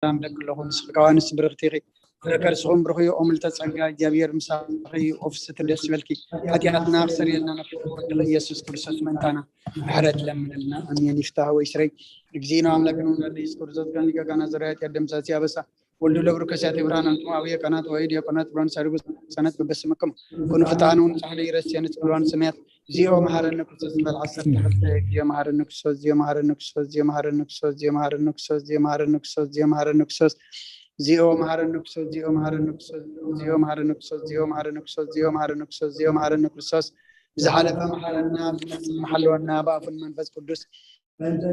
ሰላም ደቂ ኣለኹ። ንስኺ ከኣ ንስ ብርኽቲ ኢኺ። ፍረ ከርስኹም ብሩኽ እዩ። ኦም ልተ ጸጋ እግዚኣብሔር ምሳኺ እዩ። ኦፍስቲ ደስ ይበልኪ። ሓጢኣትና ክሰርየልና ነፍስኺ ወድኺ ኢየሱስ ክርስቶስ ምእንታና ምሕረት ለምንልና። ኣሜን። ይፍታህ ወይ ስረይ እግዚእነ አምላክነ ወመድኃኒነ ኢየሱስ ክርስቶስ ጋን ሊቀ ካህናት ዘርአያ ጢር ደምሳሲ አበሳ ወልዱ ለብሩ ከሲያት ብርሃን አንትሙ አብየ ቀናት ወይ ዲያቆናት ብርሃን ሳሪጉ ሰነት በበስምክም ኩኑ ፍትሐነ ወንጻሕ ለይረስየነ ጽልዋን ሰማያት ዚኦ መሐረነ ክርስቶስ ንበል ዓሰርተ ክልተ ዚኦ መሐረነ ክርስቶስ ዚኦ መሐረነ ክርስቶስ ዚኦ መሐረነ ክርስቶስ ዚኦ መሐረነ ክርስቶስ ዚኦ መሐረነ ክርስቶስ ዚኦ መሐረነ ክርስቶስ ዚኦ መሐረነ ክርስቶስ ዚኦ መሐረነ ክርስቶስ ዚኦ መሐረነ ክርስቶስ ዚኦ መሐረነ ክርስቶስ ዚኦ መሐረነ ክርስቶስ ዚኦ መሐረነ ክርስቶስ ብዝሓለፈ መሐረና ብዝመጽእ መሐለወና ብኣፉን መንፈስ ቅዱስ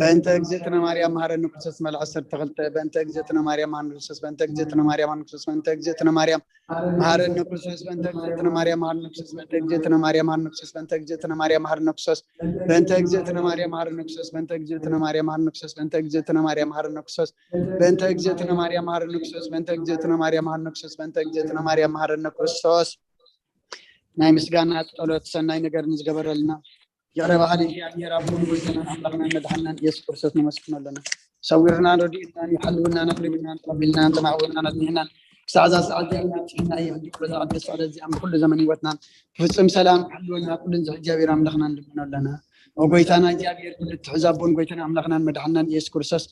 በእንተ እግዝእትነ ማርያም መሐረነ ክርስቶስ መል ዓሰርተ ክልተ በእንተ እግዝእትነ ማርያም መሐረነ ክርስቶስ በእንተ እግዝእትነ ማርያም መሐረነ ክርስቶስ በእንተ እግዝእትነ ማርያም መሐረነ ክርስቶስ በእንተ እግዝእትነ ማርያም መሐረነ ክርስቶስ በእንተ እግዝእትነ ማርያም መሐረነ ክርስቶስ በእንተ እግዝእትነ ማርያም መሐረነ ክርስቶስ በእንተ እግዝእትነ ማርያም መሐረነ ክርስቶስ በእንተ እግዝእትነ ማርያም መሐረነ ክርስቶስ በእንተ እግዝእትነ ማርያም መሐረነ ክርስቶስ በእንተ እግዝእትነ ማርያም መሐረነ ክርስቶስ በእንተ እግዝእትነ ማርያም መሐረነ ክርስቶስ በእንተ እግዝእትነ ማርያም መሐረነ ክርስቶስ ናይ ምስጋና ጸሎት ሰናይ ነገር ንዝገበረልና ይቕረ በሃሊ እግዚኣብሔር ኣቦን ጎይታናን ኣምላኽናን መድሓንናን ኢየሱስ ክርስቶስ ነመስግኖ ኣለና። ሰዊርናን ረዲእናን ይሓልውናን ኣቕሪብናን ተቐቢልናን ተማዕውርናን ኣጽኒሕናን ክሳዕ እዛ ሰዓት እዚኣ እናብጽሕና እዩ። ሕጂ ኩሎ ዝዓዲ ሰዕለት እዚኣ ብኩሉ ዘመን ህይወትናን ብፍጹም ሰላም ክሕልወና ኩሉ ንዚ እግዚኣብሔር ኣምላኽና ንልምኖ ኣለና። ኦ ጎይታና እግዚኣብሔር ኩሉ ትሕዝ ኣቦን ጎይታና ኣምላኽናን መድሓንናን ኢየሱስ ክርስቶስ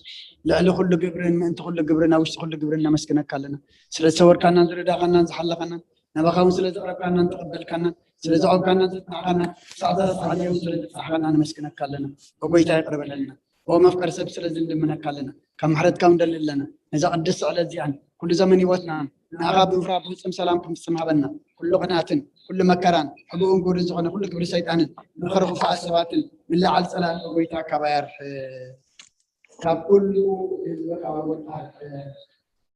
ልዕሊ ኩሉ ግብርን ምእንቲ ኩሉ ግብርን ኣብ ውሽጢ ኩሉ ግብርን ነመስግነካ ኣለና። ስለ ዝሰወርካናን ዝረዳኻናን ዝሓለኻናን ናባኻ እውን ስለ ዘቕረብካናን ተቐበልካናን ስለ ዘቐብካናን ዘጽናዕካናን ሳዕታት ሓልዮም ስለ ዘብጻሕካና ነመስግነካ ኣለና። ኦ ጎይታ ይቕረ በለልና። ኦ መፍቀር ሰብ ስለ ዝንልምነካ ኣለና። ካብ ምሕረትካ ንደሊ ኣለና። ነዛ ቅድስቲ ዕለት እዚኣን ኩሉ ዘመን ህይወትናን ንኣኻ ብምፍራ ብፍጹም ሰላም ክንፍጽም ሃበና። ኩሉ ቅንኣትን ኩሉ መከራን ሕቡእን ግብርን ዝኾነ ኩሉ ግብሪ ሰይጣንን ምኽሪ ክፉኣት ሰባትን ምልዓል ጸላእን ኦ ጎይታ ካባይ ኣርሕቕ። ካብ ኩሉ ህዝቢ ካብ ኣወልታ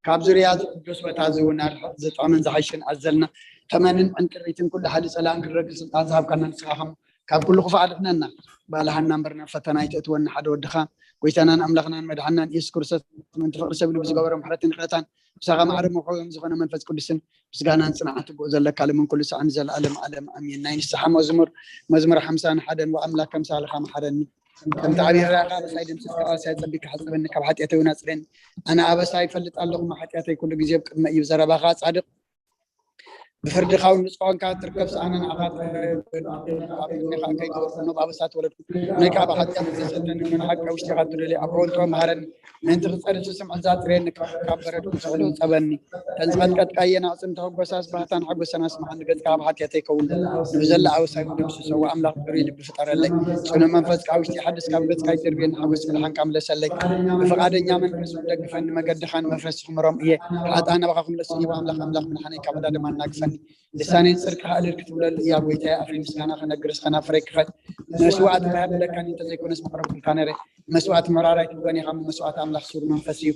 ካብ ዙርያ እዚ ቅዱስ ቦታ እዚ እውን ኣርሕቕ። ዝጥዕምን ዝሓይሽን ኣዘልና ተመንን ዕንቅሪትን ኩሉ ሓሊ ጸላእን ክረግጽ ስልጣን ዝሃብካና ንስኻ ከም ካብ ኩሉ ክፉእ ኣድሕነና። ባልሃና እምበር ናብ ፈተና ኣይተእትወና ሓደ ወድኻ ጎይታናን ኣምላኽናን መድሓንናን ኢየሱስ ክርስቶስ ምእንቲ ፍቕሪ ሰብ ኢሉ ብዝገበሮ ምሕረትን ይቕረታን ምሳኻ ማዕረ መውሓዮም ዝኾነ መንፈስ ቅዱስን ምስጋናን ጽንዓት ብኡ ዘለካ ሎምን ኩሉ ሰዓን ንዘለኣለም ኣለም ኣሜን። ናይ ንስሓ መዝሙር መዝሙር ሓምሳን ሓደን ወኣምላክ ከም ሳልኻ መሓረኒ ከምቲ ዓብዪ ራእኻ ኣበሳይ ደምስስካ ኣበሳይ ጸቢካ ሓጽበኒ ካብ ሓጢኣተይ እውን ኣጽረኒ ኣነ ኣበሳ ይፈልጥ ኣለኹ ሓጢኣተይ ኩሉ ግዜ ኣብ ቅድመ እዩ ዘረባኻ ጻድቕ ብፍርድኻ እውን ንጹሕ ኮንካ ትርከብ ኣነ ንዓኻ ኣብ እዝንኻ ከይገበርኩ እሞ ብኣበሳ ተወለድኩ ናይ ከዓ ብሓጢኣት ዝተሰተኒ እሞ ንሓቂ ውሽጢኻ ትደልዮ ኣቦ እንተ መሃረኒ ምእንቲ ክጸሪ ስስምዕ ዛጽርየኒ ካብ በረድ ክስሕሉ ጸበኒ ተን ዝቐጥቀጥካየን ኣዕጽምቲ ሕጎሳስ ባህታን ሓጎሰን ኣስምዓኒ ገጽካ ካብ ሓጢኣተይ ከውን ንብዘላ ኣበሳይ ምደምስሶ ኣምላኽ ፍቅሪ ልቢ ፍጠረለይ ጽኑ መንፈስካ ውሽጢ ሓድስ ካብ ገጽካ ይደርብየኒ ሓጎስ ብልሓንካ ምለሰለይ ብፍቓደኛ መንፈስ ደግፈኒ መገድኻ ንመፍረሲ ክምሮም እየ ሓጣን ናባኻ ክምለስ እየ ኣምላኽ ኣምላኽ ምድሓነይ ካብ ዕዳ ድማ እናግፈኒ ልሳነይ ጽድቅኻ እልል ክትብለሉ እያ ጎይታየ ኣፈይ ምስጋና ክነግር እስኸ ናብ ፍረይ ክፈት መስዋዕቲ ክህብለካኒ እንተዘይኮነስ መቕረብኩልካ ነረ መስዋዕቲ መራራይ ትብሎን ኢኻ እሞ መስዋዕቲ ኣምላኽ ስሩር መንፈስ እዩ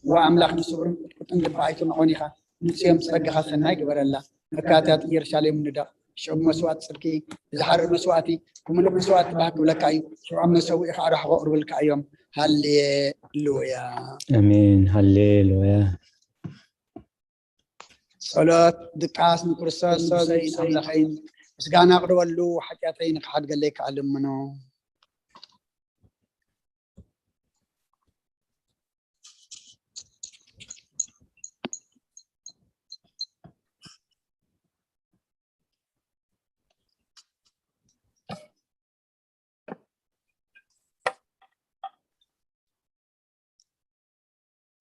እዋ ኣምላኽ ንስሩርን ቁጥቁጥን ልቢ ኣይትንዖን ኢኻ ንጽዮም ጸጋኻ ሰናይ ግበረላ መካትያት ኢየሩሳሌም ንደቕ ሽዑ መስዋዕቲ ጽድቂ ዝሓርር መስዋዕቲ ብምሉእ መስዋዕቲ ባህ ክብለካ እዩ ሽዑ ኣብ መሰውኢ ከዓ ራሕቆ ቅርብልካ እዮም ሃሌሉያ ኣሜን ሃሌሉያ ጸሎት ድቃስ ንክርስቶስ ንጉሰይን ኣምላኸይን ምስጋና ኣቕርበሉ ሓጢኣተይ ንክሓድገለይ ከዓ ልምኖ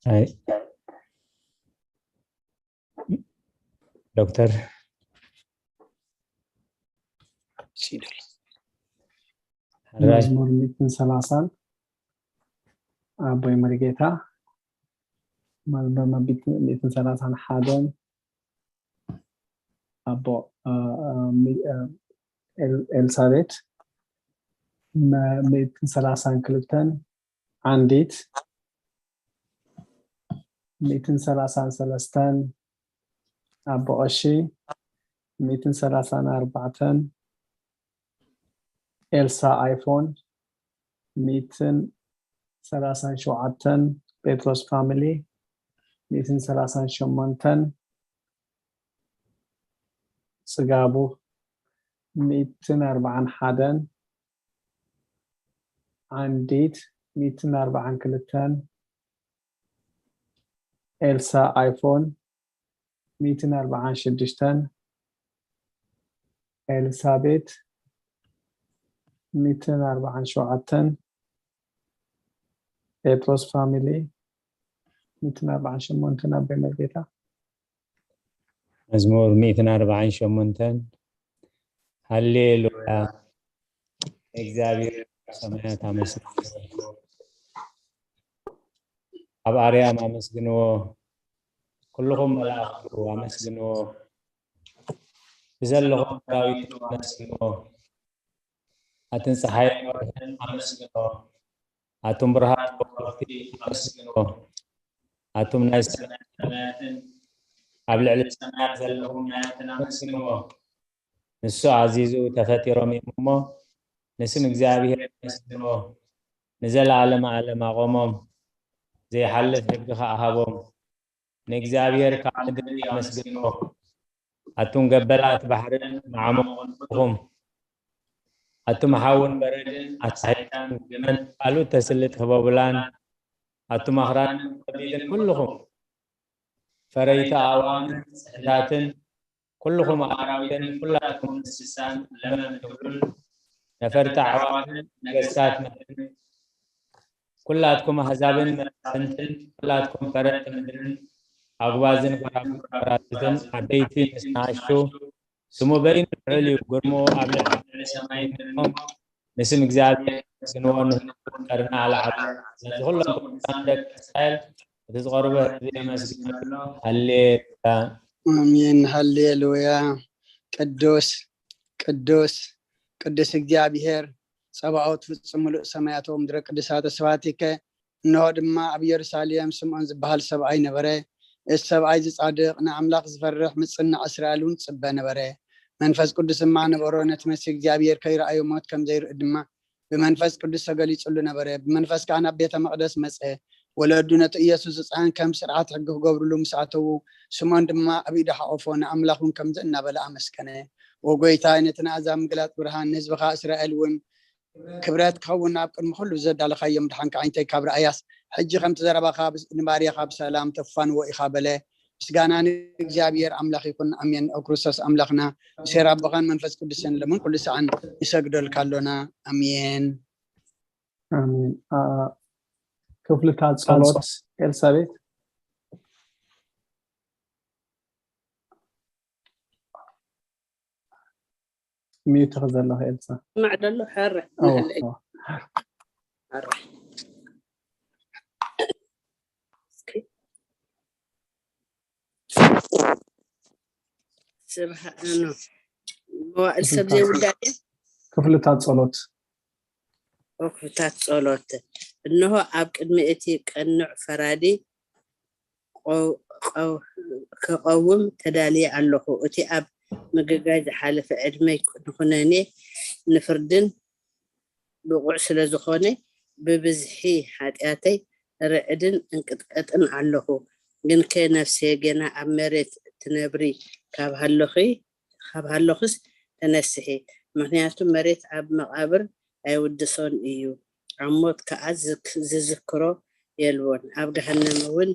ኣይ ዶክተር ሕራይ መዝሙር ሚእትን ሰላሳን ኣቦይ መሪጌታ መዝሙር ሚእትን ሰላሳን ሓደን ኣቦ ኤልሳቤት ሚእትን ሰላሳን ክልተን ዓንዲት ሚእትን ሰላሳን ሰለስተን ኣቦ ቀሺ ሚእትን ሰላሳን ኣርባዕተን ኤልሳ ኣይፎን ሚእትን ሰላሳን ሸውዓተን ጴጥሮስ ፋሚሊ ሚእትን ሰላሳን ሸሞንተን ጽጋቡ ሚእትን ኣርባዓን ሓደን ዓንዲት ሚእትን ኣርባዓን ክልተን ኤልሳ ኣይፎን ሚእትን ኣርባዓን ሽዱሽተን፣ ኤልሳቤት ሚእትን ኣርባዓን ሸውዓተን፣ ጴጥሮስ ፋሚሊ ሚእትን ኣርባዓን ሸሞንተን፣ ኣቦይ መርጌታ። መዝሙር ሚእትን ኣርባዓን ሸሞንተን። ሃሌሉያ፣ እግዚኣብሔር ሰማያት ኣመስግንዎ፣ ኣብ ኣርያም ኣመስግንዎ፣ ኩልኹም መላእኽቱ ኣመስግንዎ፣ ብዘለኹም ሰራዊት ኣመስግንዎ፣ ኣትን ፀሓይን ወርሕን ኣመስግንዎ፣ ኣቱም ብርሃን ከዋኽብቲ ኣመስግንዎ፣ ኣቱም ናይ ሰማያትን ኣብ ልዕሊ ሰማያት ዘለኹም ናያትን ኣመስግንዎ። ንሱ ኣዚዙ ተፈጢሮም እዮም እሞ፣ ንስም እግዚኣብሔር ኣመስግንዎ። ንዘለዓለመ ዓለም ኣቖሞም፣ ዘይሓልፍ ሕጊ ኸዓ ሃቦም። ንእግዚኣብሔር ካብ ምድሪ ኣመስግንዎ። ኣቱም ገበላት ባሕርን መዓሙቕኹም፣ ኣቱም ሓውን በረድን ኣሳሒታን ግመን፣ ካልኦት ተስሊ ትህበቡላን፣ ኣቱም ኣኽራንን ከቢድን ኩልኹም ፈረይቲ ኣእዋምን ጽሕታትን፣ ኩልኹም ኣራዊትን ኩላትኩም እንስሳን ለመም ትብሉን፣ ነፈርቲ ኣዕዋፍን ነገስታት ምድርን፣ ኩላትኩም ኣህዛብን መሳፍንትን፣ ኩላትኩም ፈረድቲ ምድርን፣ ኣጉባዝን ጎራዙትን፣ ዓበይቲ ምስ ንኣሽቱ፣ ስሙ በይኑ ልዑል እዩ፣ ግርምኡ ኣብ ልዕሊ ሰማይ ምድርን። ንስም እግዚኣብሔር ኣመስግንዎ፣ ንህዝቡ ቀርኒ ኣልዓሎ። ስለዚ ኩሎም ቅዱሳን ደቂ እስራኤል፣ እቲ ዝቐርበ ህዝቢ የመስግን ኣሎ። ሃሌሉያ። ኣሜን። ሃሌሉያ። ቅዱስ ቅዱስ ቅዱስ እግዚኣብሔር ጸባኦት፣ ፍጹም ምሉእ ሰማያት ወምድረ ቅዱሳተ ስብሐቲከ። እንሆ ድማ ኣብ ኢየሩሳሌም ስምዖን ዝበሃል ሰብኣይ ነበረ። እቲ ሰብኣይ እዚ ጻድቕ፣ ንኣምላኽ ዝፈርሕ፣ ምጽናዕ እስራኤል እውን ጽበ ነበረ። መንፈስ ቅዱስ ድማ ነበሮ፣ ነቲ መሲህ እግዚኣብሔር ከይረኣዮ ሞት ከም ዘይርኢ ድማ ብመንፈስ ቅዱስ ተገሊጹሉ ነበረ። ብመንፈስ ከኣ ናብ ቤተ መቕደስ መጸ። ወለዱ ነቲ ኢየሱስ ህጻን ከም ስርዓት ሕጊ ክገብሩሉ ምስ ኣተዉ፣ ስምዖን ድማ ኣብ ኢዱ ሓቖፎ፣ ንኣምላኽ እውን ከምዚ እናበለ ኣመስገነ። ኦ ጐይታይ፣ ነቲ ንኣሕዛብ ምግላጽ ብርሃን፣ ንህዝብኻ እስራኤል እውን ክብረት ክኸውን ኣብ ቅድሚ ኩሉ ዘዳለኻዮ ምድሓንካ ዓይነተይ ካብ ረኣያስ፣ ሕጂ ከምቲ ዘረባኻ ብስ-፣ ንባርያኻ ብሰላም ተፋንዎ ኢኻ በለ። ምስጋና ንእግዚኣብሔር ኣምላኽ ይኹን። ኣሜን። ኦ ክርስቶስ ኣምላኽና፣ ብሴራ ኣቦኻን መንፈስ ቅዱስን ለምን ኩሉ ሰዓን ንሰግደልካ ኣሎና። ኣሜን። ኣሜን። ኣ፣ ክፍልታት ጸሎት ኤልሳቤት። ሚዩት ኢኺ ዘለኺ ኤልሳ። ስማዕ ደሎ ሕረ ኦ፣ ንህለይ ኦ። ሕረ። እስኪ። ስብሃ-፣ ኖ። መዋእል ሰብ ዘይውዳእ ድያ? ክፍልታት ጸሎት። ክፍልታት ጸሎት። እንሆ ኣብ ቅድሚ እቲ ቀኑዕ ፈራዲ ቆ-፣ ቆ-፣ ክቐውም ተዳልየ ኣለኹ። እቲ ኣብ ምግጋይ ዝሓለፈ ዕድመይ ንኹነኔ ንፍርድን ብቑዕ ስለ ዝኾነ፣ ብብዝሒ ሓጢኣተይ ርዕድን እንቅጥቀጥን ኣለኹ። ግንከ ነፍሴ፣ ጌና ኣብ መሬት ትነብሪ ካብ ሃለኺ፣ ካብ ሃለኹስ ተነስሒ፣ ምኽንያቱ መሬት ኣብ መቓብር ኣይውድሶን እዩ። ኣብ ሞት ከኣ ዝክ-፣ ዝዝክሮ የልቦን፣ ኣብ ገሃነም እውን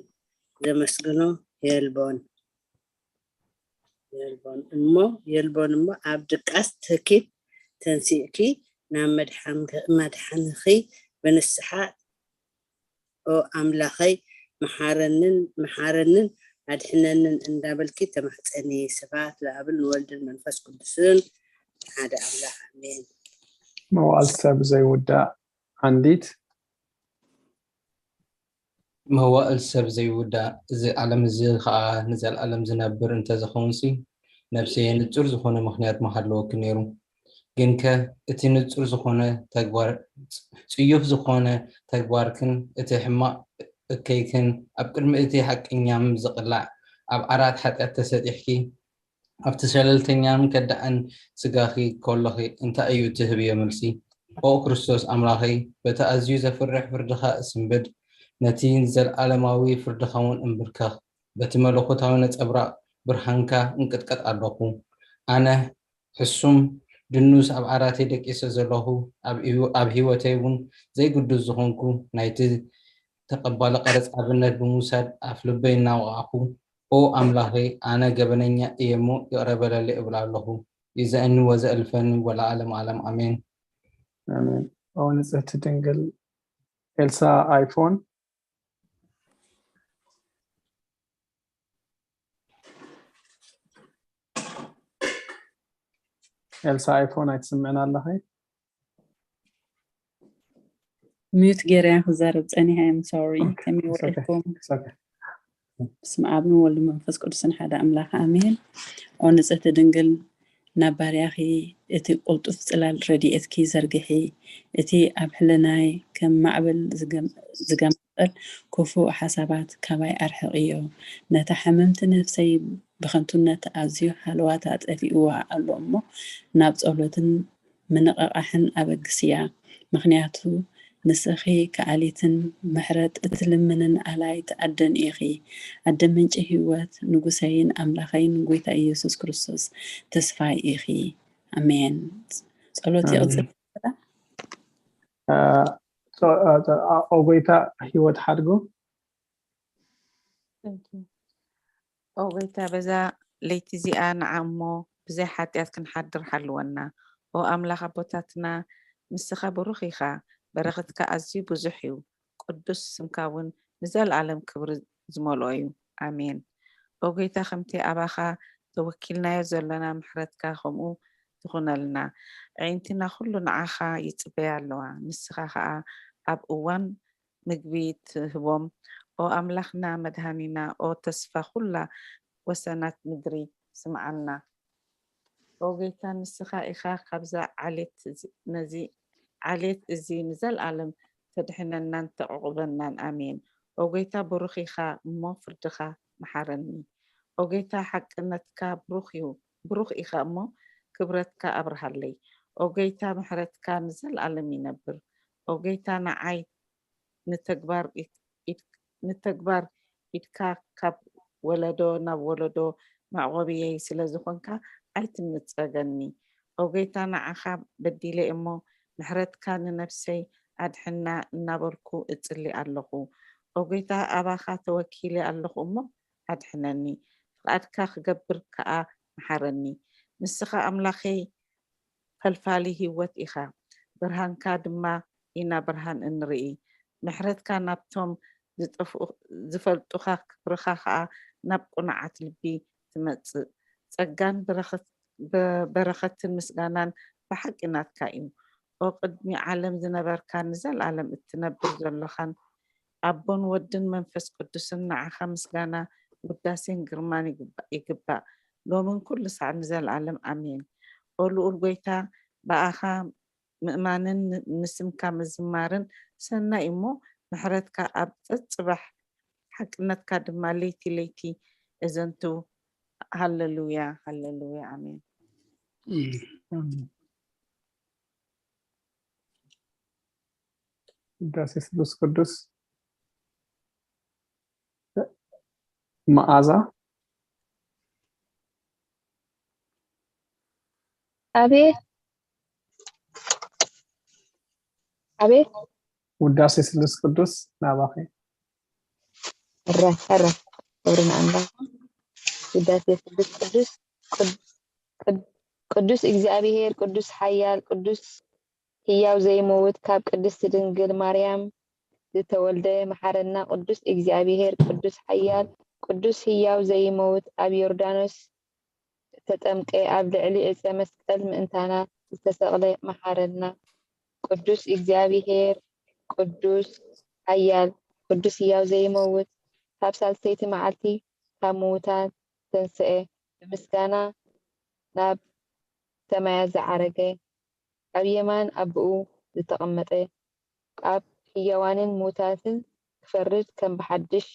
ዘመስግኖ የልቦን። የልቦን እሞ፣ የልቦን እሞ፣ ኣብ ድቃስ ተኪት ተንሲእኪ ናብ መድሓን-፣ መድሓንኺ ብንስሓ፣ "ኦ ኣምላኸይ፣ መሓረንን፣ መሓረንን ኣድሕነንን" እንዳበልኪ ተማሕጸኒ። ስብሐት ለኣብን ንወልድን መንፈስ ቅዱስን ሓደ ኣምላኽ፣ ኣሜን። መዋእል ሰብ ዘይውዳእ ዓንዲት። መዋእል ሰብ ዘይውዳእ፣ እዚ ዓለም እዚ ኸኣ ንዘለኣለም ዝነብር እንተዝኸውንሲ፣ ነፍሰየ ንጹር ዝኾነ ምኽንያት ምሃለወኪ ነይሩ። ግንከ እቲ ንጹር ዝኾነ ተግባር፣ ጽዩፍ ዝኾነ ተግባርክን እቲ ሕማቕ እከይክን ኣብ ቅድሚ እቲ ሓቀኛ ዝቕላዕ ኣብ ዓራት ሓጢኣት ተሰጢሕኪ፣ ኣብቲ ሸለልተኛን ከዳዕን ስጋኺ ከሎኺ እንታይ እዩ እትህብዮ መልሲ? ኦ ክርስቶስ ኣምላኸይ፣ በቲ ኣዝዩ ዘፍርሕ ፍርድኻ እስንብድ፣ ነቲ ንዘለኣለማዊ ፍርድኻ እውን እንብርከኽ። በቲ መለኮታዊ ነጸብራቕ ብርሃንካ እንቅጥቀጥ ኣለኹ። ኣነ ሕሱም ድኑስ ኣብ ዓራተይ ደቂሰ ዘለኹ፣ ኣብ ህይወ-፣ ኣብ ህይወተይ እውን ዘይግዱስ ዝኾንኩ፣ ናይቲ ተቐባሊ ቀረጽ ኣብነት ብምውሳድ ኣፍ ልበይ እናወቓዕኩ፣ ኦ ኣምላኸይ፣ ኣነ ገበነኛ እየ እሞ ይቕረ በለለይ እብል ኣለኹ። ይዘእኒ ወዘእልፈኒ ወለዓለም ዓለም፣ ኣሜን። ኣሜን። ኦ ንጽህቲ ድንግል። ኤልሳ ኣይፎን። ኤልሳ ኣይፎን ኣይትስምዕን ኣለኺ? ሚዩት ገይረያ ክዛረብ ጸኒሓ። I'm sorry። ከመይ ውዒልኩም? ብስመ ኣብን ወልድ መንፈስ ቅዱስን ሓደ ኣምላኽ ኣሜን። ኦ ንጽህቲ ድንግል፣ ናብ ባርያኺ እቲ ቅልጡፍ ጽላል ረድኤትኪ ዘርግሒ። እቲ ኣብ ሕልናይ ከም ማዕበል ዝገም- ዝገማጠል ክፉእ ሓሳባት ካባይ ኣርሕቕዮ። ነታ ሕምምቲ ነፍሰይ ብኸንቱነት ኣዝዩ ሃለዋታ ጠፊእዋ ኣሎ እሞ ናብ ጸሎትን ምንቕቓሕን ኣበግስያ። ምኽንያቱ ንስኺ ከኣሊትን ምሕረት እትልምንን ኣላይት ኣደን ኢኺ። ኣደ ምንጪ ህይወት፣ ንጉሰይን ኣምላኸይን ጐይታ ኢየሱስ ክርስቶስ ተስፋይ ኢኺ። ኣሜን። ጸሎት ኣሜን። ይቕጽል። ኦ ጎይታ ህይወት ሓድጉ። ኦ ጎይታ፣ በዛ ለይቲ እዚኣ ንዓ እሞ ብዘይ ሓጢኣት ክንሓድር ሓልወና። ኦ ኣምላኽ ኣቦታትና፣ ንስኻ ብሩኽ ኢኻ፣ በረኸትካ ኣዝዩ ብዙሕ እዩ። ቅዱስ ስምካ እውን ንዘለኣለም ክብሪ ዝመልኦ እዩ። ኣሜን። ኦ ጎይታ፣ ከምቲ ኣባኻ ተወኪልናዮ ዘሎና ምሕረትካ ከምኡ ትኹነልና። ኣዒንትና ኩሉ ንዓኻ ይጽበያ ኣለዋ። ንስኻ ኸኣ ኣብ እዋን ምግቢ ትህቦም። ኦ ኣምላኽና መድሃኒና፣ ኦ ተስፋ ኩላ ወሰናት ምድሪ፣ ስምዓልና። ኦ ጎይታ፣ ንስኻ ኢኻ ካብዛ ዓሌት እዚ- ነዚ ዓሌት እዚ ንዘለኣለም ተድሕነናን ተዕቑበናን። ኣሜን። ኦ ጎይታ፣ ብሩኽ ኢኻ እሞ ፍርድኻ መሓረኒ። ኦ ጎይታ፣ ሓቅነትካ ብሩኽ እዩ፣ ብሩኽ ኢኻ እሞ ክብረትካ ኣብርሃለይ። ኦ ጎይታ፣ ምሕረትካ ንዘለኣለም ይነብር። ኦ ጎይታ፣ ንዓይ ንተግባር ኢድ- ኢድ- ንተግባር ኢድካ ካብ ወለዶ ናብ ወለዶ መዕቆብየይ ስለ ዝኾንካ ኣይትንጸገኒ። ኦ ጎይታ፣ ንዓኻ በዲለ እሞ ምሕረትካ ንነፍሰይ ኣድሕና እናበልኩ እጽሊ ኣለኹ። ኦ ጎይታ፣ ኣባኻ ተወኪለ ኣለኹ እሞ ኣድሕነኒ። ፍቓድካ ክገብር ከኣ መሓረኒ። ንስኻ ኣምላኸይ ፈልፋሊ ህይወት ኢኻ፣ ብርሃንካ ድማ ኢና ብርሃን እንርኢ። ምሕረትካ ናብቶም ዝጠፍኡ ዝፈልጡኻ፣ ክብርኻ ኸኣ ናብ ቅኑዓት ልቢ ትመጽእ። ጸጋን በረኸት- በ- በረኸትን ምስጋናን ብሓቂ ናትካ እዩ። ኦ ቅድሚ ዓለም ዝነበርካን ንዘለኣለም እትነብር ዘሎኻን ኣቦን ወድን መንፈስ ቅዱስን ንዓኻ ምስጋና ውዳሴን ግርማን ይግባ- ይግባእ ሎምን ኩሉ ሳዕ ንዘለኣለም ኣሜን። ኦ ልኡል ጎይታ ብኣኻ ምእማንን ን- ንስምካ ምዝማርን ሰናይ እሞ ምሕረትካ ኣብ ጸጽባሕ ሓቅነትካ ድማ ለይቲ ለይቲ እዘንቱ። ሃለሉያ ሃለሉያ ኣሜን። ውዳሴ ስሉስ ቅዱስ መዓዛ ኣቤት ኣቤት ውዳሴ ስሉስ ቅዱስ ናባኸ። ሕረ ሕረ ክብሪ ንኣምላኽ። ውዳሴ ስሉስ ቅዱስ ቅድ- ቅድ- ቅዱስ እግዚኣብሔር ቅዱስ ሓያል ቅዱስ ህያው ዘይመውት ካብ ቅድስቲ ድንግል ማርያም ዝተወልደ መሓረና። ቅዱስ እግዚኣብሔር ቅዱስ ሓያል ቅዱስ ህያው ዘይመውት ኣብ ዮርዳኖስ ዝተጠምቀ ኣብ ልዕሊ ዕፀ መስቀል ምእንታና ዝተሰቕለ መሓረና። ቅዱስ እግዚኣብሔር ቅዱስ ሓያል ቅዱስ ህያው ዘይመውት ካብ ሳልሰይቲ መዓልቲ ካብ ምዉታት ተንስአ ብምስጋና ናብ ሰማያት ዝዓረገ ኣብ የማን ኣቦኡ ዝተቐመጠ ኣብ ህያዋንን ምዉታትን ክፈርድ ከም ብሓድሽ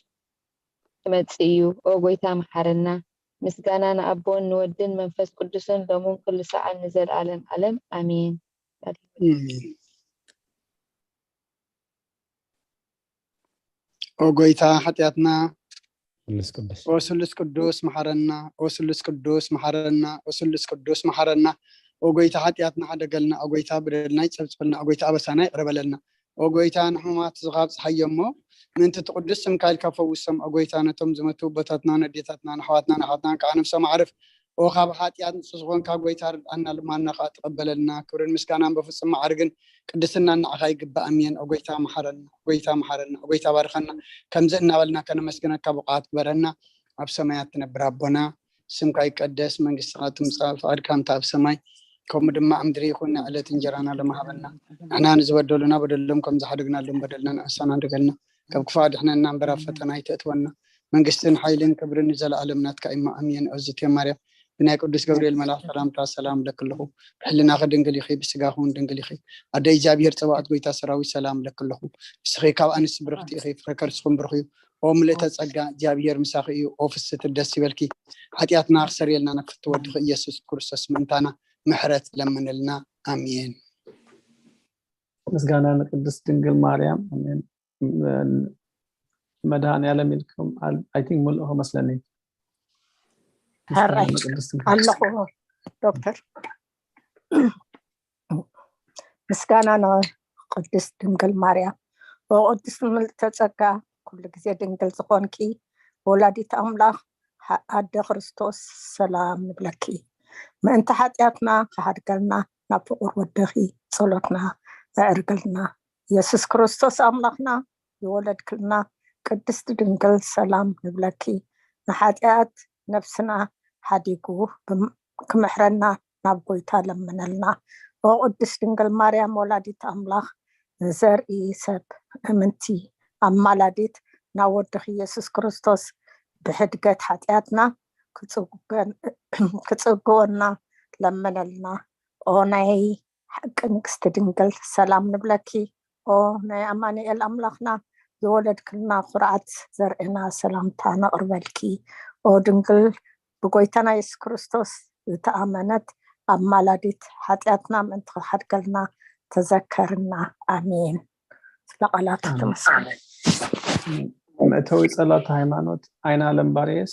ክመጽእ እዩ። ኦ ጎይታ መሓረና። ምስጋና ንኣቦን ንወድን መንፈስ ቅዱስን ሎምን ኩሉ ሰዓን ንዘለኣለም ኣለም ኣሜን። ኦ ጎይታ ሓጢኣትና ስሉስ ቅዱስ ኦ ስሉስ ቅዱስ መሓረና ኦ ስሉስ ቅዱስ መሓረና ኦ ስሉስ ቅዱስ መሓረና ኦ ጎይታ ሓጢኣትና ሓደገልና ኦ ጎይታ በደልና ይጸብጽበልና ኦ ጎይታ ኣበሳና ይቕረ በለልና ኦ ጎይታ ንሕሙማት ዝኻብ ፀሓዮ እሞ ምእንቲ እቲ ቅዱስ ስምካ ኢልካ ፈውሶም። ኦ ጎይታ፣ ነቶም ዝመቱ ኣቦታትና፣ ነዴታትና፣ ንኣሕዋትና፣ ንኣሓትና ከዓ ነፍሶም ኣዕርፍ። ኦ ካብ ሓጢኣት ንጹህ ዝኾንካ ጎይታ፣ ርድኣና፣ ልማና ከዓ ተቐበለልና። ክብርን ምስጋናን ብፍጹም መዓርግን ቅድስናን ንዓኻ ይግባእ። ኣሜን። ኦ ጎይታ፣ መሓረና። ኦ ጎይታ፣ መሓረና። ኦ ጎይታ፣ ባርኸና። ከምዚ እናበልና ከነመስግነካ ብቑዓት ግበረና። ኣብ ሰማያት ትነብር ኣቦና፣ ስምካ ይቀደስ፣ መንግስትኻ ትምጻእ፣ ፍቓድካ ከምቲ ኣብ ሰማይ ከምኡ ድማ ኣብ ምድሪ ይኹን። ናይ ዕለት እንጀራና ሎሚ ሃበና። ንሕና ንዝበደሉና በደሎም ከም ዝሓደግናሎም በደልና ንኣሳና እንደገልና፣ ካብ ክፉእ ኣድሕነና እምበር ኣብ ፈተና ኣይተእትወና። መንግስትን ሓይልን ክብርን ንዘለኣለም ናትካ እዩ። ኣሜን። እግዝእትየ ማርያም፣ ብናይ ቅዱስ ገብርኤል መልኣኽ ሰላምታ ሰላም እብለኪ ኣለኹ። ብሕልናኺ ድንግል ኢኺ፣ ብስጋኺ እውን ድንግል ኢኺ። ኣደ እግዚኣብሔር ጸባኦት፣ ጎይታ ሰራዊት፣ ሰላም እብለኪ ኣለኹ። ንስኺ ካብ ኣንስቲ ብርኽቲ ኢኺ፣ ፍረ ከርስኹም ብሩኽ እዩ። ኦ ምልእተ ጸጋ፣ እግዚኣብሔር ምሳኺ እዩ። ኦ ፍስቲ ደስ ይበልኪ። ሓጢኣትና ክሰርየልና ንፍትወ ወድኺ ኢየሱስ ክርስቶስ ምእንታና ምሕረት ለምንልና። ኣሜን። ምስጋና ንቅድስት ድንግል ማርያም። ኣሜን። መድኃኔዓለም ኢልኩም፣ I think፣ ሙሉእ መስለኒ። ሕራይ ንቅድስት ድንግል ኣለኹ ዶክተር። ምስጋና ንቅድስት ድንግል ማርያም። ወቅድስት ምልዕተ ጸጋ፣ ኩሉ ግዜ ድንግል ዝኾንኪ ወላዲት ኣምላኽ፣ ሓ- ኣደ ክርስቶስ፣ ሰላም ንብለኪ። ምእንቲ ሓጢኣትና ክሓድገልና ናብ ፍቁር ወደኺ ጸሎትና ኣዕርግልና። ኢየሱስ ክርስቶስ ኣምላኽና፣ ዝወለድክልና ቅድስት ድንግል፣ ሰላም ንብለኪ። ንሓጢኣት ነፍስና ሓዲጉ ብም- ክምሕረና ናብ ጎይታ ለምነልና። ኦ ቅድስት ድንግል ማርያም ወላዲት ኣምላኽ፣ ንዘርኢ ሰብ እምንቲ ኣማላዲት ናብ ወድኺ ኢየሱስ ክርስቶስ ብሕድገት ሓጢኣትና ክጽገን- ክጽግወና ለምነልና። ኦ ናይ ሓቂ ንግስቲ ድንግል፣ ሰላም ንብለኪ። ኦ ናይ ኣማኑኤል ኣምላኽና፣ ዝወለድክልና ኩርዓት ዘርእና፣ ሰላምታ ነቕርበልኪ። ኦ ድንግል፣ ብጎይታና የሱስ ክርስቶስ ዝተኣመነት ኣማላዲት፣ ሓጢኣትና ምእንቲ ክሓድገልና ተዘከርና። ኣሜን። ስለ ቃላቱ ተመስገን። መእተዊ ጸሎት ሃይማኖት፣ ኣይናለም ባርየስ።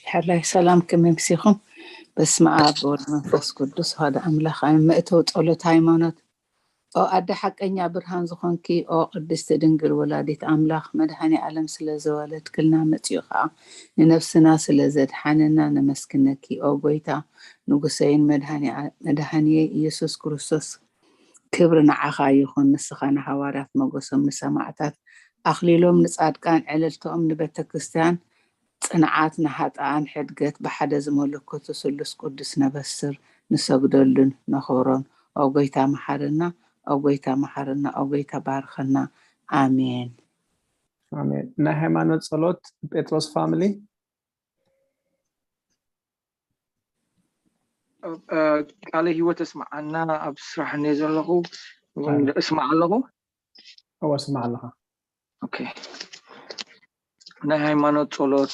ሕራይ ሰላም፣ ከመይ ምሲኹም? በስመ ኣብ ወወልድ መንፈስ ቅዱስ ሓደ ኣምላኽ ኣሜን። መእተዊ ጸሎት ሃይማኖት። ኦ ኣደ ሓቀኛ ብርሃን ዝኾንኪ፣ ኦ ቅድስቲ ድንግል ወላዲት ኣምላኽ፣ መድኃኔ ዓለም ስለ ዘወለድክልና፣ መጺኡ ኸዓ ንነፍስና ስለ ዘድሓነና ነመስግነኪ። ኦ ጎይታ ንጉሰይን መድኃኔ ዓ- መድኃኒየይ ኢየሱስ ክርስቶስ፣ ክብሪ ንዓኻ ይኹን። ንስኻ ንሃዋርያት ሞገሶም፣ ንሰማዕታት ኣኽሊሎም፣ ንጻድቃን ዕልልተኦም፣ ንቤተ ክርስቲያን ጽንዓት፣ ንሃጣኣን ሕድገት፣ ብሓደ ዝመለኮቱ ስሉስ ቅዱስ ነበስር፣ ንሰግደሉን ነኽብሮን። ኦ ጎይታ መሓረና፣ ኦ ጎይታ መሓረና፣ ኦ ጎይታ ባርኸና። ኣሜን። ኣሜን። ናይ ሃይማኖት ጸሎት ጴጥሮስ ፋሚሊ። ቃለ ህይወት እስማዓና። ኣብ ስራሕ እየ ዘለኹ። እስማዕ ኣለኹ። እወ፣ እስማዕ ኣለኻ። ኦኬ። ናይ ሃይማኖት ጸሎት።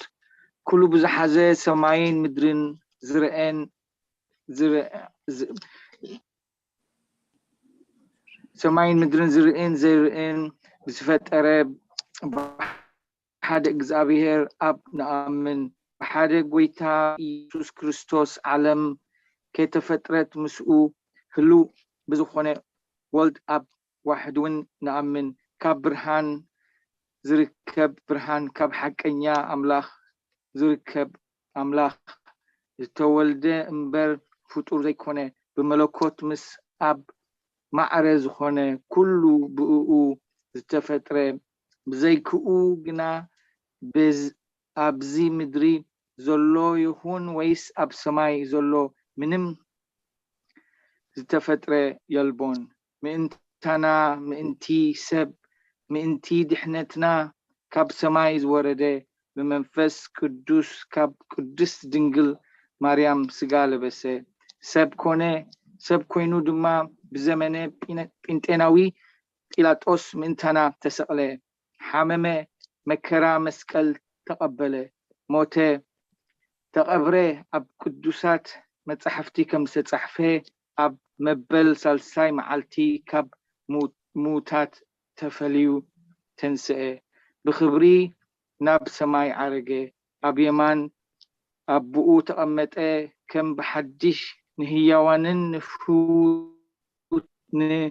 ኩሉ ብዝሓዘ ሰማይን ምድርን ዝርኤን ዝርእ- ዝ- ሰማይን ምድርን ዝርእን ዘይርእን ብዝፈጠረ ብሓደ እግዚኣብሔር ኣብ ንኣምን። ብሓደ ጎይታ ኢየሱስ ክርስቶስ ዓለም ከይተፈጥረት ምስኡ ህልው ብዝኾነ ወልድ ኣብ ዋሕድ እውን ንኣምን። ካብ ብርሃን ዝርከብ ብርሃን፣ ካብ ሓቀኛ ኣምላኽ ዝርከብ ኣምላኽ፣ ዝተወልደ እምበር ፍጡር ዘይኮነ፣ ብመለኮት ምስ ኣብ ማዕረ ዝኾነ፣ ኩሉ ብእኡ ዝተፈጥረ፣ ብዘይክኡ ግና በዝ- ኣብዚ ምድሪ ዘሎ ይኹን ወይስ ኣብ ሰማይ ዘሎ ምንም ዝተፈጥረ የልቦን። ምእንታና፣ ምእንቲ ሰብ፣ ምእንቲ ድሕነትና ካብ ሰማይ ዝወረደ፣ ብመንፈስ ቅዱስ ካብ ቅድስት ድንግል ማርያም ስጋ ለበሰ፣ ሰብ ኮነ። ሰብ ኮይኑ ድማ ብዘመነ ጲነ- ጴንጤናዊ ጲላጦስ ምእንታና ተሰቕለ፣ ሓመመ፣ መከራ መስቀል ተቐበለ፣ ሞተ፣ ተቐብረ። ኣብ ቅዱሳት መጻሕፍቲ ከም ዝተጻሕፈ፣ ኣብ መበል ሳልሳይ መዓልቲ ካብ ምው- ምዉታት ተፈልዩ ተንስአ፣ ብኽብሪ ናብ ሰማይ ዓረገ፣ ኣብ የማን ኣቦኡ ተቐመጠ፣ ከም ብሓድሽ ንህያዋንን ንፍውት- ን-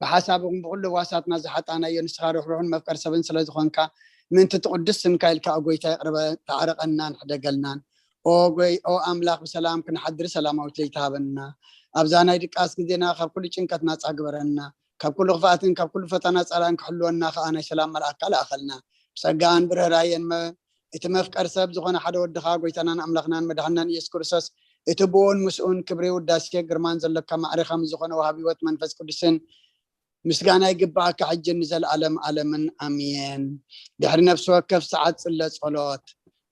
ብሓሳብ ይኹን ብኹሉ ህዋሳትና ዝሓጣናዮ፣ ንስኻ ርሕሩሕን መፍቀር ሰብን ስለ ዝኾንካ፣ ምእንቲ እቲ ቅዱስ ስምካ ኢልካ፣ ኦ ጎይታ፣ ይቕረበ፣ ተዓረቐናን ሕደገልናን። ኦ ጎይ-፣ ኦ ኣምላኽ፣ ብሰላም ክንሓድር ሰላማዊት ለይቲ ሃበና። ኣብዛ ናይ ድቃስ ግዜና ካብ ኩሉ ጭንቀት ናጻ ግበረና። ካብ ኩሉ ክፍኣትን ካብ ኩሉ ፈተና ጸላእን ክሕልወና ከኣ ናይ ሰላም መልኣካ ለኣኸልና። ብጸጋን ብርህራየን መ-፣ እቲ መፍቀር ሰብ ዝኾነ ሓደ ወድኻ፣ ጎይታናን ኣምላኽናን መድሓንናን ኢየሱስ ክርስቶስ፣ እቲ ብኡን ምስኡን ክብሪ፣ ውዳሴ፣ ግርማን ዘለካ ማዕሬኻ ምስ ዝኾነ ወሃቢ ህይወት መንፈስ ቅዱስን ምስጋና ይግብኣካ፣ ሕጂ ንዘለኣለም ኣለምን ኣሜን። ድሕሪ ነፍሲ ወከፍ ሰዓት ጽለ ጸሎት።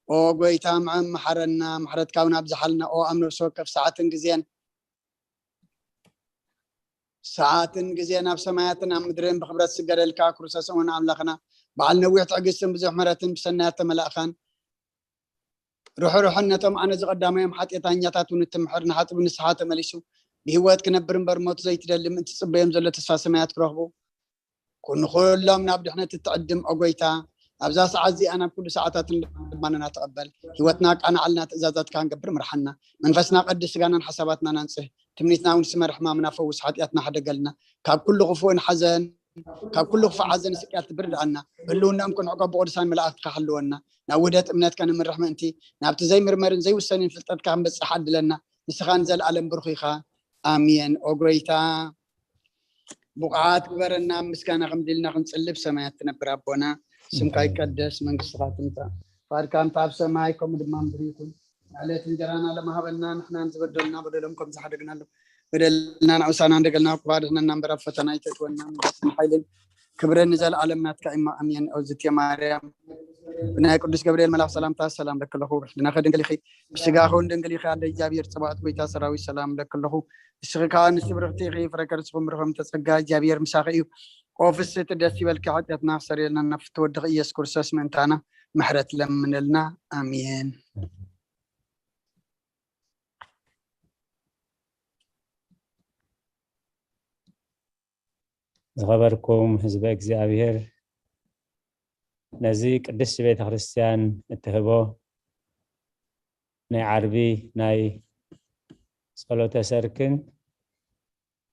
ኦ ጎይታ፣ ምሐ-፣ መሐረና፣ ምሕረትካ እውን ኣብዝሓልና። ኦ ኣብ ነፍሲ ወከፍ ሰዓትን ግዜን፣ ሰዓትን ግዜን ኣብ ሰማያትን ኣብ ምድርን ብክብረት ዝስገደልካ ክርስቶስ እውን ኣምላኽና፣ በዓል ነዊሕ ትዕግስትን ብዙሕ ምሕረትን ብሰናያት ተመላእካን፣ ርሑሩሕን ነቶም ኣነ ዝቐዳማዮም ሓጢኣተኛታት እውን እትምሕር፣ ንሓጥብ ንስሓ ተመሊሱ ብህይወት ክነብር እምበር ሞት ዘይትደሊ ምእንቲ ትጽበዮም ዘሎ ተስፋ ሰማያት ክረኽቡ፣ ኩን ኩሎም ናብ ድሕነት እትዕድም፣ ኦ ጎይታ፣ ኣብዛ ሰዓት እዚኣ ናብ ኩሉ ሰዓታትን ልባንና ተቐበል። ህይወትና ኣቃናዓልና፣ ትእዛዛትካ ክንገብር ምርሓና። መንፈስና ቀድስ፣ ስጋናን ሓሳባትናን ኣንጽህ። ትምኒትና እውን ስመር፣ ሕማምና ፈውስ፣ ሓጢኣትና ሕደገልና። ካብ ኩሉ ክፉእን ሓዘን፣ ካብ ኩሉ ክፉእ ሓዘን ስቅያት ትብርድኣና። ህልውናኦም ክንዕቆ ብቅዱሳን መላእኽትካ ሓልወና። ናብ ውህደት እምነትካ ንምርሕ ምእንቲ፣ ናብቲ ዘይምርመርን ዘይውሰንን ፍልጠትካ ክንበጽሕ ዓድለና። ንስኻ ንዘለኣለም ብሩኽ ኢኻ። ኣሜን። ኦ ጎይታ፣ ብቑዓት ግበረና፣ ኣብ ምስጋና ከምዚ ኢልና ክንጽልብ። ሰማያት ትነብር ኣቦና፣ ስምካ ይቀደስ፣ መንግስትኻ ትምጻእ፣ ፍቓድካ እንተ ኣብ ሰማይ ከምኡ ድማ ምድሪ ይኹን። ዕለት እንጀራና ለመሃበና፣ ንሕናን ዝበደሉና በደሎም ከም ዝሓደግናሉ በደልና ንዑሳና እንደገልና ክባድሕነና እምበር ኣብ ፈተና ኣይተእትወና፣ መንግስትን ሓይልን ክብርን ንዘለኣለም ናትካ እማ፣ ኣሜን። ኦዝቴ ማርያም፣ ብናይ ቅዱስ ገብርኤል መልኣኽ ሰላምታ ሰላም ለኪ ኣለኹ፣ ብሕልናኺ ድንግል ኢኺ፣ ብስጋኺ እውን ድንግል ኢኺ፣ ኣደ እግዚኣብሔር ጽባኦት፣ ጎይታ ሰራዊት፣ ሰላም ለኪ ኣለኹ። ንስኺ ከኣ ንስቲ ብርኽቲ ኢኺ፣ ፍረ ከርስኹም ብሩኽ ተጸጋ፣ እግዚኣብሔር ምሳኺ እዩ። ኦ ፍስሕቲ ደስ ይበልኪ፣ ሓጢኣትና ክሰርየልና ናብ ፍትወድኺ ኢየሱስ ክርስቶስ ምእንታና ምሕረት ለምንልና። ኣሜን። ዝኸበርኩም ህዝበ እግዚኣብሔር፣ ነዚ ቅድስቲ ቤተ ክርስቲያን እትህቦ ናይ ዓርቢ ናይ ጸሎተ ሰርክን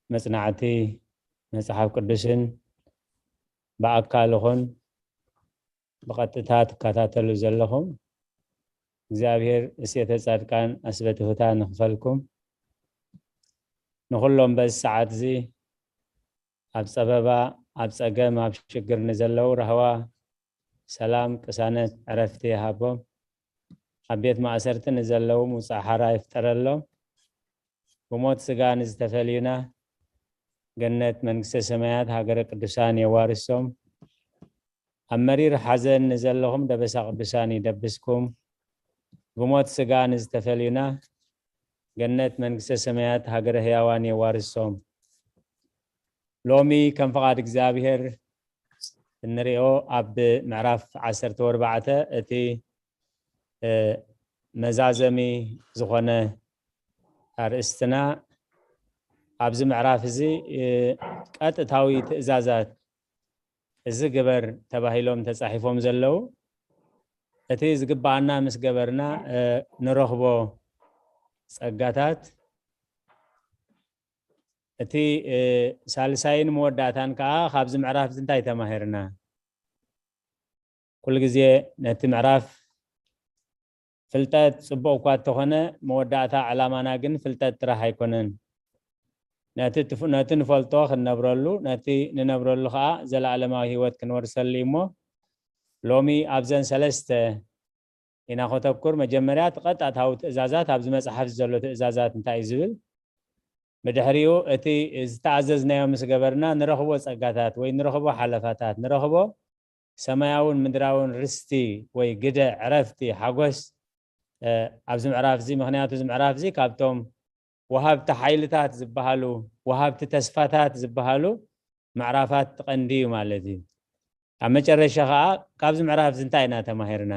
መጽናዕቲ መጽሓፍ ቅዱስን ብኣካል ይኹን ብቐጥታ ትከታተሉ ዘለኹም፣ እግዚኣብሔር እሴተ ጻድቃን ኣስበ ትሑታን ይኽፈልኩም። ንኹሎም በዚ ሰዓት እዚ ኣብ ጸበባ፣ ኣብ ጸገም፣ ኣብ ሽግር ንዘለዉ ራህዋ፣ ሰላም፣ ቅሳነት፣ ዕረፍቲ ይሃቦም። ኣብ ቤት ማእሰርቲ ንዘለዉ ምውጻእ ሓራ ይፍጠረሎም። ብሞት ስጋ ንዝተፈልዩና ገነት መንግስተ ሰማያት ሃገረ ቅዱሳን የዋርሶም። ኣብ መሪር ሓዘን ንዘለኹም ደበሳ ቅዱሳን ይደብስኩም። ብሞት ስጋ ንዝተፈልዩና ገነት መንግስተ ሰማያት ሃገረ ህያዋን የዋርሶም። ሎሚ ከም ፍቓድ እግዚኣብሔር እንሪኦ ኣብ ምዕራፍ ዓሰርተ ወርባዕተ እቲ፣ እ፣ መዛዘሚ ዝኾነ ኣርእስትና ኣብዚ ምዕራፍ እዚ፣ እ፣ ቀጥታዊ ትእዛዛት እዚ ግበር ተባሂሎም ተጻሒፎም ዘለዉ እቲ ዝግብኣና ምስ ገበርና፣ እ፣ ንረኽቦ ጸጋታት እቲ፣ እ፣ ሳልሳይን መወዳእታን ከኣ ካብዚ ምዕራፍ እዚ እንታይ ተማሂርና? ኩሉ ግዜ ነቲ ምዕራፍ ፍልጠት ጽቡቕ እኳ እንተኾነ፣ መወዳእታ ዕላማና ግን ፍልጠት ጥራሕ ኣይኮነን። ነቲ ትፍ-፣ ነቲ ንፈልጦ ክንነብረሉ፣ ነቲ ንነብረሉ ኸኣ ዘለኣለማዊ ህይወት ክንወርሰሉ እዩ እሞ፣ ሎሚ ኣብዘን ሰለስተ ኢና ከተኩር። መጀመርያ እቲ ቀጥታዊ ትእዛዛት፣ ኣብዚ መጽሓፍ ዘሎ ትእዛዛት እንታይ እዩ ዝብል? ብድሕሪኡ እቲ ዝተኣዘዝናዮ ምስ ገበርና ንረኽቦ ጸጋታት ወይ ንረኽቦ ሓለፋታት፣ ንረኽቦ ሰማያውን ምድራውን ርስቲ ወይ ግደ፣ ዕረፍቲ፣ ሓጎስ፣ እ፣ ኣብዚ ምዕራፍ እዚ፣ ምኽንያቱ እዚ ምዕራፍ እዚ ካብቶም ወሃብቲ ሓይልታት ዝበሃሉ፣ ወሃብቲ ተስፋታት ዝበሃሉ ምዕራፋት እቲ ቀንዲ እዩ ማለት እዩ። ኣብ መጨረሻ ኸዓ ካብዚ ምዕራፍ እዚ እንታይ ኢና ተማሂርና?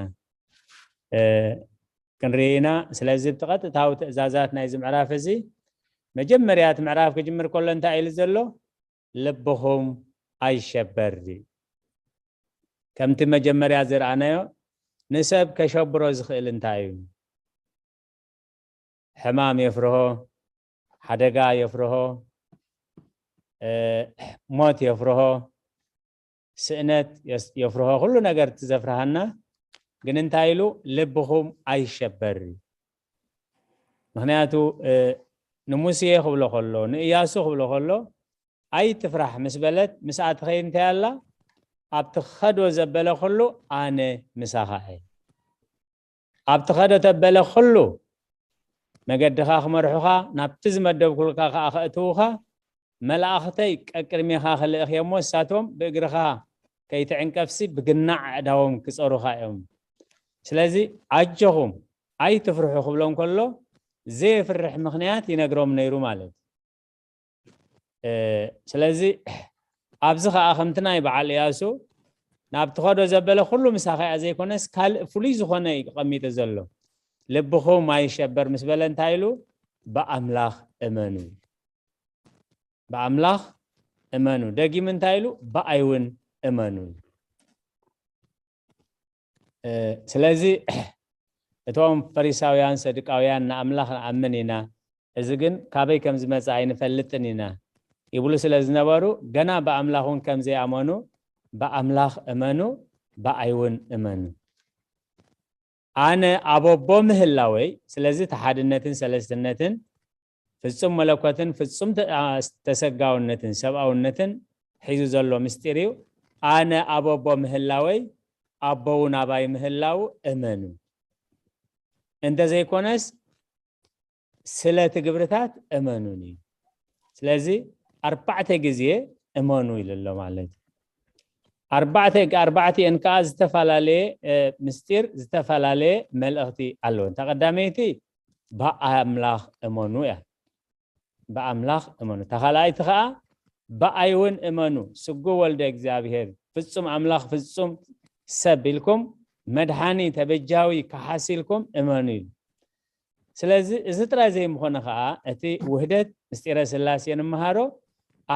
እ፣ ክንርኢ ኢና። ስለዚ ብቲ ቀጥታዊ ትእዛዛት ናይዚ ምዕራፍ እዚ መጀመርያ እቲ ምዕራፍ ክጅምር ከሎ እንታይ ኢሉ ዘሎ? ልብኹም ኣይሸበር እዩ። ከምቲ መጀመርያ ዝረኣናዮ ንሰብ ከሸብሮ ዝኽእል እንታይ እዩ? ሕማም የፍርሆ፣ ሓደጋ የፍርሆ፣ እ፣ ሞት የፍርሆ፣ ስእነት የስ-፣ የፍርሆ፣ ኩሉ ነገር እቲ ዘፍርሃና ግን እንታይ ኢሉ? ልብኹም ኣይሸበር። ምኽንያቱ፣ እ፣ ንሙሴ ክብሎ ከሎ፣ ንእያሱ ክብሎ ከሎ፣ "ኣይትፍራሕ" ምስ በለት፣ ምስኣ ትኸይድ እንታይ ኣላ? "ኣብ ትኸዶ ዘበለ ኩሉ ኣነ ምሳኻ እየ። ኣብ ትኸዶ ተበለ ኩሉ መገድኻ ክመርሑኻ፣ ናብቲ ዝመደብኩልካ ከኣ ከእትዉኻ፣ መላእኽተይ ቀቅድሜኻ ክልእኽ እየ እሞ፣ እሳቶም ብእግርኻ ከይትዕንቀፍሲ ብግናዕ ኣእዳዎም ክጸሩኻ እዮም። ስለዚ ኣጆኹም፣ ኣይትፍርሑ" ክብሎም ከሎ፣ ዘየፍርሕ ምኽንያት ይነግሮም ነይሩ ማለት እዩ። እ፣ ስለዚ ኣብዚ ኸኣ ከምቲ ናይ በዓል እያሱ፣ "ናብ ትኸዶ ዘበለ ኩሉ ምሳኻ እያ" ዘይኮነስ፣ ካልእ ፍሉይ ዝኾነ እዩ ቀሚጡ ዘሎ። "ልብኹም ኣይሸበር" ምስ በለ እንታይ ኢሉ? "ብኣምላኽ እመኑ። ብኣምላኽ እመኑ።" ደጊም እንታይ ኢሉ? "ብኣይ እውን እመኑ።" እ፣ ስለዚ እቶም ፈሪሳውያን፣ ሰዱቃውያን "ንኣምላኽ ንኣምን ኢና፣ እዚ ግን ካበይ ከም ዝመጸ ኣይንፈልጥን ኢና" ይብሉ ስለ ዝነበሩ፣ ገና ብኣምላኽ እውን ከም ዘይኣመኑ፣ "ብኣምላኽ እመኑ፣ ብኣይ እውን እመኑ።" ኣነ ኣብ ኣቦ ምህላወይ፣ ስለዚ እቲ ሓድነትን ሰለስትነትን፣ ፍጹም መለኮትን ፍጹም ተ-፣ ኣ-፣ ተሰጋውነትን ሰብኣውነትን ሒዙ ዘሎ ምስጢር እዩ። ኣነ ኣብ ኣቦ ምህላወይ፣ ኣቦ እውን ኣባይ ምህላው እመኑ። እንተዘይኮነስ ስለ እቲ ግብርታት እመኑኒ። ስለዚ ኣርባዕተ ግዜ እመኑ ኢሉ ኣሎ ማለት እዩ። ኣርባዕተ፣ ኣርባዕቲኤን ከኣ ዝተፈላለየ፣ እ፣ ምስጢር፣ ዝተፈላለየ መልእኽቲ ኣለዎ። እታ ቀዳመይቲ ብኣምላኽ እመኑ እያ። ብኣምላኽ እመኑ። እታ ካልኣይቲ ከኣ ብኣይ እውን እመኑ፣ ስጉ ወልደ እግዚኣብሔር፣ ፍጹም ኣምላኽ፣ ፍጹም ሰብ ኢልኩም፣ መድሓኒ፣ ተበጃዊ፣ ከሓሲ ኢልኩም እመኑ ኢሉ። ስለዚ እዚ ጥራይ ዘይምኾነ ከኣ እቲ ውህደት ምስጢረ ስላሴ ንምሃሮ፣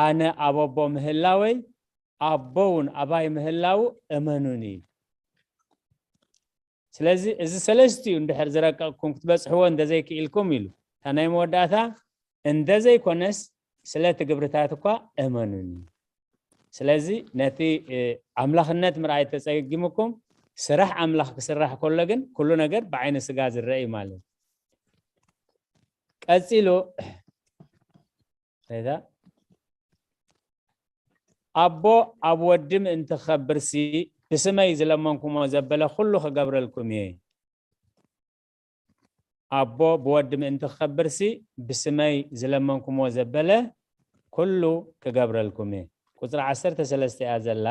ኣነ ኣብ ኣቦ ምህላወይ ኣቦ እውን ኣባይ ምህላው እመኑኒ። ስለዚ እዚ ሰለስቲኡ እንድሕር ዝረቀቕኩም ክትበጽሕዎ እንተዘይክኢልኩም ኢሉ፣ እታ ናይ መወዳእታ፣ "እንተዘይኮነስ ስለ እቲ ግብርታት እኳ እመኑኒ።" ስለዚ ነቲ፣ እ፣ ኣምላኽነት ምርኣይ ተጸጊሙኩም፣ ስራሕ ኣምላኽ ክስራሕ ከሎ ግን ኩሉ ነገር ብዓይኒ ስጋ ዝረአ እዩ ማለት እዩ። ቀጺሉ፣ ሬዳ፣ "ኣቦ ኣብ ወዲ ምእንቲ ክኸብርሲ ብስመይ ዝለመንኩሞ ዘበለ ኩሉ ክገብረልኩም እየ።" ኣቦ ብወዲ ምእንቲ ክኸብርሲ ብስመይ ዝለመንኩሞ ዘበለ ኩሉ ክገብረልኩም እየ። ቁጽሪ ዓሰርተ ሰለስተ እያ ዘላ።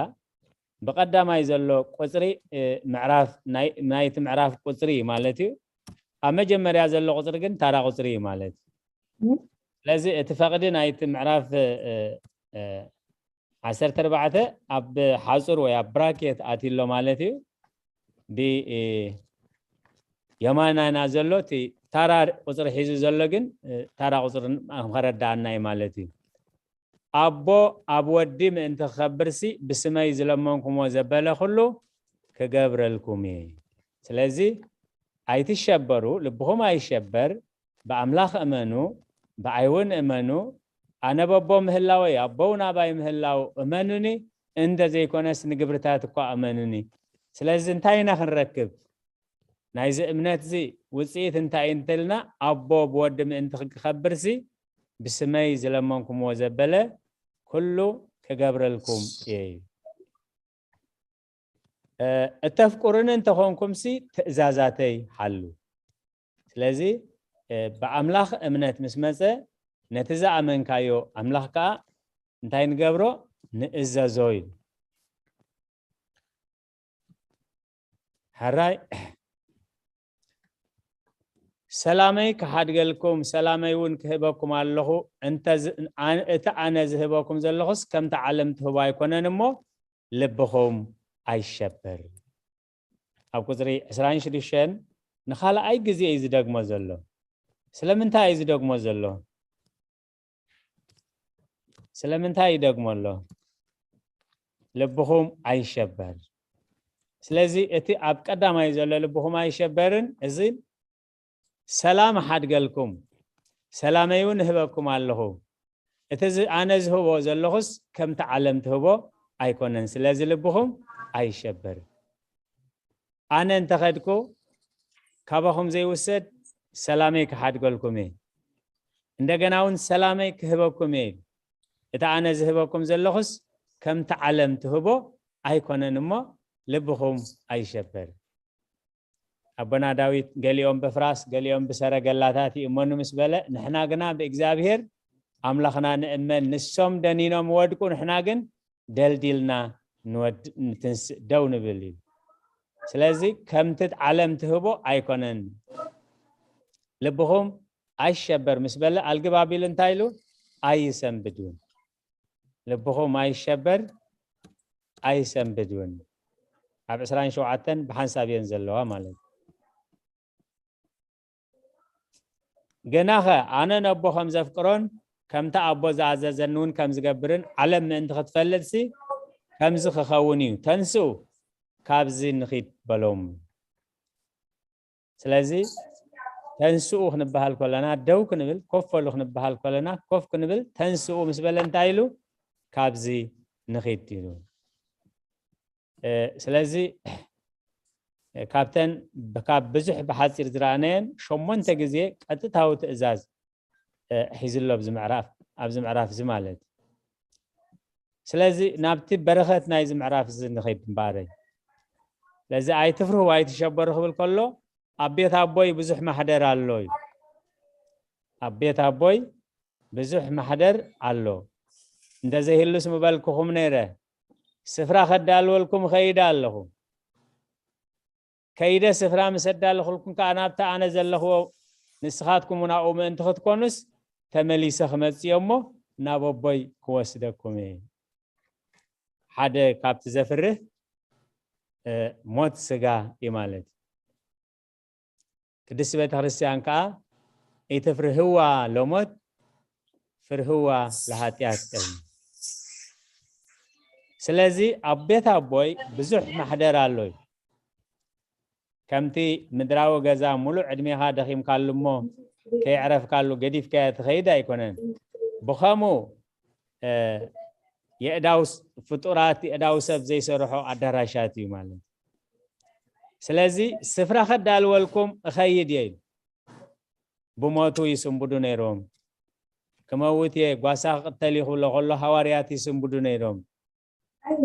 ብቐዳማይ ዘሎ ቁጽሪ፣ እ፣ ምዕራፍ ናይ፣ ናይቲ ምዕራፍ ቁጽሪ ማለት እዩ። ኣብ መጀመርያ ዘሎ ቁጽሪ ግን ታራ ቁጽሪ እዩ ማለት እዩ። እ? ስለዚ እቲ ፈቕዲ ናይቲ ምዕራፍ፣ እ፣ እ፣ ዓሰርተ ኣርባዕተ ኣብ ሓጹር ወይ ኣብ ብራኬት ኣትዩ ኣሎ ማለት እዩ። ብ-፣ እ፣ የማናና ዘሎ እቲ ታራ ቁጽሪ ሒዙ ዘሎ ግን፣ እ፣ ታራ ቁጽሪ ከረዳኣና እዩ ማለት እዩ። ኣቦ ኣብ ወዲ ምእንቲ ክኸብርሲ ብስመይ ዝለመንኩሞ ዘበለ ኩሉ ክገብረልኩም እየ። ስለዚ ኣይትሸበሩ፣ ልብኹም ኣይሸበር፣ ብኣምላኽ እመኑ፣ ብኣይ እውን እመኑ። ኣነ በቦ ምህላወይ ኣቦ እውን ኣባይ ምህላው እመኑኒ፣ እንተ ዘይኮነስ ንግብርታት እኳ እመኑኒ። ስለዚ እንታይ ኢና ክንረክብ? ናይዚ እምነትዚ ውጽኢት እንታይ እዩ እንተልና፣ ኣቦ ብወዲ ምእንቲ ክኸብርሲ ብስመይ ዝለመንኩምዎ ዘበለ ኩሉ ክገብረልኩም እየ እዩ። እ፣ እተፍቅሩኒ እንተኾንኩምሲ ትእዛዛተይ ሓሉ። ስለዚ፣ እ፣ ብኣምላኽ እምነት ምስ መጸ፣ ነቲ ዝኣመንካዮ ኣምላኽ ከኣ እንታይ ንገብሮ? ንእዘዞ ኢሉ። ሕራይ፣ ሰላመይ ክሓድገልኩም፣ ሰላመይ እውን ክህበኩም ኣለኹ። እንተ ዝ-፣ ኣነ፣ እቲ ኣነ ዝህበኩም ዘለኹስ ከምቲ ዓለም ትህቦ ኣይኮነን እሞ፣ ልብኹም ኣይሸበር። ኣብ ቁጽሪ ዕስራን ሽዱሽተን ንኻልኣይ ግዜ እዩ ዝደግሞ ዘሎ። ስለምንታይ እዩ ዝደግሞ ዘሎ? ስለምንታይ ይደግሞ ኣሎ? ልብኹም ኣይሸበር። ስለዚ እቲ ኣብ ቀዳማይ ዘሎ ልብኹም ኣይሸበርን፣ እዚ ሰላም እሓድገልኩም፣ ሰላመይ እውን እህበኩም ኣለኹ። እቲ ኣነ ዝህቦ ዘለኹስ ከምቲ ዓለም ትህቦ ኣይኮነን። ስለዚ ልብኹም ኣይሸበር። ኣነ እንተኸድኩ ካባኹም ዘይውሰድ ሰላመይ ክሓድገልኩም እየ፣ እንደገና እውን ሰላመይ ክህበኩም እየ። እቲ ኣነ ዝህበኩም ዘለኹስ ከምቲ ዓለም ትህቦ ኣይኮነን እሞ ልብኹም ኣይሸበር። ኣቦና ዳዊት ገሊኦም ብፍራስ ገሊኦም ብሰረገላታት ይእመኑ ምስ በለ፣ ንሕና ግና ብእግዚኣብሔር ኣምላኽና ንእመን። ንሶም ደኒኖም ወድቁ፣ ንሕና ግን ደልዲልና ንወድ ንትንስእ ደው ንብል እዩ። ስለዚ ከምቲ ዓለም ትህቦ ኣይኮነን። ልብኹም ኣይሸበር ምስ በለ ኣልግብ ኣቢሉ እንታይ ኢሉ? ኣይሰንብድ እውን። ልብኹም ኣይሸበር ኣይሰንብድ እውን። ኣብ ዕስራን ሸውዓተን ብሓንሳብ እየን ዘለዋ ማለት እዩ። ግናኸ ኣነ ነቦ ከም ዘፍቅሮን ከምቲ ኣቦ ዝኣዘዘኒ እውን ከም ዝገብርን ዓለም ምእንቲ ክትፈልጥሲ ከምዚ ክኸውን እዩ። ተንስኡ ካብዚ ንኺድ በሎም። ስለዚ ተንስኡ ክንበሃል ከለና ደው ክንብል፣ ኮፍ በሉ ክንበሃል ከለና ኮፍ ክንብል፣ ተንስኡ ምስ በለ እንታይ ኢሉ? ካብዚ ንኺድ ኢሉ። ስለዚ ካብተን ካብ ብዙሕ ብሓፂር ዝረኣናየን ሸሞንተ ግዜ ቀጥታዊ ትእዛዝ ሒዙ ኣሎ ኣብዚ ምዕራፍ፣ ኣብዚ ምዕራፍ እዚ ማለት። ስለዚ ናብቲ በረኸት ናይዚ ምዕራፍ እዚ ንኸይድ እምበኣረይ። ስለዚ ኣይትፍርሁ ኣይትሸበሩ ክብል ከሎ ኣብ ቤት ኣቦይ ብዙሕ ማሕደር ኣሎ እዩ። ኣብ ቤት ኣቦይ ብዙሕ ማሕደር ኣሎ። እንተዘይህሉስ ምበልኩኹም ነይረ፣ ስፍራ ከዳልወልኩም እኸይድ ኣለኹ። ከይደ ስፍራ ምስ ኣዳለኹልኩም ከዓ ናብቲ ኣነ ዘለኽዎ ንስኻትኩም እውን ኣብኡ ምእንቲ ክትኮኑስ ተመሊሰ ክመጽእ እየ እሞ ናብ ኣቦይ ክወስደኩም እየ። ሓደ ካብቲ ዘፍርህ ሞት ስጋ እዩ ማለት እዩ። ቅድስቲ ቤተ ክርስቲያን ከዓ ኢትፍርህዋ ለሞት ፍርህዋ ለሃጢኣት ቀኝ። ስለዚ ኣብ ቤት ኣቦይ ብዙሕ ማሕደር ኣሎ እዩ። ከምቲ ምድራዊ ገዛ ሙሉእ ዕድሜኻ ደኺምካሉ እሞ ከይዕረፍካሉ ገዲፍካዮ ትኸይድ ኣይኮነን። ብኸምኡ የእዳው ፍጡራት የእዳው ሰብ ዘይሰርሖ ኣዳራሻት እዩ ማለት። ስለዚ ስፍራ ከዳልወልኩም እኸይድ እየ ኢሉ። ብሞቱ ይስንብዱ ነይሮም። ክመውት እየ ጓሳ ክቕተል እዩ ክብሎ ከሎ ሃዋርያት ይስንብዱ ነይሮም።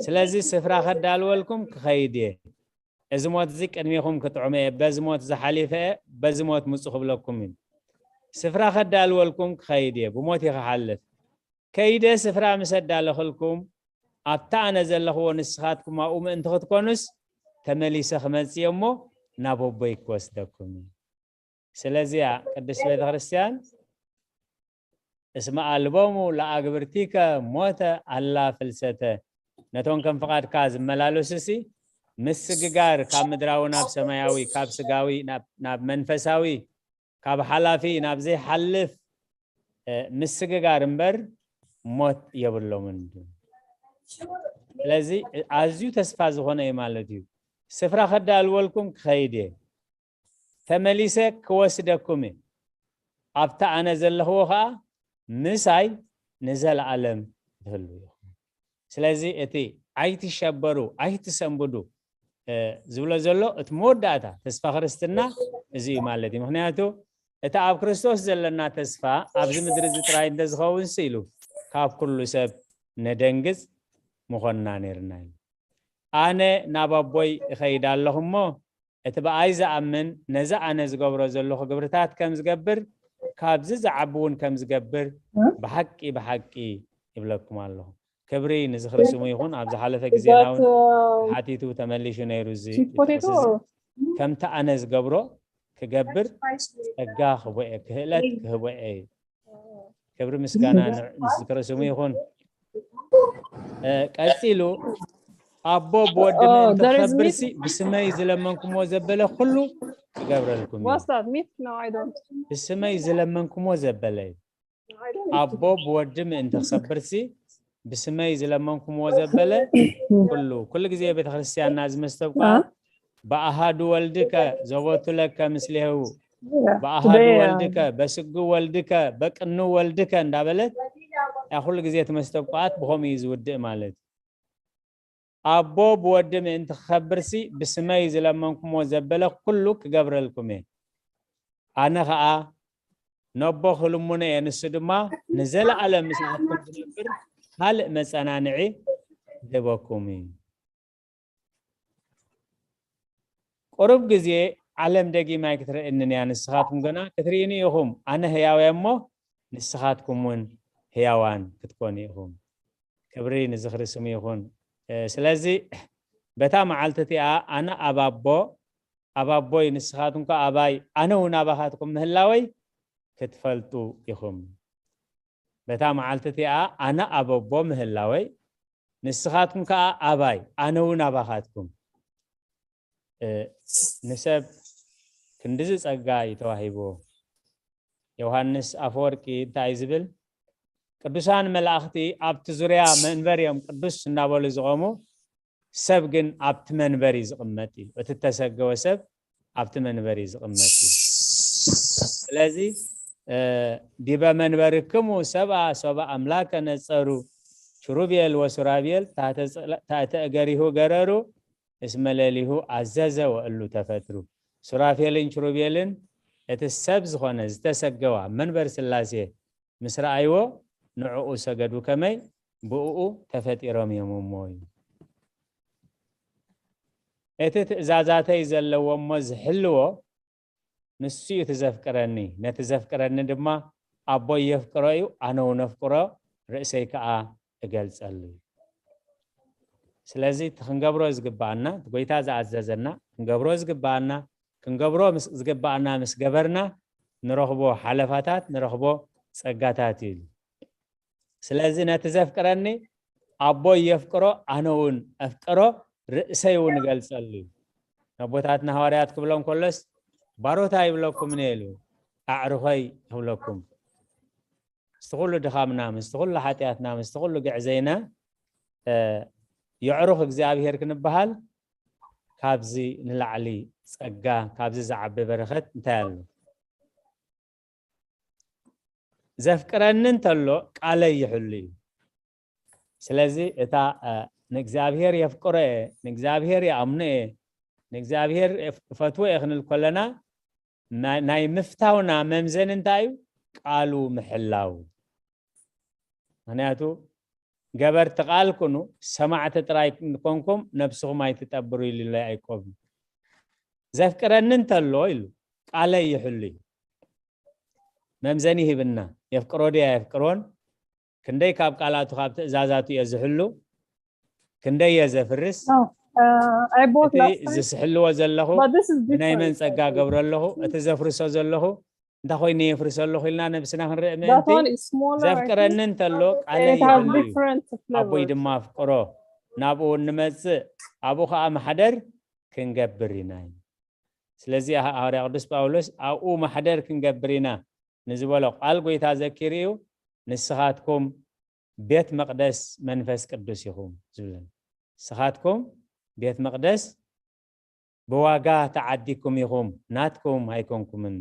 ስለዚ ስፍራ ከዳልወልኩም ክኸይድ እየ። እዚ ሞት እዚ ቅድሚኹም ክጥዕሞ እየ። በዚ ሞት ዝሓሊፈ እየ፣ በዚ ሞት ምፁ ክብለኩም እዩ። ስፍራ ከዳልወልኩም ክኸይድ እየ። ብሞት እየ ክሓልፍ። ከይደ ስፍራ ምስ ኣዳለኽልኩም ኣብታ ኣነ ዘለኽዎ ንስኻትኩም ኣብኡ ምእንቲ ክትኮኑስ ተመሊሰ ክመፅእ እየ እሞ ናብ ኣቦይ ክወስደኩም እዩ። ስለዚያ ቅድስት ቤተ ክርስቲያን እስመ ኣልቦሙ ለኣግብርቲከ ሞተ ኣላ ፍልሰተ፣ ነቶም ከም ፍቓድካ ዝመላለሱሲ ምስግጋር ካብ ምድራዊ ናብ ሰማያዊ ካብ ስጋዊ ናብ መንፈሳዊ ካብ ሓላፊ ናብ ዘይሓልፍ ምስግጋር እምበር ሞት የብሎምን። ስለዚ ኣዝዩ ተስፋ ዝኾነ እዩ ማለት እዩ። ስፍራ ከዳልወልኩም ክኸይድ እየ፣ ተመሊሰ ክወስደኩም እየ፣ ኣብታ ኣነ ዘለኽዎ ኸዓ ምሳይ ንዘለኣለም ትህሉ ኢኹም። ስለዚ እቲ ኣይትሸበሩ ኣይትሰንብዱ ዝብሎ ዘሎ እቲ መወዳእታ ተስፋ ክርስትና እዚ እዩ ማለት እዩ። ምክንያቱ እቲ ኣብ ክርስቶስ ዘለና ተስፋ ኣብዚ ምድሪ እዚ ጥራይ እንተዝኸውን ሲ ኢሉ ካብ ኩሉ ሰብ ነደንግጽ ምኾንና ነይርና እዩ። ኣነ ናብ ኣቦይ እኸይድ ኣለኹ እሞ እቲ ብኣይ ዝኣምን ነዚ ኣነ ዝገብሮ ዘለኹ ግብርታት ከም ዝገብር ካብዚ ዝዓቢ እውን ከም ዝገብር ብሓቂ ብሓቂ ይብለኩም ኣለኹ። ክብሪ ንዝኽሪ ስሙ ይኹን። ኣብ ዝሓለፈ ግዜና እውን ሓቲቱ ተመሊሹ ነይሩ። እዚ ከምቲ ኣነ ዝገብሮ ክገብር ጸጋ ክህቦ እየ፣ ክህእለት ክህቦ እየ። ክብሪ ምስጋና ንዝኽሪ ስሙ ይኹን። ቀጺሉ ኣቦ ብወዲ ምእንቲ ክኸብርሲ ብስመይ ዝለመንኩምዎ ዘበለ ኩሉ ክገብረልኩም እዩ። ብስመይ ዝለመንኩምዎ ዘበለ እዩ። ኣቦ ብወዲ ምእንቲ ክሰብርሲ ብስመይ ዝለመንኩምዎ ዘበለ ኩሉ ኩሉ ግዜ ቤተክርስትያንና ዝመስተብቋ ብኣሃዱ ወልድከ ዘቦቱ ለከ ምስሌሁ ብኣሃዱ ወልድከ በስጉ ወልድከ በቅኑ ወልድከ እንዳበለት ያ ኩሉ ግዜ እቲ መስተብቆኣት ብኸምኡ እዩ ዝውድእ ማለት እዩ። ኣቦ ብወዲ ምእንቲ ክኸብርሲ ብስመይ ዝለመንኩምዎ ዘበለ ኩሉ ክገብረልኩም እየ። ኣነ ኸኣ ነቦ ክልምኖ እየ፣ ንሱ ድማ ንዘለኣለም ምሳኹም ዝነብር ካልእ መጸናንዒ ክህበኩም እዩ። ቁሩብ ግዜ ዓለም ደጊም ኣይክትርእንን እያ፣ ንስኻትኩም ግና ክትርእዩኒ ኢኹም። ኣነ ህያው እየ እሞ ንስኻትኩም እውን ህያዋን ክትኮኑ ኢኹም። ክብሪ ንዝኽሪ ስሙ ይኹን። ስለዚ በታ መዓልቲ እቲኣ ኣነ ኣብ ኣቦ፣ ኣብ ኣቦይ ንስኻትኩም ከኣ ኣባይ፣ ኣነ እውን ኣባኻትኩም ምህላወይ ክትፈልጡ ኢኹም። በታ መዓልቲ እቲኣ ኣነ ኣብ ኣቦ ምህላወይ ንስኻትኩም ከኣ ኣባይ፣ ኣነ እውን ኣባኻትኩም። ንሰብ ክንድዚ ጸጋ እዩ ተዋሂብዎ። ዮሃንስ ኣፈወርቂ እንታይ እዩ ዝብል? ቅዱሳን መላእኽቲ ኣብቲ ዙርያ መንበር እዮም ቅዱስ እናበሉ ዝቖሙ፣ ሰብ ግን ኣብቲ መንበር እዩ ዝቕመጥ እዩ። እቲ እተሰገወ ሰብ ኣብቲ መንበር እዩ ዝቕመጥ እዩ። ስለዚ ዲበ መንበርክሙ ሰብኣ ሶበ ኣምላከ ነጸሩ፣ ኪሩቤል ወሱራቤል ታሕተ እገሪሁ ገረሩ፣ እስመ ሌሊሁ ኣዘዘ ወእሉ ተፈጥሩ። ሱራፌልን ኪሩቤልን እቲ ሰብ ዝኾነ ዝተሰገወ ኣብ መንበር ስላሴ ምስ ረኣይዎ ንዕኡ ሰገዱ፣ ከመይ ብእኡ ተፈጢሮም እዮም እሞ እዩ። እቲ ትእዛዛተይ ዘለዎ እሞ ዝሕልዎ ንሱ እዩ እቲ ዘፍቅረኒ፣ ነቲ ዘፍቅረኒ ድማ ኣቦይ የፍቅሮ እዩ፣ ኣነ እውን ኣፍቅሮ ርእሰይ ከኣ እገልጸሉ እዩ። ስለዚ እቲ ክንገብሮ ዝግባኣና፣ እቲ ጎይታ ዝኣዘዘና ክንገብሮ ዝግባኣና፣ ክንገብሮ ምስ ዝግባኣና ምስ ገበርና ንረኽቦ ሓለፋታት፣ ንረኽቦ ጸጋታት እዩ። ስለዚ ነቲ ዘፍቅረኒ ኣቦይ የፍቅሮ፣ ኣነ እውን ኣፍቅሮ ርእሰይ እውን እገልጸሉ እዩ። ነቦታትና ሃዋርያት ክብሎም ከሎስ ባሮታ ይብለኩም እየ ኢሉ፣ ኣዕሩኸይ ይብለኩም። ምስቲ ኩሉ ድኻምና፣ ምስቲ ኩሉ ሓጢኣትና፣ ምስቲ ኩሉ ግዕዘይና የዕሩኽ እግዚኣብሔር ክንበሃል ካብዚ ንላዕሊ ጸጋ፣ ካብዚ ዝዓቢ በረኸት እንታይ ኣሎ? ዘፍቅረኒ እንተሎ ቃለይ ይሕሉ እዩ። ስለዚ እታ ንእግዚኣብሔር የፍቅሮ እየ፣ ንእግዚኣብሔር ይኣምኖ እየ፣ ንእግዚኣብሔር እፈትዎ እየ ክንብል ከለና ናይ ምፍታውና መምዘኒ እንታይ እዩ? ቃሉ ምሕላው። ምክንያቱ ገበርቲ ቃል ኩኑ ሰማዕቲ ጥራይ ኮንኩም ነብስኹም ኣይትጠብሩ ኢሉ ያዕቆብ። ዘፍቅረኒ እንተሎ ኢሉ ቃለይ ይሕሉ እዩ። መምዘኒ ይህብና። የፍቅሮ ድያ የፍቅሮን? ክንደይ ካብ ቃላቱ ካብ ትእዛዛቱ እየ ዝሕሉ? ክንደይ እየ ዘፍርስ? እቲ ዝስሕልዎ ዘለኹ ብናይ መን ጸጋ ገብሮ ኣለኹ? እቲ ዘፍርሶ ዘለኹ እንታይ ኮይነ የፍርሶ ኣለኹ ኢልና ነብስና ክንርኢ ምእንቲ፣ ዘፍቅረኒ እንተሎ ቃለይ ይሕሉ እዩ፣ ኣቦይ ድማ ኣፍቅሮ፣ ናብኡ ንመጽእ፣ ኣብኡ ከኣ ማሕደር ክንገብር ኢና። ስለዚ ሃዋርያ ቅዱስ ጳውሎስ ኣብኡ ማሕደር ክንገብር ኢና ንዝበሎ ቃል ጎይታ ዘኪሩ እዩ፣ ንስኻትኩም ቤት መቕደስ መንፈስ ቅዱስ ኢኹም ዝብለና። ንስኻትኩም ቤት መቕደስ ብዋጋ ተዓዲኩም ኢኹም፣ ናትኩም ኣይኮንኩምን።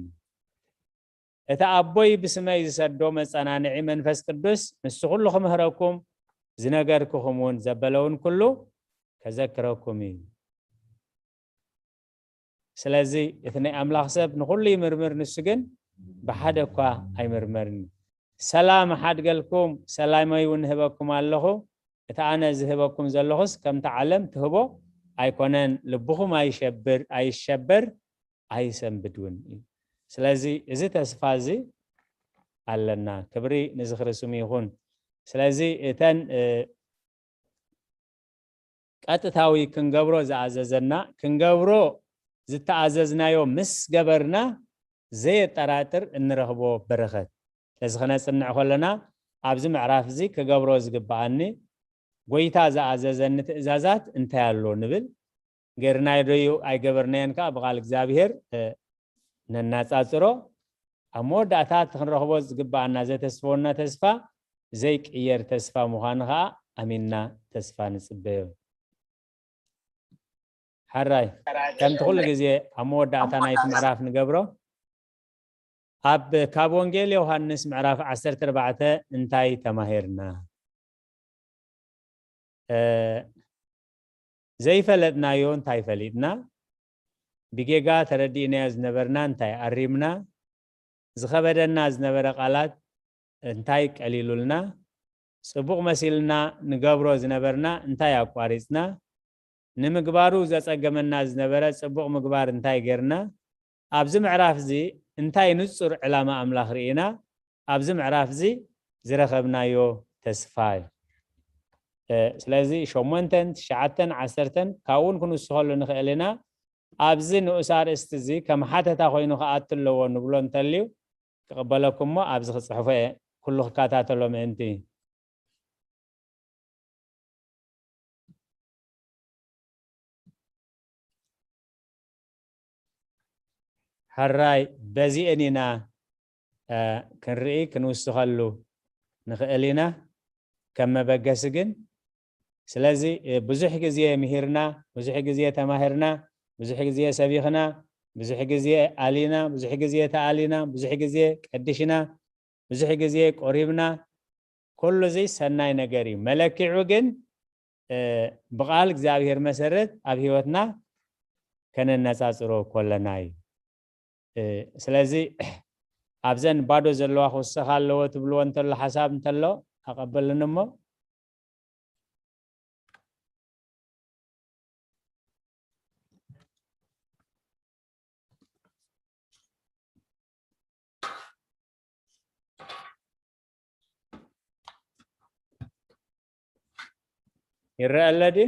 እቲ ኣቦይ ብስመይ ዝሰዶ መጸናንዒ መንፈስ ቅዱስ ንሱ ኩሉ ክምህረኩም፣ ዝነገርኩኹም እውን ዘበለውን ኩሉ ከዘክረኩም እዩ። ስለዚ እቲ ናይ ኣምላኽ ሰብ ንኹሉ ይምርምር፣ ንሱ ግን ብሓደ እኳ ኣይምርመርን። ሰላም እሓድገልኩም፣ ሰላመይ እውን እህበኩም ኣለኹ። እቲ ኣነ ዝህበኩም ዘለኹስ ከምቲ ዓለም ትህቦ ኣይኮነን። ልብኹም ኣይሸብር፣ ኣይሸበር፣ ኣይሰንብድ እውን እዩ። ስለዚ እዚ ተስፋ እዚ ኣለና። ክብሪ ንዝኽሪ ስሙ ይኹን። ስለዚ እተን ቀጥታዊ ክንገብሮ ዝኣዘዘና፣ ክንገብሮ ዝተኣዘዝናዮ ምስ ገበርና ዘየጠራጥር እንረኽቦ በረኸት። ስለዚ ክነጽንዕ ከለና ኣብዚ ምዕራፍ እዚ ክገብሮ ዝግብኣኒ፣ ጎይታ ዝኣዘዘኒ ትእዛዛት እንታይ ኣሎ ንብል፣ ገርናዮ ዶዩ ኣይገበርናዮን ከኣ ብቓል እግዚኣብሔር ነናጻጽሮ። ኣብ መወዳእታ እቲ ክንረኽቦ ዝግብኣና ዘተስፈወና ተስፋ ዘይቅየር ተስፋ ምዃኑ ከኣ ኣሚንና ተስፋ ንጽበዮ። ሓራይ ከምቲ ኩሉ ግዜ ኣብ መወዳእታ ናይቲ ምዕራፍ ንገብሮ ኣብ ካብ ወንጌል ዮሃንስ ምዕራፍ ዓሰርተ ኣርባዕተ እንታይ ተማሂርና? እ፣ ዘይፈለጥናዮ እንታይ ፈሊጥና? ብጌጋ ተረዲእናዮ ዝነበርና እንታይ ኣሪምና? ዝኸበደና ዝነበረ ቃላት እንታይ ቀሊሉልና? ጽቡቕ መሲልና ንገብሮ ዝነበርና እንታይ ኣቋሪጽና? ንምግባሩ ዘጸገመና ዝነበረ ጽቡቕ ምግባር እንታይ ጌርና? ኣብዚ ምዕራፍ እዚ እንታይ ንጹር ዕላማ ኣምላኽ ርኢና? ኣብዚ ምዕራፍ እዚ ዝረኸብናዮ ተስፋ እዩ። እ፣ ስለዚ ሸሞንተን፣ ትሽዓተን፣ ዓሰርተን ካብኡን ክንውስኸሉ ንኽእል ኢና። ኣብዚ ንኡስ ኣርእስቲ እዚ ከም ሓተታ ኮይኑ ክኣቱ ኣለዎ ንብሎ እንተልዩ ክቕበለኩም እሞ ኣብዚ ክጽሕፎ እየ፣ ኩሉ ክከታተሎ ምእንቲ። ሕራይ፣ በዚአን ኢና፣ እ፣ ክንርኢ ክንውስኸሉ ንኽእል ኢና፣ ከም መበገሲ ግን። ስለዚ፣ እ፣ ብዙሕ ግዜ ምሂርና፣ ብዙሕ ግዜ ተማሂርና፣ ብዙሕ ግዜ ሰቢኽና፣ ብዙሕ ግዜ ኣሊና፣ ብዙሕ ግዜ ተኣሊና፣ ብዙሕ ግዜ ቀዲሽና፣ ብዙሕ ግዜ ቆሪብና፣ ኩሉ እዚ ሰናይ ነገር እዩ። መለክዑ ግን፣ እ፣ ብቓል እግዚኣብሔር መሰረት ኣብ ህይወትና ከነነጻጽሮ ከለና እዩ። እ፣ ስለዚ ኣብዘን ባዶ ዘለዋ ክውሰኻ ኣለዎ ትብልዎ እንተሎ ሓሳብ እንተሎ ኣቐበልን እሞ። ይረአ ኣሎ ድዩ?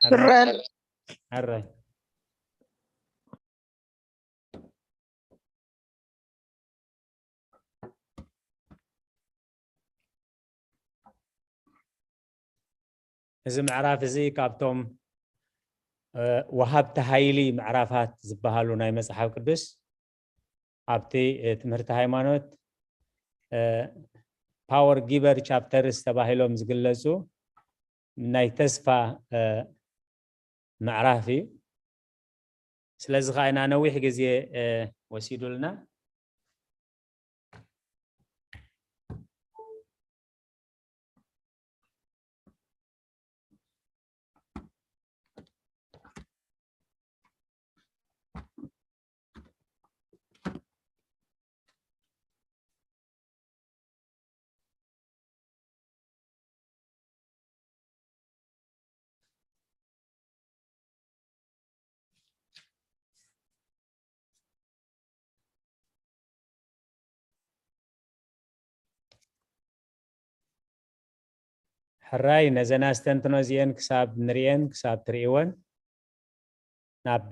ይረአ ኣሎ። ሕራይ። እዚ ምዕራፍ እዚ ካብቶም፣ እ፣ ወሃብቲ ሃይሊ ምዕራፋት ዝበሃሉ ናይ መጽሓፍ ቅዱስ፣ ኣብቲ፣ እ፣ ትምህርቲ ሃይማኖት፣ እ፣ ፓወር ጊቨር ቻፕተርስ ተባሂሎም ዝግለጹ ናይ ተስፋ፣ እ፣ ምዕራፍ እዩ። ስለዚ ኸዓ ኢና ነዊሕ ግዜ፣ እ፣ ወሲዱልና። ሕራይ፣ ነዘን ኣስተንትኖ እዚኤን ክሳብ ንርእየን፣ ክሳብ ትርእይወን፣ ናብ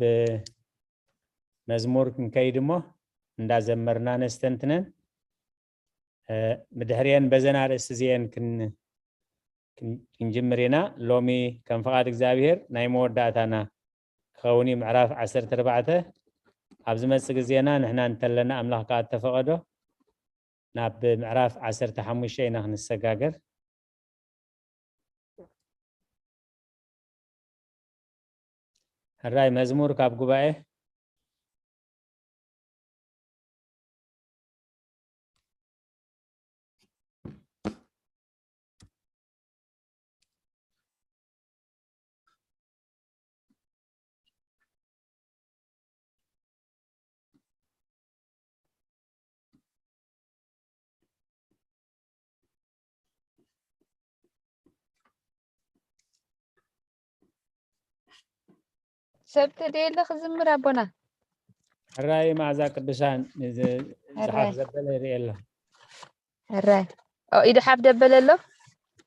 መዝሙር ክንከይድ እሞ፣ እንዳዘመርና ነስተንትነን። እ፣ ብድሕሪኤን በዘን ኣርእስቲ እዚኤን ክን-፣ ክን-፣ ክንጅምር ኢና። ሎሚ ከም ፍቓድ እግዚኣብሔር ናይ መወዳእታና ክኸውን እዩ፣ ምዕራፍ ዓሰርተ ኣርባዕተ። ኣብ ዝመጽእ ግዜና ንሕና እንተለና፣ ኣምላኽ ከኣ እተፈቐዶ፣ ናብ ምዕራፍ ዓሰርተ ሓሙሽተ ኢና ክንሰጋገር። ሕራይ፣ መዝሙር ካብ ጉባኤ። ሰብ ተደየለ ክዝምር ኣቦና። ሕራይ መዓዛ ቅዱሳን፣ እዚ ሕራይ። ዝሓፍ ዘበለ ይርኢ ኣሎ። ሕራይ። ኦ፣ ኢዱ ሓፍ ደበለ ኣሎ?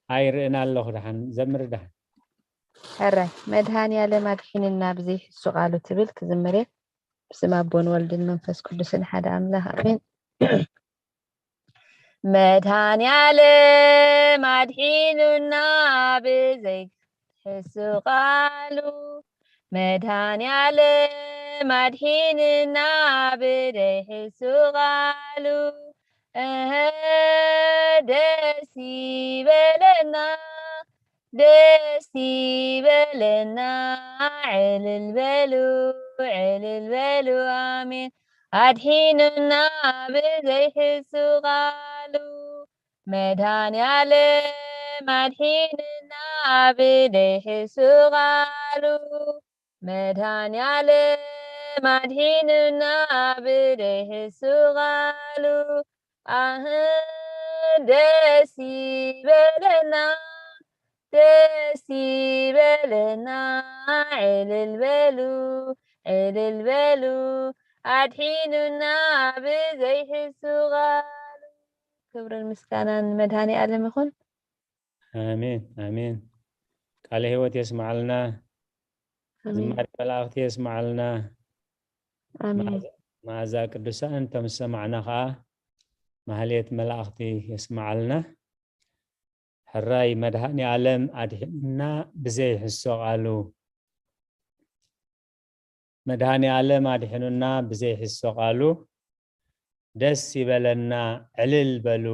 ኣይርእን ኣለኹ፣ ደሓን ዘምር ደሓን። ሕራይ። መድሃኔ ዓለም ኣድሒንና ብዘይሕሱ ቃሉ ትብል ክዝምር እየ። ብስም ኣቦን ወልድን መንፈስ ቅዱስን ሓደ ኣምላኽ ኣሜን። መድሃኔ ዓለም ኣድሒኑና ብዘይሕሱ ቃሉ፣ መድሃኔ ዓለም ዓለም ኣድሒንና ብደይ ሕሱ ቃሉ። እህ ደስ ይበለና፣ ደስ ይበለና። ዕልል በሉ፣ ዕልል በሉ፣ ኣሜን። ኣድሒኑና ብዘይ ሕሱ ቃሉ። መድኃኔ ዓለም ኣድሒንና ብደይ ሕሱ ቃሉ። መድኃኔ ዓለም ኣድሒንና ብደይ ሕሱ ቃሉ። ኣህ ደስ ይበለና፣ ደስ ይበለና። ዕልል በሉ፣ ዕልል በሉ፣ ኣድሒኑና ብዘይ ሕሱ ቃሉ። ክብርን ምስጋናን ንመድኃኔ ዓለም ይኹን። ኣሜን፣ ኣሜን። ቃለ ሕይወት የስምዓልና። ኣሜን። ዝማሬ መላእኽቲ የስምዓልና። ኣሜን። መዓዛ፣ መዓዛ ቅዱሳን ከም ዝሰማዕና ኸዓ ማህሌት መላእኽቲ የስምዓልና። ሕራይ መድኃኔ ዓለም ኣድሒኑና ብዘይ ሕሶ ቃሉ። መድኃኔ ዓለም ኣድሒኑና ብዘይ ሕሶ ቃሉ። ደስ ይበለና፣ ዕልል በሉ።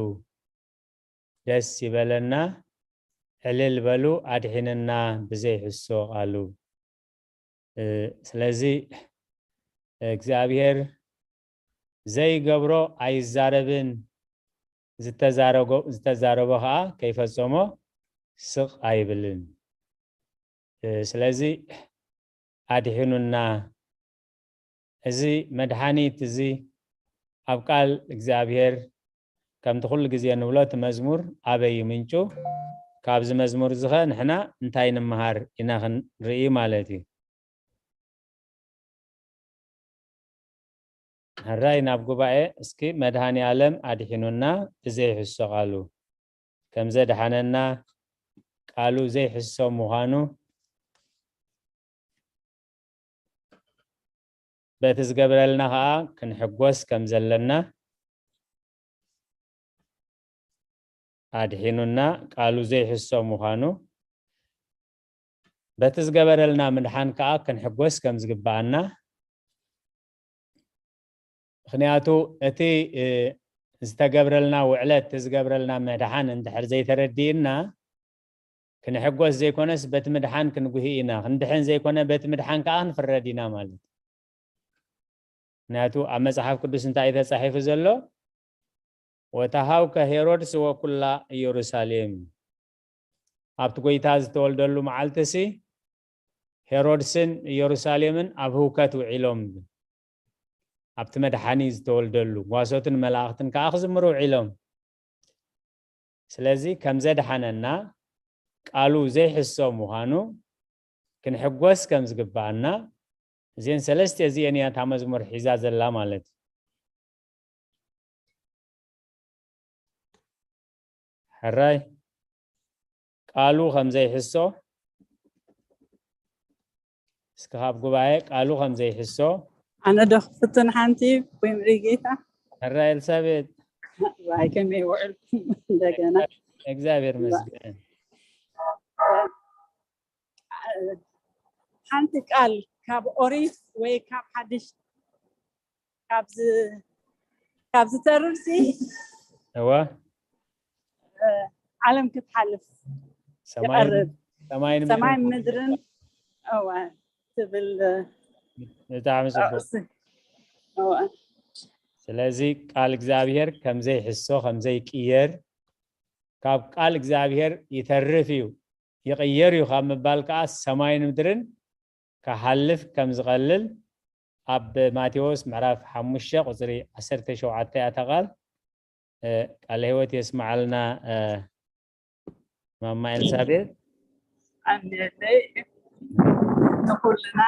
ደስ ይበለና፣ ዕልል በሉ፣ ኣድሒንና ብዘይ ሕሶ ቃሉ። እ፣ ስለዚ እግዚኣብሔር ዘይገብሮ ኣይዛረብን፣ ዝተዛረጎ-፣ ዝተዛረቦ ኸዓ ከይፈጸሞ ስቕ ኣይብልን። እ፣ ስለዚ ኣድሒኑና። እዚ መድኃኒት እዚ ኣብ ቃል እግዚኣብሔር ከምቲ ኩሉ ግዜ ንብሎ እቲ መዝሙር ኣበይ እዩ ምንጩ? ካብዚ መዝሙር እዚ ኸ ንሕና እንታይ ንምሃር ኢና ክንርኢ ማለት እዩ። ሕራይ ናብ ጉባኤ እስኪ መድኃኔ ዓለም ኣድሒኑና ብዘይ ሕሶ ቃሉ። ከም ዘድሓነና ቃሉ ዘይሕሶ ምዃኑ በቲ ዝገብረልና ኸዓ ክንሕጎስ ከም ዘለና ኣድሒኑና ቃሉ ዘይሕሶ ምዃኑ በቲ ዝገበረልና ምድሓን ከኣ ክንሕጎስ ከም ዝግብኣና። ምኽንያቱ እቲ፣ እ፣ ዝተገብረልና ውዕለት፣ እቲ ዝገብረልና ምድሓን እንድሕር ዘይተረዲእና ክንሕጎስ ዘይኮነስ በቲ ምድሓን ክንጉሂ ኢና። ክንድሕን ዘይኮነ በቲ ምድሓን ከኣ ክንፍረድ ኢና ማለት እዩ። ምኽንያቱ ኣብ መጽሓፍ ቅዱስ እንታይ እዩ ተጻሒፉ ዘሎ? "ወተሃውከ ሄሮድስ ወኩላ ኢየሩሳሌም።" ኣብቲ ጐይታ ዝተወልደሉ መዓልትሲ ሄሮድስን ኢየሩሳሌምን ኣብ ህውከት ውዒሎም፣ ኣብቲ መድሓኒ ዝተወልደሉ ጓሶትን መላእኽትን ከኣ ክዝምሩ ውዒሎም። ስለዚ ከም ዘድሓነና ቃሉ ዘይሕሶ ምዃኑ ክንሕጎስ ከም ዝግብኣና፣ እዘን ሰለስተ እዚአን እያ እታ መዝሙር ሒዛ ዘላ ማለት እዩ። ሕራይ ቃሉ ከም ዘይሕሶ፣ እስኪ ካብ ጉባኤ ቃሉ ከም ዘይሕሶ። ኣነ ዶ ክፍትን ሓንቲ ወይ ምሪ ጌታ? ሕራይ ኤልሳቤጥ። ዋይ ከመይ ውዕልኩም እንደገና? እግዚኣብሔር ይመስገን። ሓንቲ ቃል ካብ ኦሪት ወይ ካብ ሓድሽ ካብ ዝ-፣ ካብ ዝተርፍ ሲ እወ። እ፣ ዓለም ክትሓልፍ ሰማይ፣ ይቐርብ። ሰማይን ሰማይ ምድርን ምድርን፣ እወ፣ ትብል፣ እ፣ ብጣዕሚ ጽቡቕ። ርዕሲ። እወ። ስለዚ ቃል እግዚኣብሔር ከም ዘይሕሶ፣ ከም ዘይቅየር፣ ካብ ቃል እግዚኣብሔር ይተርፍ እዩ፣ ይቕየር እዩ ካብ ምባል ከኣ ሰማይን ምድርን ክሓልፍ ከም ዝቐልል ኣብ ማቴዎስ ምዕራፍ ሓሙሽተ ቁጽሪ ዓሰርተ ሸውዓተ እያ እታ ቃል። እ፣ ቃለ ህይወት የስምዓልና፣ እ፣ ማማ ኤልሳቤጥ። ኣሜን። ንኹልና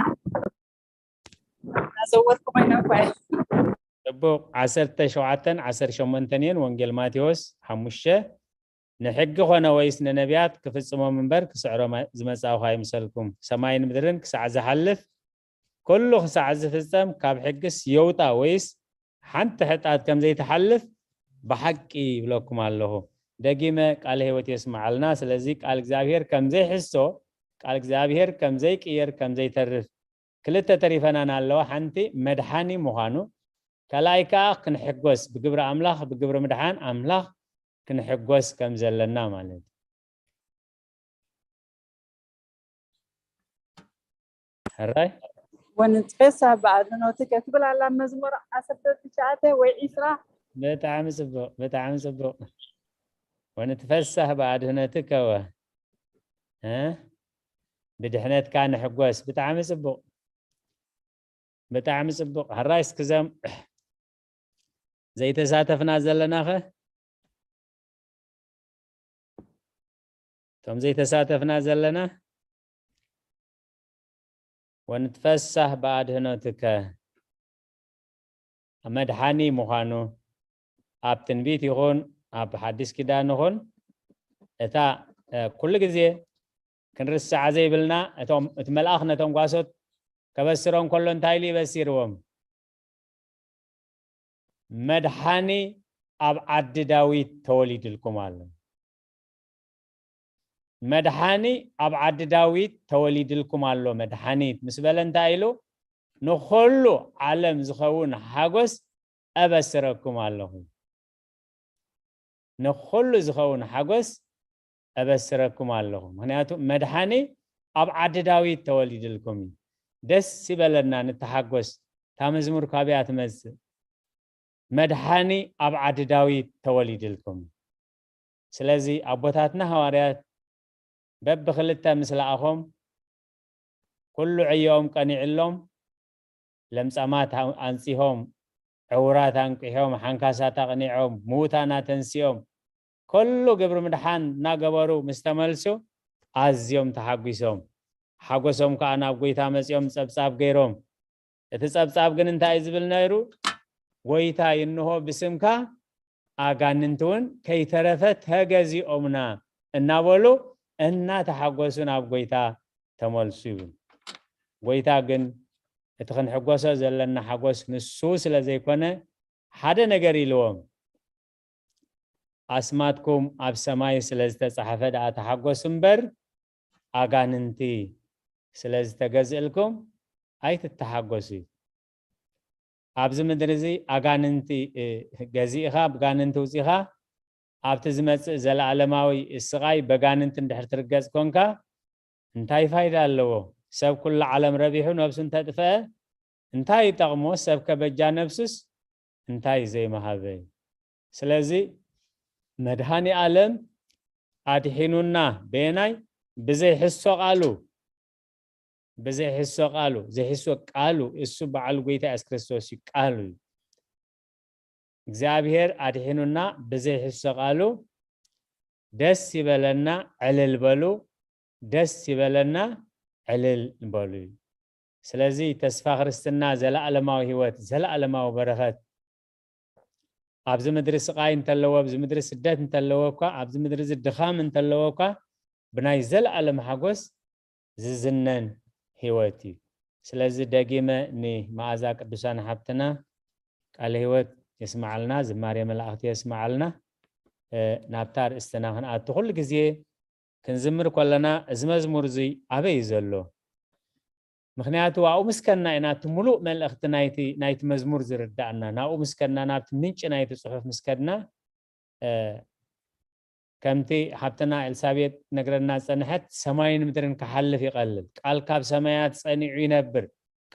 እናዘወርኩ ኮይነ እኳ እየ። ጽቡቕ። ዓሰርተ ሸውዓተን ዓሰርተ ሸሞንተን እየን፣ ወንጌል ማቴዎስ ሓሙሽተ። "ንሕጊ ኾነ ወይስ ንነቢያት ክፍጽሞም እምበር ክስዕሮም ዝመጻእኹ ኣይምሰልኩም። ሰማይን ምድርን ክሳዕ ዝሓልፍ፣ ኩሉ ክሳዕ ዝፍጸም፣ ካብ ሕግስ የውጣ ወይስ ሓንቲ ሕጣት ከም ዘይትሓልፍ ብሓቂ ይብለኩም ኣለኹ።" ደጊመ ቃለ ህይወት የስምዓልና። ስለዚ ቃል እግዚኣብሔር ከም ዘይሕሶ፣ ቃል እግዚኣብሔር ከም ዘይቅየር፣ ከም ዘይተርፍ፣ ክልተ ተሪፈናና ኣለዋ። ሓንቲ መድሓኒ ምዃኑ፣ ካልኣይ ከዓ ክንሕጎስ፣ ብግብሪ ኣምላኽ፣ ብግብሪ ምድሓን ኣምላኽ ክንሕጎስ ከም ዘለና ማለት እዩ። ሕራይ? ወንትፌሳ ብኣድህኖትከ ትብል ኣላ መዝሙር ዓሰርተ ትሽዓተ ወይ ዒስራ። ብጣዕሚ ጽቡቕ፣ ብጣዕሚ ጽቡቕ። ወንትፈሳህ ብኣድህኖትከ ወ እ? ብድሕነትካ ንሕጎስ። ብጣዕሚ ጽቡቕ፣ ብጣዕሚ ጽቡቕ። ሕራይ እስክዘም ዘይተሳተፍና ዘለናኸ? እቶም ዘይተሳተፍና ዘለና? ወንትፈሳህ ብኣድህኖትከ፣ መድሓኒ ምዃኑ ኣብ ትንቢት ይኹን ኣብ ሓዲስ ኪዳን ይኹን፣ እታ ኩሉ ግዜ ክንርስዓ ዘይብልና፣ እቲ መልኣኽ ነቶም ጓሶት ከበስሮም ከሎ እንታይ ኢሉ ይበሲርዎም? መድሓኒ ኣብ ዓዲ ዳዊት ተወሊድልኩም ኣሎ። መድሓኒ ኣብ ዓዲ ዳዊት ተወሊድልኩም ኣሎ። መድሓኒት ምስ በለ እንታይ ኢሉ? ንኹሉ ዓለም ዝኸውን ሓጎስ እበስረኩም ኣለኹ። ንኹሉ ዝኸውን ሓጎስ እበስረኩም ኣለኹ። ምኽንያቱ መድሓኒ ኣብ ዓዲ ዳዊት ተወሊድልኩም እዩ። ደስ ይበለና፣ ንተሓጎስ። እታ መዝሙር ካበያ ትመጽእ? መድሓኒ ኣብ ዓዲ ዳዊት ተወሊድልኩም። ስለዚ ኣቦታትና ሃዋርያት በብኽልተ ምስ ለኣኾም፣ ኩሉ ዕዮኦም ቀኒዕሎም፣ ለምጻማት ኣንጺሆም፣ ዕውራት ኣንቂሖም፣ ሓንካሳት ኣቕኒዖም፣ ምዉታን ኣተንሲኦም፣ ኩሉ ግብሪ ምድሓን እናገበሩ ምስ ተመልሱ ኣዝዮም ተሓጒሶም። ሓጎሶም ከኣ ናብ ጎይታ መጺኦም ጸብጻብ ገይሮም። እቲ ጸብጻብ ግን እንታይ እዩ ዝብል ነይሩ? ጎይታ ይንሆ ብስምካ ኣጋንንቲ እውን ከይተረፈ ተገዚኦምና እናበሉ እናተሓጎሱ ናብ ጎይታ ተመልሱ ይብል። ጎይታ ግን እቲ ክንሕጎሶ ዘለና ሓጎስ ንሱ ስለ ዘይኮነ ሓደ ነገር ኢልዎም። ኣስማትኩም ኣብ ሰማይ ስለ ዝተጻሕፈ ደኣ ተሓጎሱ እምበር ኣጋንንቲ ስለ ዝተገዝእልኩም ኣይትተሓጎሱ። ኣብዚ ምድሪ እዚ ኣጋንንቲ ገዚእኻ ብጋንንቲ ውፂኻ ኣብቲ ዝመፅእ ዘለኣለማዊ ስቓይ በጋንንቲ እንድሕር ትርገፅ ኮንካ እንታይ ፋይዳ ኣለዎ? ሰብ ኩላ ዓለም ረቢሑ ነብሱ እንተጥፍአ እንታይ ይጠቕሞ? ሰብ ከበጃ ነብሱስ እንታይ ዘይመሃበ እዩ? ስለዚ መድሃኒ ዓለም ኣድሒኑና በየናይ? ብዘይሕሶ ቃሉ፣ ብዘይሕሶ ቃሉ፣ ዘይሕሶ ቃሉ፣ እሱ በዓሉ ጎይታ የሱስ ክርስቶስ እዩ፣ ቃሉ እዩ። እግዚኣብሔር ኣድሒኑና ብዘይሕሶ ቃሉ ደስ ይበለና ዕልል በሉ፣ ደስ ይበለና ዕልል በሉ እዩ። ስለዚ ተስፋ ክርስትና ዘለኣለማዊ ህይወት፣ ዘለኣለማዊ በረኸት ኣብዚ ምድሪ ስቓይ እንተለዎ፣ ኣብዚ ምድሪ ስደት እንተለዎ እኳ፣ ኣብዚ ምድሪ እዚ ድኻም እንተለዎ እኳ ብናይ ዘለኣለም ሓጎስ ዝዝነን ህይወት እዩ። ስለዚ ደጊመ ንመኣዛ ቅዱሳን ሓብትና ቃለ ህይወት የስመዓልና፣ ዝማሬ መላእኽቲ የስመዓልና። ናብታ ርእስትና ክንኣቱ ኩሉ ግዜ ክንዝምር ከለና እዚ መዝሙር እዚ ኣበይ እዩ ዘሎ? ምኽንያቱ ኣብኡ ምስ ከድና ኢና እቲ ሙሉእ መልእኽቲ ናይቲ ናይቲ መዝሙር ዝርዳእና። ናብኡ ምስ ከድና ናብቲ ምንጪ ናይቲ ጽሑፍ ምስ ከድና ከምቲ ሓብትና ኤልሳቤጥ ነግረና ዝጸንሐት ሰማይን ምድርን ክሓልፍ ይቐልል፣ ቃልካ ኣብ ሰማያት ጸኒዑ ይነብር፣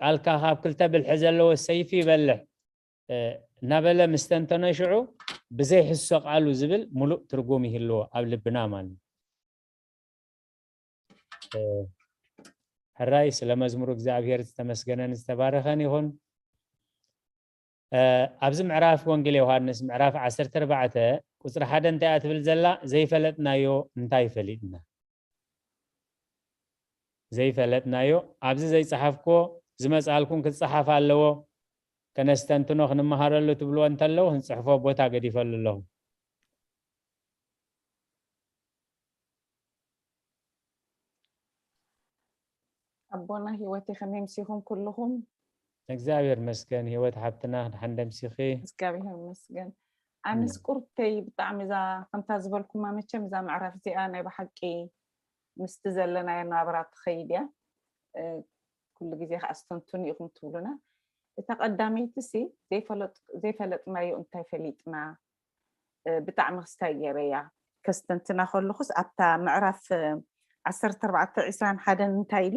ቃልካ ካብ ክልተ ብልሒ ዘለዎ ሰይፊ ይበልሕ እናበለ ምስ ተንተኖ ሽዑ ብዘይሕሶ ቃሉ ዝብል ሙሉእ ትርጉም ይህልዎ ኣብ ልብና ማለት እዩ። ሕራይ ስለ መዝሙር እግዚኣብሔር ዝተመስገነን ዝተባረኸን ይኹን። ኣብዚ ምዕራፍ ወንጌል ዮሃንስ ምዕራፍ ዓሰርተ ኣርባዕተ ቁፅሪ ሓደ እንታይ እያ ትብል ዘላ? ዘይፈለጥናዮ እንታይ ፈሊጥና? ዘይፈለጥናዮ ኣብዚ ዘይፀሓፍክዎ ዝመፅኣልኩም ክፀሓፍ ኣለዎ፣ ከነስተንትኖ ክንመሃረሉ ትብልዎ እንተለዉ ክንፅሕፎ ቦታ ገዲፈሉ ኣለኹ። ኣቦና ህይወት ከመይ ምሲኹም ኩልኹም? እግዚኣብሔር መስገን ህይወት ሓብትና ድሓን ደምሲኺ። እግዚኣብሔር መስገን። ኣነስ ቁርተይ ብጣዕሚ እዛ ከምታ ዝበልኩማ መቸም እዛ ምዕራፍ እዚኣ ናይ ብሓቂ ምስቲ ዘለናዮ ናብራ ትኸይድ እያ። ኩሉ ግዜ ከዓ ኣስተንትኑ ኢኹም ትብሉና። እታ ቀዳመይቲ ሲ ዘይፈለጥ ዘይፈለጥናዮ እንታይ ፈሊጥና? ብጣዕሚ ክስታይ ገይረያ ከስተንትና ከለኹስ ኣብታ ምዕራፍ ዓሰርተ ኣርባዕተ ዕስራን ሓደን እንታይ ኢሉ?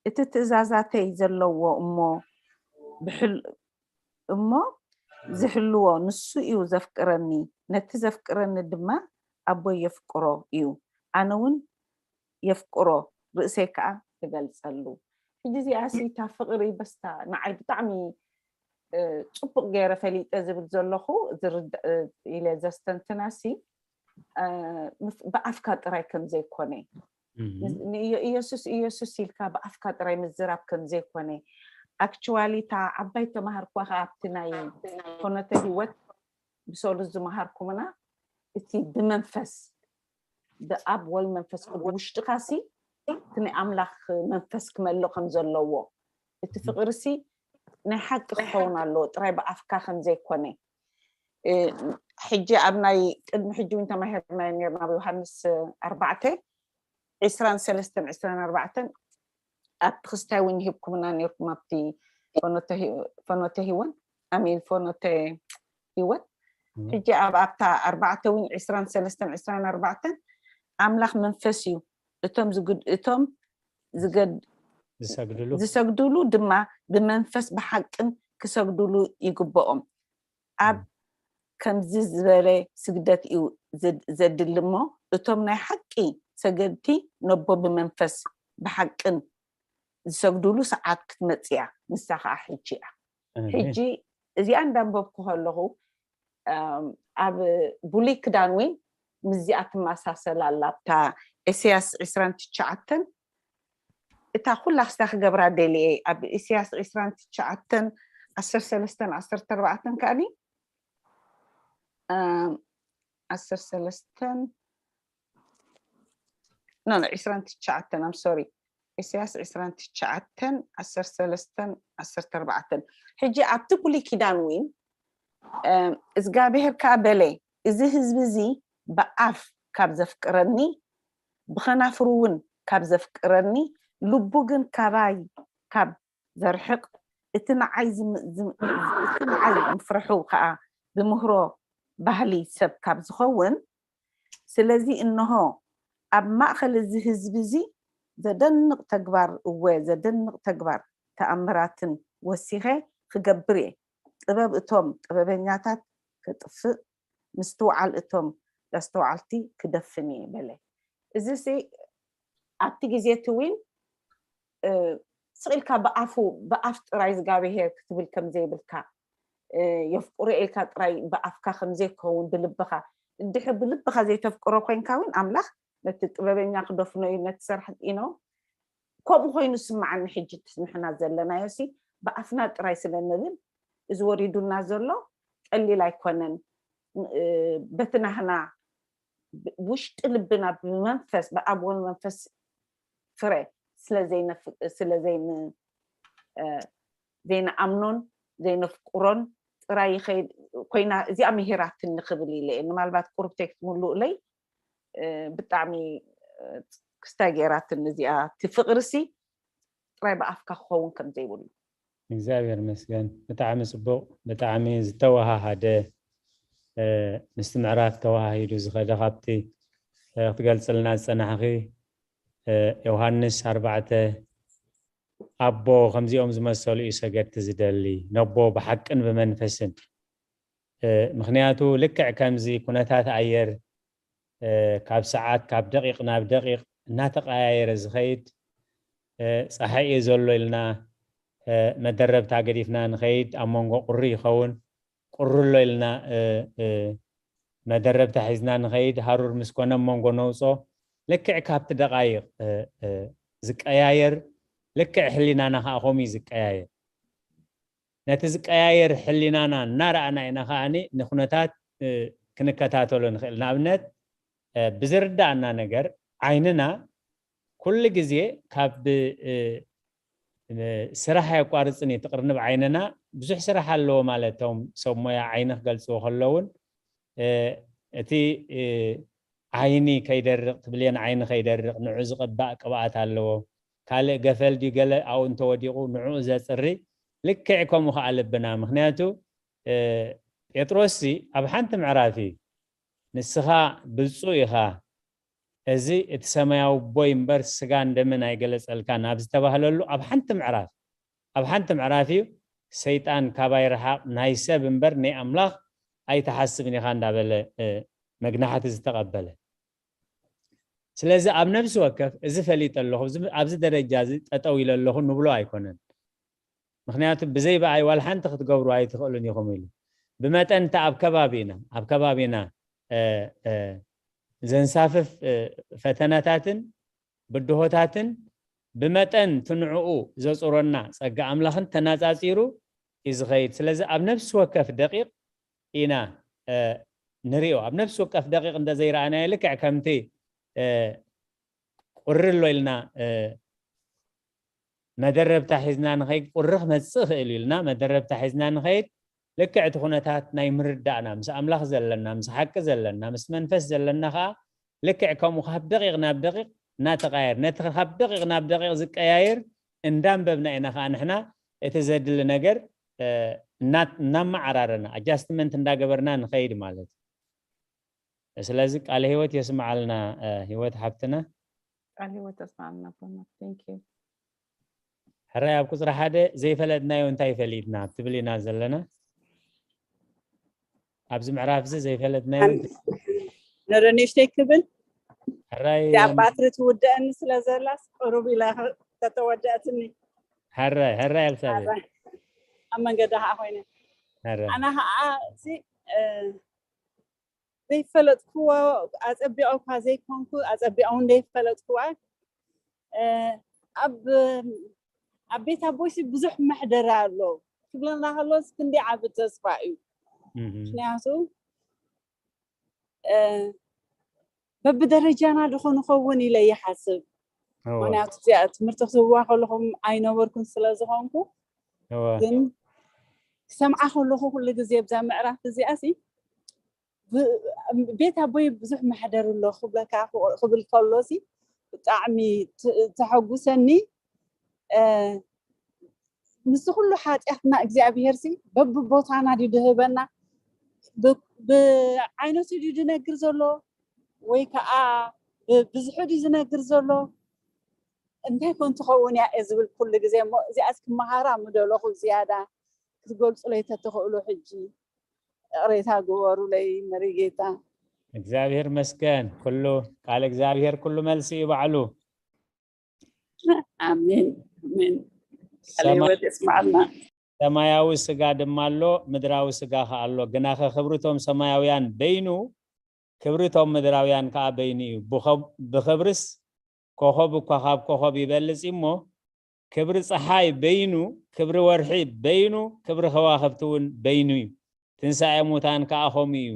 እቲ ትእዛዛተይ ዘለዎ እሞ ብሕል እሞ ዝሕልዎ ንሱ እዩ ዘፍቅረኒ፣ ነቲ ዘፍቅረኒ ድማ ኣቦይ የፍቅሮ እዩ፣ ኣነ እውን የፍቅሮ፣ ርእሰይ ከዓ እገልጸሉ። ሕጂ እዚኣ ሲ እታ ፍቕሪ በስታ ንዓይ ብጣዕሚ ጽቡቕ ገይረ ፈሊጠ ዝብል ዘለኹ ኢለ ዘስተንትናሲ ብኣፍካ ጥራይ ከም ዘይኮነ ኢየሱስ ኢየሱስ ኢልካ ብኣፍካ ጥራይ ምዝራብ ከም ዘይኮነ፣ ኣክቹዋሊ እታ ዓባይ ተማሃርኳ ከዓ ኣብቲ ናይ ኮነተ ህይወት ብሰሉ ዝመሃርኩምና እቲ ብመንፈስ ብኣብ ወልድ መንፈስ ቅዱስ ውሽጥካ ሲ እቲ ናይ ኣምላኽ መንፈስ ክመልእ ከም ዘለዎ እቲ ፍቕሪ ሲ ናይ ሓቂ ክኸውን ኣለዎ ጥራይ ብኣፍካ ከም ዘይኮነ። ሕጂ ኣብ ናይ ቅድሚ ሕጂ እውን ተማሂርናዮ ነርና ኣብ ዮሃንስ ኣርባዕተ ዕስራን ሰለስተን ዕስራን ኣርባዕተን ኣብቲ ክስታይ እውን ይህብኩምና ነርኩም ኣብቲ ፈኖተ ህይወን ኣሚን ፈኖተ ህይወት ሕጂ ኣብ ኣብታ ኣርባዕተ እውን ዕስራን ሰለስተን ዕስራን ኣርባዕተን ኣምላኽ መንፈስ እዩ እቶም እቶም ዝሰግድሉ ድማ ብመንፈስ ብሓቅን ክሰግድሉ ይግብኦም ኣብ ከምዚ ዝበለ ስግደት እዩ ዘድሊ እሞ እቶም ናይ ሓቂ ሰገድቲ ነቦ ብመንፈስ ብሓቅን ዝሰግድሉ ሰዓት ክትመፅያ ንሳ ከዓ ሕጂ እያ ሕጂ እዚኣ እንዳንበብኩ ከለኹ ኣብ ብሉይ ክዳን እውን ምስዚኣ ትመሳሰል ኣላ ኣብታ ኤስያስ ዕስራን ትሽዓተን እታ ኩላ ክስታ ክገብራ ደልየ ኣብ ኢሳያስ ዕስራን ትሽዓተን ዓሰርተ ሰለስተን ዓሰርተ ኣርባዕተን ከኣኒ ዓሰርተ ሰለስተን ኖ ኖ ዕስራን ትሽዓተን ኣም ሶሪ ኢሳያስ ዕስራን ትሽዓተን ዓሰርተ ሰለስተን ዓሰርተ ኣርባዕተን ሕጂ ኣብቲ ብሉይ ኪዳን እውን እግዚኣብሔር ከዓ በለ እዚ ህዝቢ እዚ ብኣፍ ካብ ዘፍቅረኒ ብኸናፍሩ እውን ካብ ዘፍቅረኒ ልቡ ግን ካባይ ካብ ዘርሕቕ እቲ ንዓይ እቲ ንዓይ ምፍርሑ ከዓ ብምህሮ ባህሊ ሰብ ካብ ዝኸውን ስለዚ እንሆ ኣብ ማእኸል እዚ ህዝቢ እዚ ዘደንቕ ተግባር እወ ዘደንቕ ተግባር ተኣምራትን ወሲኸ ክገብር እየ ጥበብ እቶም ጥበበኛታት ከጥፍእ ምስትውዓል እቶም ኣስተውዓልቲ ክደፍን እየ በለ እዚ ሲ ኣብቲ ግዜ እቲ ዊን ስቕ ኢልካ ብኣፉ ብኣፍ ጥራይ እግዚኣብሄር ክትብል ከም ዘይብልካ የፍቅሮ ኢልካ ጥራይ ብኣፍካ ከም ዘይከውን ብልብኻ እንድሕር ብልብኻ ዘይተፍቅሮ ኮይንካ እውን ኣምላኽ ነቲ ጥበበኛ ክደፍኖ እዩ ነቲ ሰራሕ ኢኖ ከምኡ ኮይኑ ስምዓኒ ሕጂ ንሕና ዘለናዮ ሲ ብኣፍና ጥራይ ስለ ንብል እዚ ወሪዱና ዘሎ ቀሊል ኣይኮነን በቲ ናህና ውሽጢ ልብና ብመንፈስ ብኣብ ወልድ መንፈስ ፍረ ስለ ዘይንኣምኖን ዘይነፍቅሮን ጥራይ ይኸይድ ኮይና እዚኣ ምሂራትኒ ክብል ኢለ እየ ንማልባት ቁሩብ ቴክስት ምሉእለይ ብጣዕሚ ክስታይ ገይራትኒ እዚኣ እቲ ፍቅርሲ ጥራይ ብኣፍካ ክኸውን ከም ዘይብሉ እግዚኣብሔር መስገን ብጣዕሚ ፅቡቅ ብጣዕሚ ዝተወሃሃደ ምስቲ ምዕራፍ ተወሃሂዱ ዝኸደ ካብቲ ክትገልፅልና ዝፀናሕኺ ዮሃንስ ኣርባዕተ ኣቦ ከምዚኦም ዝመሰሉ እዩ ሰገድቲ ዝደሊ ነቦ ብሓቅን ብመንፈስን ምኽንያቱ ልክዕ ከምዚ ኩነታት ኣየር ካብ ሰዓት ካብ ደቂቕ ናብ ደቂቕ እናተቐያየረ ዝኸይድ ፀሓይ እዩ ዘሎ ኢልና መደረብታ ገዲፍና ንኸይድ ኣብ መንጎ ቁሪ ይኸውን ቁሪ ኣሎ ኢልና መደረብታ ሒዝና ንኸይድ ሃሩር ምስ ኮነ መንጎ ነውፆ ልክዕ ካብቲ ደቃይቕ ዝቀያየር ልክዕ ሕሊናና ከዓ ከምኡ እዩ ዝቀያየር ነቲ ዝቀያየር ሕሊናና እናረኣና ኢና ከዓኒ ንኩነታት ክንከታተሎ ንኽእል ንኣብነት ብዝርዳእና ነገር ዓይንና ኩሉ ግዜ ካብ ስራሕ ኣየቋርፅን እዩ ትቅርንብ ዓይንና ብዙሕ ስራሕ ኣለዎ ማለት ቶም ሰብ ሞያ ዓይኒ ክገልፅዎ ከለውን እቲ ዓይኒ ከይደርቕ ትብልየን ዓይኒ ከይደርቕ ንዑ ዝቅባእ ቅብኣት ኣለዎ ካልእ ገፈል ድዩ ገለ ኣብኡ እንተወዲቑ ንዕኡ ዘጽሪ፣ ልክዕ ከምኡ ኸዓ ልብና። ምኽንያቱ፣ እ፣ ጴጥሮስሲ ኣብ ሓንቲ ምዕራፍ እዩ፣ "ንስኻ ብፁዕ ኢኻ፣ እዚ እቲ ሰማያዊ ኣቦይ እምበር ስጋን ደምን ኣይገለጸልካን" ኣብ ዝተባህለሉ ኣብ ሓንቲ ምዕራፍ፣ ኣብ ሓንቲ ምዕራፍ እዩ፣ "ሰይጣን ካባይ ርሓቕ፣ ናይ ሰብ እምበር ናይ ኣምላኽ ኣይትሓስብን ኢኻ" እንዳበለ፣ እ፣ መግናሕቲ ዝተቐበለ። ስለዚ ኣብ ነፍሲ ወከፍ እዚ ፈሊጠ ኣለኹ፣ እዚ፣ ኣብዚ ደረጃ እዚ ጠጠው ኢለ ኣለኹ ንብሎ ኣይኮነን። ምኽንያቱ ብዘይ ብኣይ ዋላ ሓንቲ ክትገብሩ ኣይትኽእሉን ኢኹም ኢሉ። ብመጠን እታ ኣብ ከባቢና፣ ኣብ ከባቢና፣ እ፣ እ፣ ዘንሳፍፍ፣ እ፣ ፈተናታትን ብድሆታትን ብመጠን እቲ ንዕኡ ዘጽሮና ጸጋ ኣምላኽን ተነጻጺሩ እዩ ዝኸይድ። ስለዚ ኣብ ነፍሲ ወከፍ ደቂቕ ኢና፣ እ፣ ንሪኦ። ኣብ ነፍሲ ወከፍ ደቂቕ እንተ ዘይረኣናዮ ልክዕ ከምቲ፣ እ፣ ቁሪ ኣሎ ኢልና፣ እ፣ መደረብታ ሒዝና ንኸይድ፣ ቁሪ ክመጽእ ይኽእል እዩ ኢልና መደረብታ ሒዝና ንኸይድ፣ ልክዕ እቲ ኩነታት ናይ ምርዳእና፣ ምስ ኣምላኽ ዘለና፣ ምስ ሓቂ ዘለና፣ ምስ መንፈስ ዘለና ኸኣ ልክዕ ከምኡ ካብ ደቂቕ ናብ ደቂቕ እናተቐያየር፣ ነቲ ካብ ደቂቕ ናብ ደቂቕ ዝቀያየር እንዳንበብና ኢና ኸኣ ንሕና እቲ ዘድሊ ነገር፣ እ፣ እና-፣ እናመዓራረና፣ ኣጃስትመንት እንዳገበርና ንኸይድ ማለት እዩ። ስለዚ ቃለ ህይወት የስምዓልና፣ እ፣ ህይወት ሓብትና። ቃለ ህይወት የስምዓልና ኣቦና። Thank you። ሕራይ ኣብ ቁጽሪ ሓደ ዘይፈለጥናዮ እንታይ ፈሊጥና ትብል ኢና ዘለና። ኣብዚ ምዕራፍ እዚ ዘይፈለጥናዮ ኣን-፣ ንረ ንእሽተይ ክብል ሕራይ እዚኣ ኣብ ባትሪ ትውደአኒ ስለ ዘላስ ቅሩብ ኢላ ተተወደአትኒ። ሕራይ፣ ሕራይ ኤልሳቤጥ። ሕራይ። ኣብ መንገዲ ከዓ ኮይነ። ሕራይ። ኣነ ከዓ እዚ፣ እ፣ ዘይፈለጥክዎ ኣጸቢቐ እኳ ዘይኮንኩ፣ ኣጸቢቐ እውን ዘይፈለጥክዋ፣ እ፣ ኣብ፣ ኣብ ቤት ኣቦይሲ ብዙሕ መሕደሪ ኣሎ ክብለና ከሎስ ክንደይ ዓቢ ተስፋ እዩ። እህ። ምኽንያቱ፣ እ፣ በብደረጃና ዶ ንኸውን ኢለ ይሓስብ። እወ። ምኽንያቱ እዚኣ ትምህርቲ ክትህብዋ ከለኹም ኣይነበርኩን ስለ ዝኾንኩ፣ እወ። ግን ክሰምዓ ከለኹ ኩሉ ግዜ ብዛ ምዕራፍ እዚኣሲ ብ-፣ ቤት ኣቦይ ብዙሕ መሕደሪ ኣሎ ክብለካ፣ ክብል ከሎሲ ብጣዕሚ ት-፣ ተሐጉሰኒ። እ፣ ምስዚ ኩሉ ሓጢኣትና እግዚኣብሄርሲ በብቦታና ድዩ ድህበና? ብ-፣ ብዓይነቱ ድዩ ድነግር ዘሎ? ወይ ከዓ ብብዝሑ ድዩ ዝነግር ዘሎ? እንታይ ኮን ትኸውን እያ እየ ዝብል ኩሉ ግዜ እሞ፣ እዚኣስ ክመሃራ ምደለኹ ዝያዳ ክትገልጹለይ ተትኽእሉ ሕጂ። ይቕሬታ ግበሩለይ መሪጌታ። እግዚኣብሔር መስገን። ኩሉ ቃል እግዚኣብሔር ኩሉ መልሲ እዩ ባዕሉ። ኣሜን፣ ኣሜን። ቃለ ሰማይ-፣ ህይወት የስምዓልና። ሰማያዊ ስጋ ድማ ኣሎ፣ ምድራዊ ስጋ ኸኣ ኣሎ። ግናኸ ክብሪ እቶም ሰማያውያን በይኑ፣ ክብሪ እቶም ምድራውያን ከኣ በይኑ እዩ። ብኸብ-፣ ብኽብርስ ኮኸብ እኳ ካብ ኮኸብ ይበልጽ እዩ እሞ፣ ክብሪ ጸሓይ በይኑ፣ ክብሪ ወርሒ በይኑ፣ ክብሪ ከዋኽብቲ እውን በይኑ እዩ። ትንሳኤ ሙታን ከኣ ኸምኡ እዩ።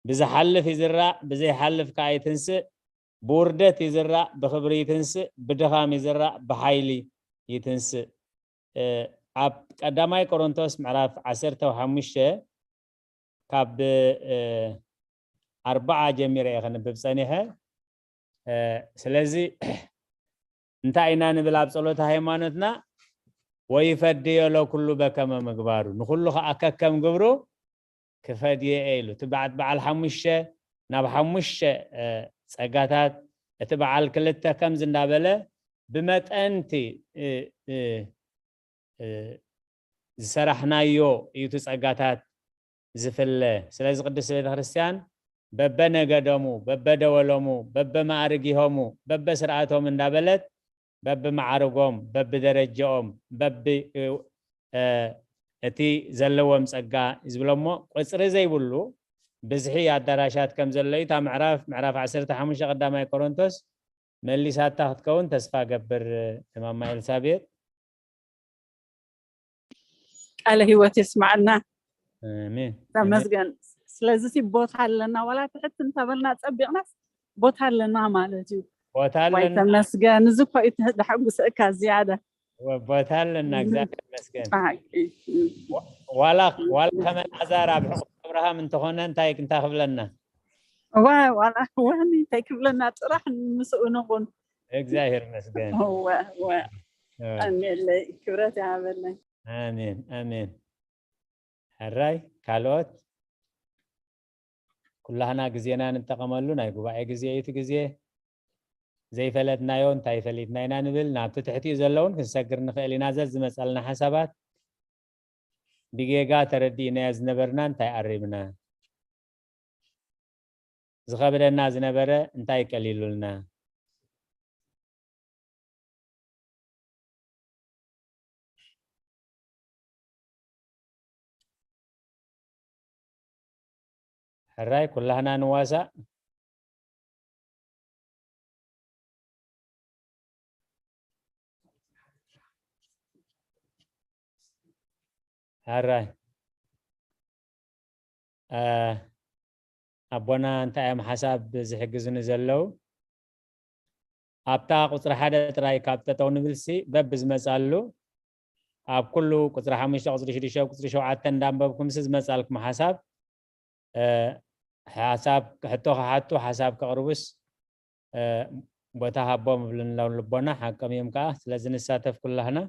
ብዝሓልፍ ይዝራእ፣ ብዘይሓልፍ ከኣ ይትንስእ። ብውርደት ይዝራእ፣ ብኽብሪ ይትንስእ። ብድኻም ይዝራእ፣ ብሓይሊ ይትንስእ። እ፣ ኣብ ቀዳማይ ቆሮንቶስ ምዕራፍ ዓሰርተ ሓሙሽተ ካብ፣ እ፣ ኣርብዓ ጀሚረ እየ ከንብብ ጸኒሐ። እ፣ ስለዚ እንታይ ኢና ንብል ኣብ ጸሎተ ሃይማኖትና? "ወይፈድዮ ለኩሉ በከመ ምግባሩ"፣ ንኹሉ ከኣ ከከም ግብሩ ክፈድዮ እየ ኢሉ። እቲ በዓ-፣ በዓል ሓሙሽተ ናብ ሓሙሽተ፣ እ፣ ጸጋታት፣ እቲ በዓል ክልተ ከምዚ እንዳበለ ብመጠንቲ፣ እ፣ እ፣ እ፣ ዝሰራሕናዮ እዩ እቲ ጸጋታት ዝፍለ። ስለዚ ቅድስቲ ቤተ ክርስቲያን በበነገዶሙ፣ በበደወሎሙ፣ በበማዕርጊሆሙ፣ በበስርዓቶም እንዳበለት በብመዓርጎም፣ በብደረጃኦም፣ በብ-፣ እ፣ እቲ ዘለዎም ጸጋ ዝብሎ እሞ፣ ቁጽሪ ዘይብሉ ብዝሒ ኣዳራሻት ከም ዘሎ እዩ። እታ ምዕራፍ፣ ምዕራፍ ዓሰርተ ሓሙሽተ ቀዳማይ ቆሮንቶስ መሊሳታ ክትከውን ተስፋ ገብር፣ ማማ ኤልሳቤጥ። ቃለ ህይወት የስማዓልና። ኣሜን። ተመስገን። ስለዚ ሲ ቦታ ኣለና፣ ዋላ ትሕት እንተበልና ጸቢቕናስ ቦታ ኣለና ማለት እዩ። ቦታ ዋይ ኣለና። ተመስገን። እዚ እኮ እዩ ተ-፣ ደሐጉሰካ ዝያዳ። ወ-፣ ቦታ ኣለና፣ እግዚኣብሔር ይመስገን። ብሓቂ። ዋ-፣ ዋላ፣ ዋላ ከም ኣልዓዛር ኣብ ሕቑፊ ኣብርሃም እንተኾነ እንታይ፣ እንታይ ክብለና? ዋ-፣ ዋላ ዋኒ እንታይ ክብለና፣ ጥራሕ ምስኡ ንኹን። እግዚኣብሔር ይመስገን። እወ እወ። ኣሜለይ፣ ክብረት ይሃበለይ። ኣሜን ኣሜን። ሕራይ ካልኦት? ኩላህና ግዜና ንጠቐመሉ። ናይ ጉባኤ ግዜ እዩ እቲ ግዜ። ዘይፈለጥናዮ እንታይ ፈሊጥና ኢና ንብል። ናብቲ ትሕቲኡ ዘለውን ክንሰግር ንኽእል ኢና። ዘዝመፀልና ሓሳባት ብጌጋ ተረዲእናዮ ዝነበርና እንታይ ኣሪምና፣ ዝኸብደና ዝነበረ እንታይ ቀሊሉልና። ሕራይ ኩላህና ንዋሳእ። ሕራይ ኣቦና እንታይ እዮም ሓሳብ ዝሕግዙኒ ዘለዉ? ኣብታ ቁፅሪ ሓደ ጥራይ ካብ ጠጠው ንብልሲ በብ ዝመፃሉ ኣብ ኩሉ ቁፅሪ ሓሙሽተ ቁፅሪ ሽዱሽተ ቁፅሪ ሸውዓተ እንዳንበብኩም ሲ ዝመፃልኩም ሓሳብ ሓሳብ ሕቶ ክሓቱ ሓሳብ ከቕርቡስ ቦታ ሃቦም እብልና ልቦና ሓቀም እዮም ከዓ። ስለዚ ንሳተፍ ኩላህና።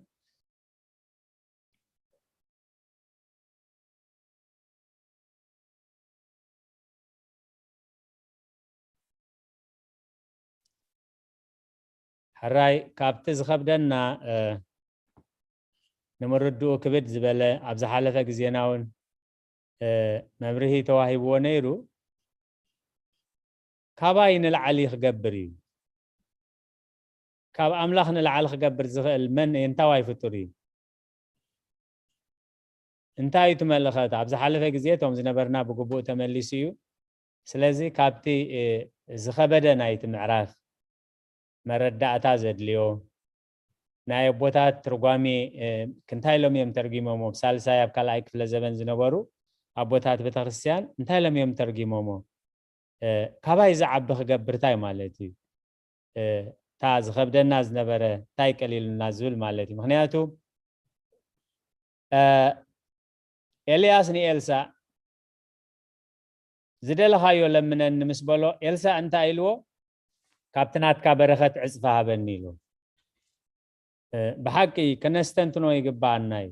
ሕራይ ካብቲ ዝኸብደና ንምርድኡ ክብድ ዝበለ ኣብ ዝሓለፈ ግዜና እውን መብርሂ ተዋሂብዎ ነይሩ። ካባይ ንላዕሊ ክገብር እዩ። ካብ ኣምላኽ ንላዕሊ ክገብር ዝኽእል መን እንታዋይ ፍጡር እዩ? እንታይ እዩ እቲ መልእኸት? ኣብ ዝሓለፈ ግዜ እቶም ዝነበርና ብግቡእ ተመሊሱ እዩ። ስለዚ ካብቲ ዝኸበደ ናይቲ ምዕራፍ መረዳእታ ዘድልዮ ናይ ኣቦታት ትርጓሜ ክንታይ ኢሎም እዮም ተርጊሞሞ? ኣብ ሳልሳይ ኣብ ካልኣይ ክፍለ ዘበን ዝነበሩ ኣቦታት ቤተክርስትያን እንታይ ኢሎም እዮም ተርጊሞሞ? ካባይ ዝዓቢ ክገብር እንታይ ማለት እዩ? እታ ዝኸብደና ዝነበረ እንታይ ቀሊሉና ዝብል ማለት እዩ። ምክንያቱ ኤልያስ ንኤልሳ ዝደለኻዮ ለምነኒ ምስ በሎ ኤልሳ እንታይ ኢልዎ? ካብቲ ናትካ በረኸት ዕፅፊ ሃበኒ ኢሉ። ብሓቂ ከነስተንትኖ ይግባኣና እዩ።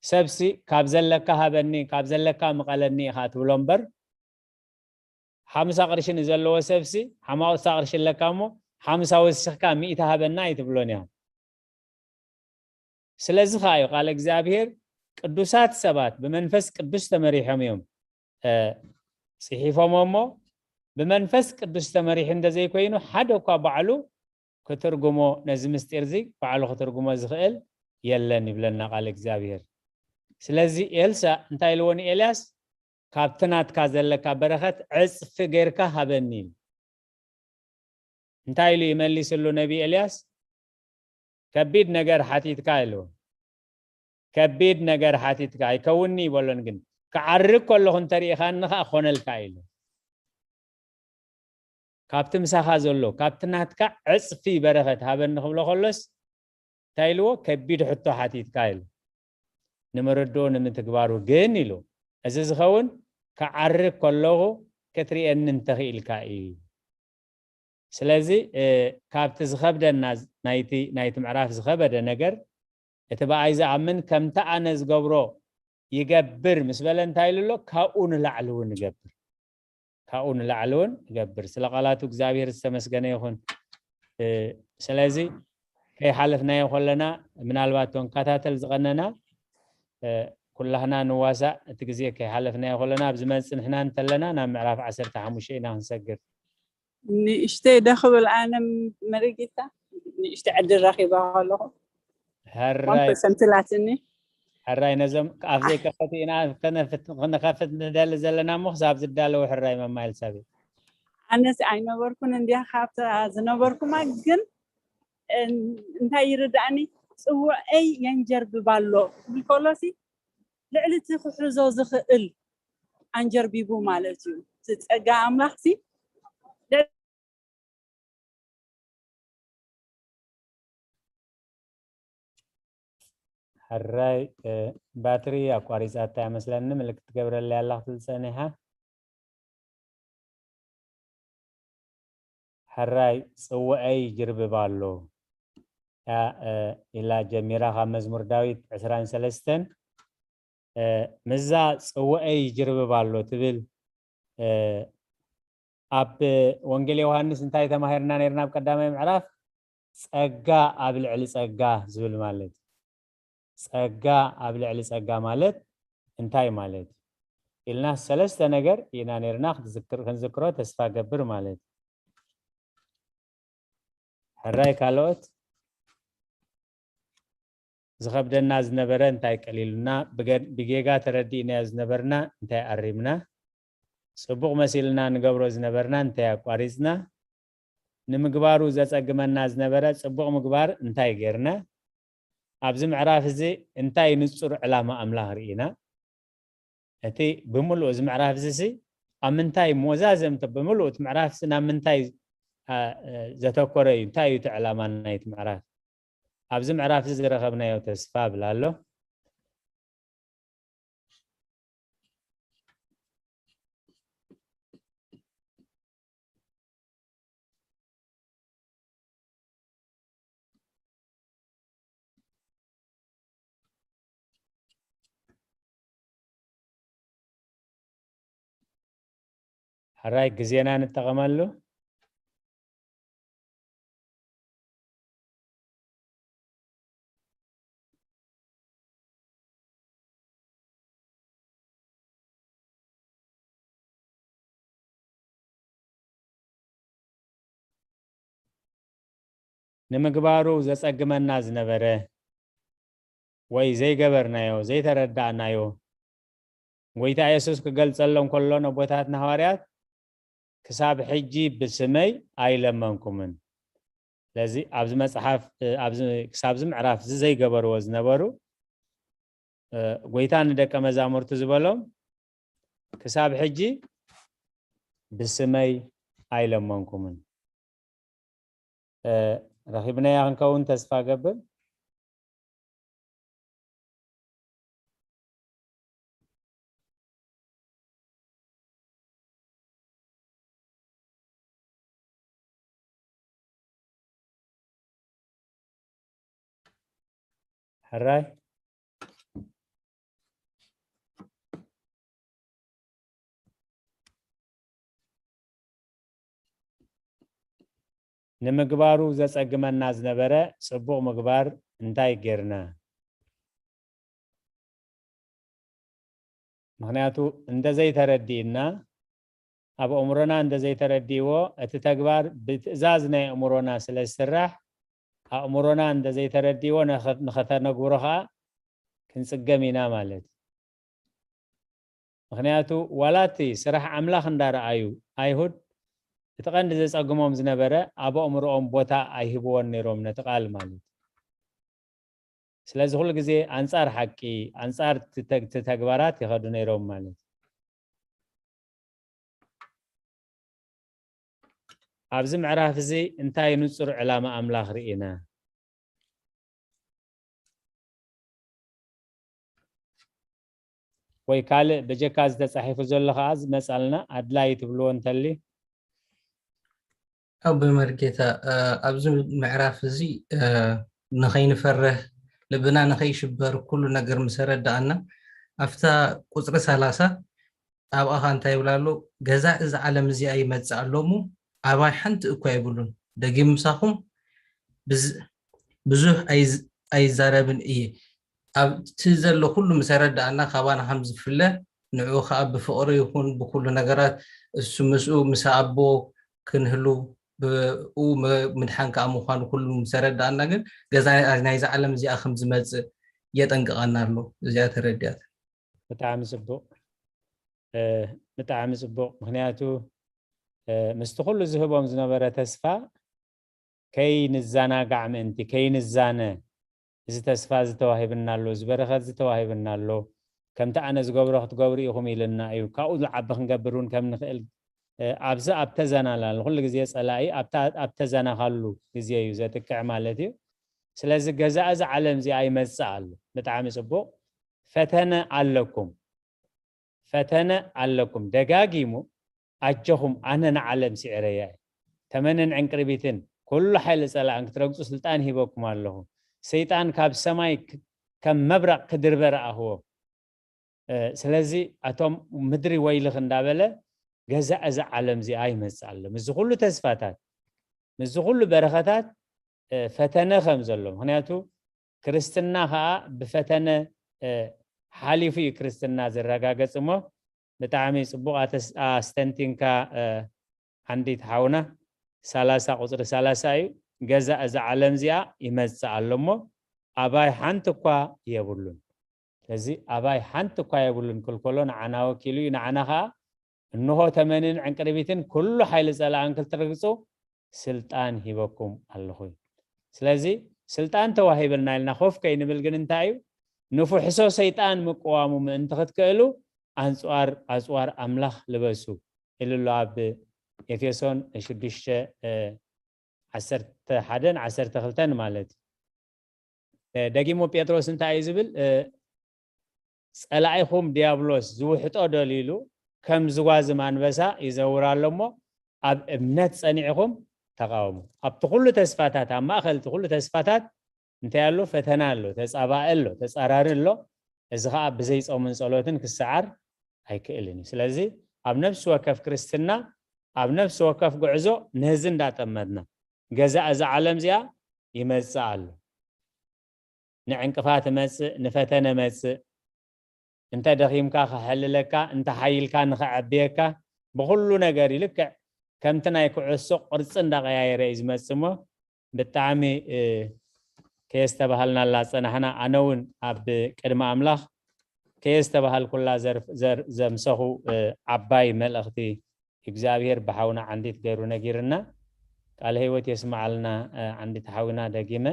ሰብሲ ካብ ዘለካ ሃበኒ ካብ ዘለካ ምቐለኒ ኢኻ ትብሎ እምበር ሓምሳ ቅርሺ ንዘለዎ ሰብሲ ሓማውሳ ቅርሺ ኣለካ እሞ ሓምሳ ወሲኽካ ሚእቲ ሃበና ኣይትብሎን እያ። ስለዚ ከዓ እዩ ቃል እግዚኣብሔር ቅዱሳት ሰባት ብመንፈስ ቅዱስ ተመሪሖም እዮም ፅሒፎም እሞ ብመንፈስ ቅዱስ ተመሪሑ እንደዘይኮይኑ ሓደ እኳ ባዕሉ ክትርጉሞ ነዚ ምስጢር እዚ ባዕሉ ክትርጉሞ ዝኽእል የለን ይብለና ቃል እግዚኣብሔር። ስለዚ ኤልሳ እንታይ ኢልዎ ንኤልያስ? ካብቲ ናትካ ዘለካ በረኸት ዕፅፊ ጌርካ ሃበኒ ኢሉ። እንታይ ኢሉ ይመሊስሉ ነቢ ኤልያስ? ከቢድ ነገር ሓቲትካ ኢሉ። ከቢድ ነገር ሓቲትካ ኣይከውንኒ ይበሎን ግን ክዓርግ ከለኹ እንተሪኢኻኒ ከዓ ኮነልካ ኢሉ። ካብቲ ምሳኻ ዘሎ ካብቲ ናትካ ዕፅፊ በረኸት ሃበኒ ክብሎ ከሎስ እንታይ ኢልዎ? ከቢድ ሕቶ ሓቲትካ ኢሉ። ንምርድኡ ንምትግባሩ ግን ኢሉ እዚ ዝኸውን ክዓርግ ከለኹ ክትርእየኒ እንተኽኢልካ እዩ። ስለዚ ካብቲ ዝኸብደና ናይቲ ናይቲ ምዕራፍ ዝኸበደ ነገር እቲ ብኣይ ዝኣምን ከምቲ ኣነ ዝገብሮ ይገብር ምስ በለ እንታይ ኢሉ ኣሎ? ካብኡ ንላዕሊ እውን ይገብር ካብኡ ንላዕሊ እውን ይገብር። ስለ ቃላቱ እግዚኣብሔር ዝተመስገነ ይኹን። ስለዚ ከይሓለፍናዮ ከለና ምናልባት ቶንካታተል ዝቐነና ኩላህና ንዋሳእ እቲ ግዜ ከይሓለፍናዮ ከለና ኣብዚ መፅንሕና እንተለና ናብ ምዕራፍ ዓሰርተ ሓሙሽተ ኢና ክንሰግር። ንእሽተይ ደኽብል ኣነ መሪጊታ ንእሽተይ ዕድል ረኺባ ከለኹ ሕራይ ሰምትላትኒ። ሕራይ ነዞም ኣፍ ዘይከፈት ኢና ክነፍት ክንኸፍት ንደሊ ዘለና እሞ ክሳብ ዝዳለዉ ሕራይ መማይል ሰብእ። ኣነስ ኣይነበርኩን እንዲያ ካብታ ዝነበርኩማ ግን እንታይ ይርዳእኒ ጽውዐይ የንጀርብብ ኣሎ ክብል ከሎሲ ልዕሊ እቲ ክሕዞ ዝኽእል ኣንጀርቢቡ ማለት እዩ። እቲ ጸጋ ኣምላኽሲ ሕራይ ባትሪ ኣቋሪፃታ እያ መስለኒ ምልክት ትገብረለይ ኣላ ክትብል ፀኒሓ። ሕራይ ጽውዐይ ይጅርብብ ኣሎ። እያ፣ እ፣ ኢላ ጀሚራ ካብ መዝሙር ዳዊት ዕስራን ሰለስተን፣ እ፣ ምስዛ ጽውዐይ ይጅርብብ ኣሎ ትብል፣ እ፣ ኣብ ወንጌል ዮሃንስ እንታይ ተማሂርና ነይርና? ኣብ ቀዳማይ ምዕራፍ ጸጋ ኣብ ልዕሊ ጸጋ ዝብል ማለት እዩ። ጸጋ ኣብ ልዕሊ ጸጋ ማለት እንታይ ማለት እዩ? ኢልና ሰለስተ ነገር ኢና ነይርና ክትዝክር-፣ ክንዝክሮ ተስፋ ገብር ማለት እዩ። ሕራይ ካልኦት ዝኸብደና ዝነበረ እንታይ ቀሊሉና፣ ብገ-፣ ብጌጋ ተረዲእናዮ ዝነበርና እንታይ ኣሪምና፣ ጽቡቕ መሲልና ንገብሮ ዝነበርና እንታይ ኣቋሪጽና፣ ንምግባሩ ዘጸግመና ዝነበረ ጽቡቕ ምግባር እንታይ ጌርና፣ ኣብዚ ምዕራፍ እዚ እንታይ ንጹር ዕላማ ኣምላኽ ርኢና፣ እቲ ብምሉእ እዚ ምዕራፍ እዚ ሲ ኣብ ምንታይ መወዛዘምቲ ብምሉእ እቲ ምዕራፍ ሲ ናብ ምንታይ፣ ኣ፣ እ፣ ዘተኮረ እዩ? እንታይ እዩ እቲ ዕላማ ናይቲ ምዕራፍ? ኣብዚ ምዕራፍ እዚ ዝረኸብናዮ ተስፋ እብል ኣሎ። ሕራይ ግዜና ንጠቐመሉ። ንምግባሩ ዘጸግመና ዝነበረ ወይ ዘይገበርናዮ፣ ዘይተረዳእናዮ፣ ጎይታ የሱስ ክገልጸሎም ከሎ ነቦታትና ሃዋርያት ክሳብ ሕጂ ብስመይ ኣይለመንኩምን። ስለዚ ኣብዚ መጽሓፍ፣ እ፣ ኣብዚ፣ ክሳብዚ ምዕራፍ እዚ ዘይገበርዎ ዝነበሩ፣ እ፣ ጎይታ ንደቀ መዛሙርቱ ዝበሎም ክሳብ ሕጂ ብስመይ ኣይለመንኩምን። እ፣ ረኺብናያ ክንከውን ተስፋ ገብር። ሕራይ ንምግባሩ ዘጸግመና ዝነበረ ጽቡቕ ምግባር እንታይ ጌርና? ምኽንያቱ እንተዘይተረዲእና፣ ኣብ ኣእምሮና እንተዘይተረዲእዎ፣ እቲ ተግባር ብትእዛዝ ናይ ኣእምሮና ስለ ዝስራሕ፣ ኣእምሮና እንተዘይተረዲእዎ፣ ንኸ-፣ ንኸተነግብሮ ኸኣ ክንጽገም ኢና ማለት እዩ። ምኽንያቱ ዋላ እቲ ስራሕ ኣምላኽ እንዳረኣዩ ኣይሁድ እቲ ቀንዲ ዘጸግሞም ዝነበረ ኣብ ኣእምሮኦም ቦታ ኣይህብዎን ነይሮም ነቲ ቃል ማለት እዩ። ስለዚ ኩሉ ግዜ ኣንጻር ሓቂ፣ ኣንጻር እቲ ተግ-፣ እቲ ተግባራት ይኸዱ ነይሮም ማለት እዩ። ኣብዚ ምዕራፍ እዚ እንታይ ንጹር ዕላማ ኣምላኽ ርኢና? ወይ ካልእ ብጀካ ዝተጻሒፉ ዘሎ ከኣ ዝመጻልና ኣድላይ ትብልዎ እንተሊ? ኣቦይ መርጌታ፣ እ፣ ኣብዚ ምዕራፍ እዚ፣ እ፣ ንኸይንፈርህ ልብና ንኸይሽበር ኩሉ ነገር ምስ ኣረድኣና፣ ኣብታ ቁጽሪ ሰላሳ ኣብኣ ኸኣ እንታይ ይብል ኣሎ? ገዛኢ እዚ ዓለም እዚኣ ይመጽእ ኣሎ እሞ ኣባይ ሓንቲ እኳ የብሉን። ደጊም ምሳኹም ብዝ-፣ ብዙሕ ኣይዝ-፣ ኣይዛረብን እየ። ኣብቲ ዘሎ ኩሉ ምስ ኣረድኣና ካባና ከም ዝፍለ ንዕኡ ኸኣ ብፍቕሪ ይኹን ብኩሉ ነገራት እሱ ምስኡ ምስ ኣቦ ክንህሉ ብኡ ም-፣ ምድሓን ከኣ ምዃኑ ኩሉ ምስ ኣረድኣና ግን ገዛኢ ናይዛ ዓለም እዚኣ ከም ዝመጽእ የጠንቅቐና ኣሎ። እዚኣ ተረዲኣት። ብጣዕሚ ጽቡቕ፣ እ፣ ብጣዕሚ ጽቡቕ። ምኽንያቱ፣ እ፣ ምስቲ ኩሉ ዝህቦም ዝነበረ ተስፋ ከይንዘናጋዕ ምእንቲ፣ ከይንዛነ፣ እዚ ተስፋ እዚ ተዋሂብና ኣሎ፣ እዚ በረኸት እዚ ተዋሂብና ኣሎ፣ ከምቲ ኣነ ዝገብሮ ክትገብሩ ኢኹም ኢልና እዩ። ካብኡ ዝዓቢ ክንገብር እውን ከም ንኽእል፣ እ፣ ኣብዚ ኣብ ተዘናላ፣ ንኹሉ ግዜ ጸላኢ ኣብታ፣ ኣብ ተዘናኻሉ ግዜ እዩ ዘጥቅዕ ማለት እዩ። ስለዚ ገዛኢ እዚ ዓለም እዚ ኣይመጽእ ኣሎ። ብጣዕሚ ጽቡቕ። ፈተነ ኣለኩም። ፈተነ ኣለኩም። ደጋጊሙ፣ ኣጆኹም፣ ኣነ ንዓለም ስዒረያ እየ። እቲ ተመንን ዕንቅርቢትን ኩሉ ሓይሊ ጸላእን ክትረግጹ ስልጣን ሂበኩም ኣለኹ። ሰይጣን ካብ ሰማይ ክ-፣ ከም መብረቕ ክድርበ ረኣኽዎ። እ፣ ስለዚ ኣቶም ምድሪ ወይልኽ እንዳበለ ገዛ እዛ ዓለም እዚኣ ይመጽእ ኣሎ። ምስዚ ኩሉ ተስፋታት፣ ምስዚ ኩሉ በረኸታት፣ እ፣ ፈተነ ከም ዘሎ። ምኽንያቱ ክርስትና ኸኣ ብፈተነ፣ እ፣ ሓሊፉ እዩ ክርስትና ዝረጋገጽ እሞ ብጣዕሚ ጽቡቕ ኣተስ-፣ ኣስተንቲንካ፣ እ፣ ዓንዲት ሓውና ሰላሳ ቁጽሪ ሰላሳ እዩ። ገዛ እዛ ዓለም እዚኣ ይመጽእ ኣሎ እሞ ኣባይ ሓንቲ እኳ የብሉን። ስለዚ ኣባይ ሓንቲ እኳ የብሉን ክልኮሎ ንዓና ወኪሉ እዩ። ንዓና ኸኣ እንሆ ተመንን ዕንቅርቢትን ኩሉ ሓይሊ ጸላእን ክትረግጹ ስልጣን ሂበኩም ኣለኹ እዩ። ስለዚ ስልጣን ተዋሂበልና ኢልና ኮፍ ከይንብል ግን እንታይ እዩ? ንፍሕሶ ሰይጣን ምቅዋሙ ምእንቲ ክትክእሉ ኣንጽዋር፣ ኣጽዋር ኣምላኽ ልበሱ ኢሉ ኣሎ ኣብ ኤፌሶን ሽዱሽተ፣ እ፣ ዓሰርተ ሓደን ዓሰርተ ክልተን ማለት እዩ። እ፣ ደጊሙ ጴጥሮስ እንታይ እዩ ዝብል? እ፣ ጸላኢኹም ዲያብሎስ ዝውሕጦ ደልዩ ኢሉ ከም ዝጓዝም ኣንበሳ ይዘውር ኣሎ እሞ ኣብ እምነት ጸኒዕኹም ተቃወሙ። ኣብቲ ኩሉ ተስፋታት፣ ኣብ ማእከል እቲ ኩሉ ተስፋታት እንታይ ኣሎ? ፈተና ኣሎ፣ ተጻባኢ ኣሎ፣ ተጻራሪ ኣሎ። እዚ ኸኣ ብዘይ ጾምን ጸሎትን ክሰዓር ኣይክእልን እዩ። ስለዚ ኣብ ነፍሲ ወከፍ ክርስትና፣ ኣብ ነፍሲ ወከፍ ጉዕዞ ነዚ እንዳጠመትና፣ ገዛ እዛ ዓለም እዚኣ ይመጽእ ኣሎ። ንዕንቅፋት መጽእ፣ ንፈተነ መጽእ፣ እንተ ደኺምካ ክሕልለካ፣ እንተ ሓይልካ ንኸዐብየካ፣ ብኹሉ ነገር እዩ። ልክዕ ከምቲ ናይ ኩዕሶ ቅርጺ እንዳቐያየረ እዩ ዝመጽእ እሞ፣ ብጣዕሚ፣ እ፣ ከየስተባሃልናላ ጸናሕና። ኣነ እውን ኣብ ቅድሚ ኣምላኽ ከየስተባሃልኩላ ዘር-፣ ዘር-፣ ዘምሰኹ፣ እ፣ ዓባይ መልእኽቲ እግዚኣብሔር ብሓውና ዓንዲት ገይሩ ነጊርና። ቃለ ህይወት የስምዓልና፣ እ፣ ዓንዲት ሓዊና ደጊመ።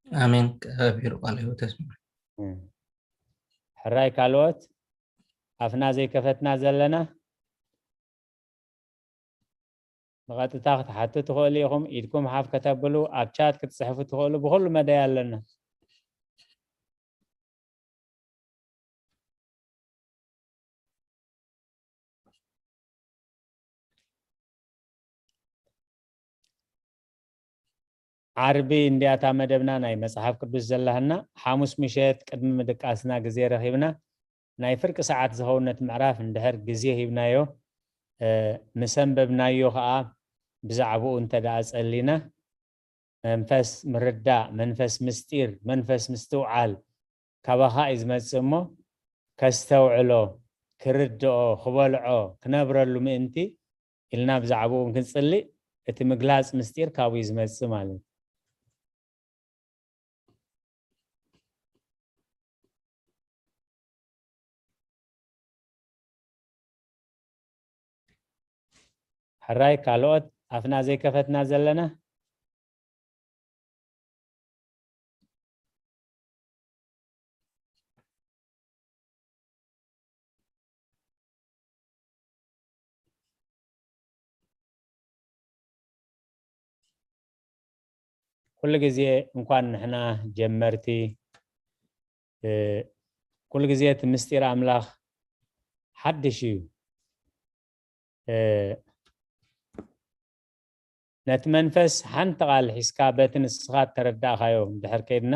ኣሜን። ከቢሩ ቃለ ህይወት የስምዕ። እ። ሕራይ ካልኦት ኣፍና ዘይከፈትና ዘለና ብቐጥታ ክትሓቱ ትኽእሉ ኢኹም። ኢድኩም ሓፍ ከተብሉ፣ ኣብ ቻት ክትጽሕፉ ትኽእሉ። ብኹሉ መዳይ ኣለና። ዓርቢ እንድያታ መደብና ናይ መጽሓፍ ቅዱስ ዘላህና፣ ሓሙስ ምሸት ቅድሚ ምድቃስና ግዜ ረኺብና ናይ ፍርቂ ሰዓት ዝኸውን ነቲ ምዕራፍ እንድሕር ግዜ ሂብናዮ፣ እ፣ ምስ ኣንበብናዮ ኸኣ ብዛዕባኡ እንተ ደኣ ጸሊና፣ መንፈስ ምርዳእ፣ መንፈስ ምስጢር፣ መንፈስ ምስትውዓል ካባኻ እዩ ዝመጽእ እሞ፣ ከስተውዕሎ፣ ክርድኦ፣ ክበልዖ፣ ክነብረሉ ምእንቲ ኢልና ብዛዕባኡ እውን ክንጽሊ፣ እቲ ምግላጽ ምስጢር ካብኡ እዩ ዝመጽእ ማለት እዩ። ሕራይ ካልኦት ኣፍና ዘይከፈትና ዘለና? ኩሉ ግዜ እንኳን ንሕና ጀመርቲ፣ እ፣ ኩሉ ግዜ እቲ ምስጢር ኣምላኽ ሓድሽ እዩ። እ፣ ነቲ መንፈስ ሓንቲ ቃል ሒዝካ በቲ ንስኻ እተረዳእካዮ እንድሕር ከይድና፣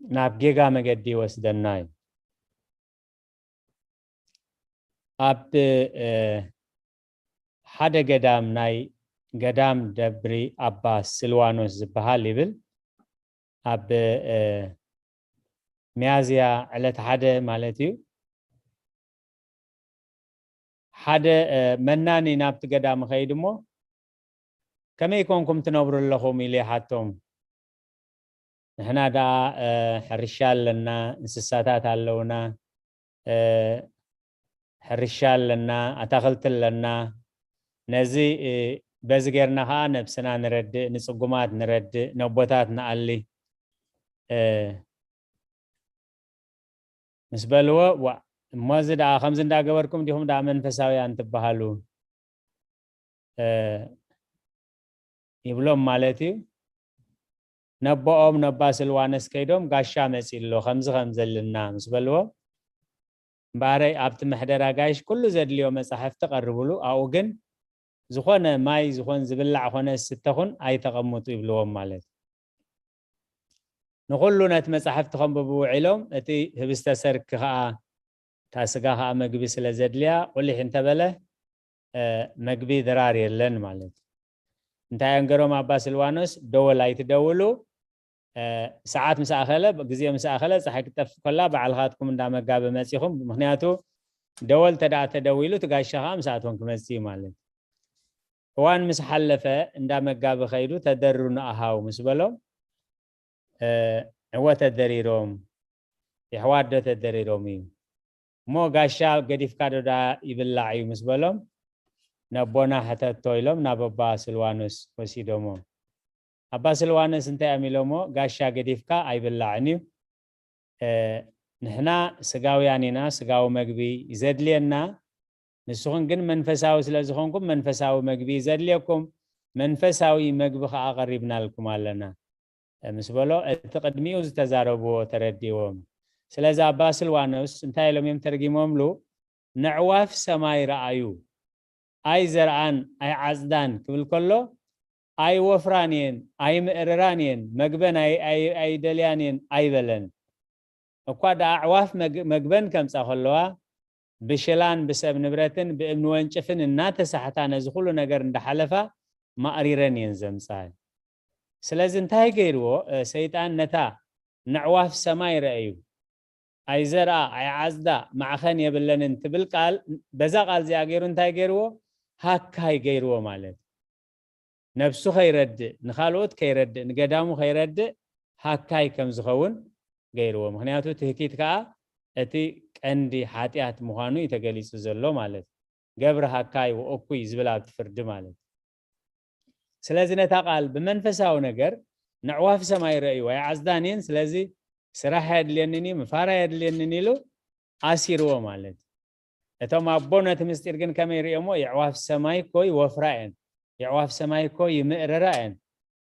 ናብ ጌጋ መገዲ ይወስደና እዩ። ኣብ፣ እ፣ ሓደ ገዳም፣ ናይ ገዳም ደብሪ ኣባ ስልዋኖስ ዝበሃል ይብል፣ ኣብ፣ እ፣ ሚያዝያ ዕለት ሓደ ማለት እዩ፣ ሓደ፣ እ፣ መናኒ ናብቲ ገዳም ኸይድ እሞ፣ "ከመይ ኮንኩም ትነብሩ ኣለኹም?" ኢሉ ይሓቶም። "ንሕና ደኣ፣ እ፣ ሕርሻ ኣለና፣ እንስሳታት ኣለውና፣ እ፣ ሕርሻ ኣለና፣ ኣታኽልቲ ኣለና። ነዚ፣ እ፣ በዚ ጌርና ኸኣ ነብስና ንረድእ፣ ንጽጉማት ንረድእ፣ ነቦታት ንኣሊ፣ እ፣ ምስ በልዎ፣ "ዋእ፣ እሞ እዚ ደኣ ከምዚ እንዳገበርኩም ዲኹም ደኣ መንፈሳውያን ትበሃሉ?" እ፣ ይብሎም ማለት እዩ። ነቦኦም ነባ ስልዋነስ ከይዶም፣ "ጋሻ መጺኡ ኣሎ፣ ከምዚ ከምዚ ኣልና" ምስ በልዎ፣ እምበኣረይ ኣብቲ መሕደራ ጋይሽ ኩሉ ዘድልዮ መጻሕፍቲ ቀርብሉ። ኣብኡ ግን ዝኾነ ማይ ዝኾን ዝብላዕ ኾነ ዝስተ ኹን ኣይተቐምጡ ይብልዎም ማለት እዩ። ንኹሉ ነቲ መጻሕፍቲ ከንብቡ ውዒሎም፣ እቲ ህብስተ ሰርክ ኸኣ፣ እታ ስጋ ኸኣ መግቢ ስለ ዘድልያ፣ ቁሊሕ እንተበለ፣ እ፣ መግቢ ድራር የለን ማለት እዩ። እንታይ እዮም ገሮም ኣባ ስልዋኖስ? ደወል ኣይትደውሉ፣ እ፣ ሰዓት ምስ ኣኸለ፣ ግዜ ምስ ኣኸለ፣ ጸሓይ ክትጠፍእ ከላ፣ ባዕልኻትኩም እንዳ መጋቢ መጺኹም። ምኽንያቱ ደወል ተደኣ ተደዊሉ፣ እቲ ጋሻ ኸኣ ምስኣቶም ክመጽእ እዩ ማለት እዩ። እዋን ምስ ሓለፈ፣ እንዳ መጋቢ ኸይዱ፣ "ተደሩ ንኣሃው" ምስ በሎም፣ እ፣ "እወ ተደሪሮም፣ የሕዋት ዶ ተደሪሮም እዩ? እሞ ጋሻ ገዲፍካ ዶ ደኣ ይብላዕ እዩ?" ምስ በሎም፣ "ነቦና ሕተቶ" ኢሎም ናብ ኣባ ስልዋኖስ ወሲዶሞ። ኣባ ስልዋኖስ እንታይ እዮም ኢሎሞ? "ጋሻ ገዲፍካ ኣይብላዕን እዩ። እ፣ ንሕና ስጋውያን ኢና፣ ስጋዊ መግቢ እዩ ዘድልየና። ንስኹም ግን መንፈሳዊ ስለ ዝኾንኩም መንፈሳዊ መግቢ እዩ ዘድልየኩም። መንፈሳዊ መግቢ ኸኣ ኣቐሪብናልኩም ኣለና" ምስ በሎ፣ እቲ ቅድሚኡ ዝተዛረብዎ ተረዲዎም። ስለዚ ኣባ ስልዋኖስ እንታይ ኢሎም እዮም ተርጊሞምሉ? "ነዕዋፍ ሰማይ ረኣዩ፣ ኣይዘርኣን ኣይዓጽዳን" ክብል ከሎ፣ "ኣይወፍራን እየን፣ ኣይምእርራን እየን፣ መግበን ኣይ-፣ ኣይ-፣ ኣይደልያን እየን" ኣይበለን። እኳ ደኣ ኣዕዋፍ መግ-፣ መግበን ከምጻ ከለዋ፣ ብሽላን ብሰብ ንብረትን ብእምኒ ወንጭፍን እናተሳሕታ ነዚ ኩሉ ነገር እንዳሓለፋ ማእሪረን እየን ዘምጻ። ስለዚ እንታይ ገይርዎ? እ፣ ሰይጣን ነታ ነዕዋፍ ሰማይ ረኣዩ፣ "ኣይዘርኣ፣ ኣይዓጽዳ፣ ማዕኸን የብለንን" ትብል ቃል፣ በዛ ቃል እዚኣ ገይሩ እንታይ ገይርዎ? ሃካይ ገይርዎ ማለት። ነብሱ ከይረድእ፣ ንኻልኦት ከይረድእ፣ ንገዳሙ ከይረድእ ሃካይ ከም ዝኸውን ገይርዎ። ምኽንያቱ ትህኪት ከኣ እቲ ቀንዲ ሓጢኣት ምዃኑ እዩ ተገሊጹ ዘሎ ማለት እዩ። "ገብረ ሃካይ ወእኩይ" ዝብል ኣብቲ ፍርዲ ማለት እዩ። ስለዚ ነታ ቃል ብመንፈሳዊ ነገር ነዕዋፍ ሰማይ ረእይዋ፣ ኣይዓጽዳን እየን፣ ስለዚ ስራሕ ኣየድልየንን እዩ፣ ምፋር ኣየድልየንን ኢሉ ኣሲርዎ ማለት እዩ። እቶም ኣቦ ነቲ ምስጢር ግን ከመይ ርእዮሞ? የዕዋፍ ሰማይ እኮ ይወፍራ እየን፣ የዕዋፍ ሰማይ እኮ ይምእርራ እየን፣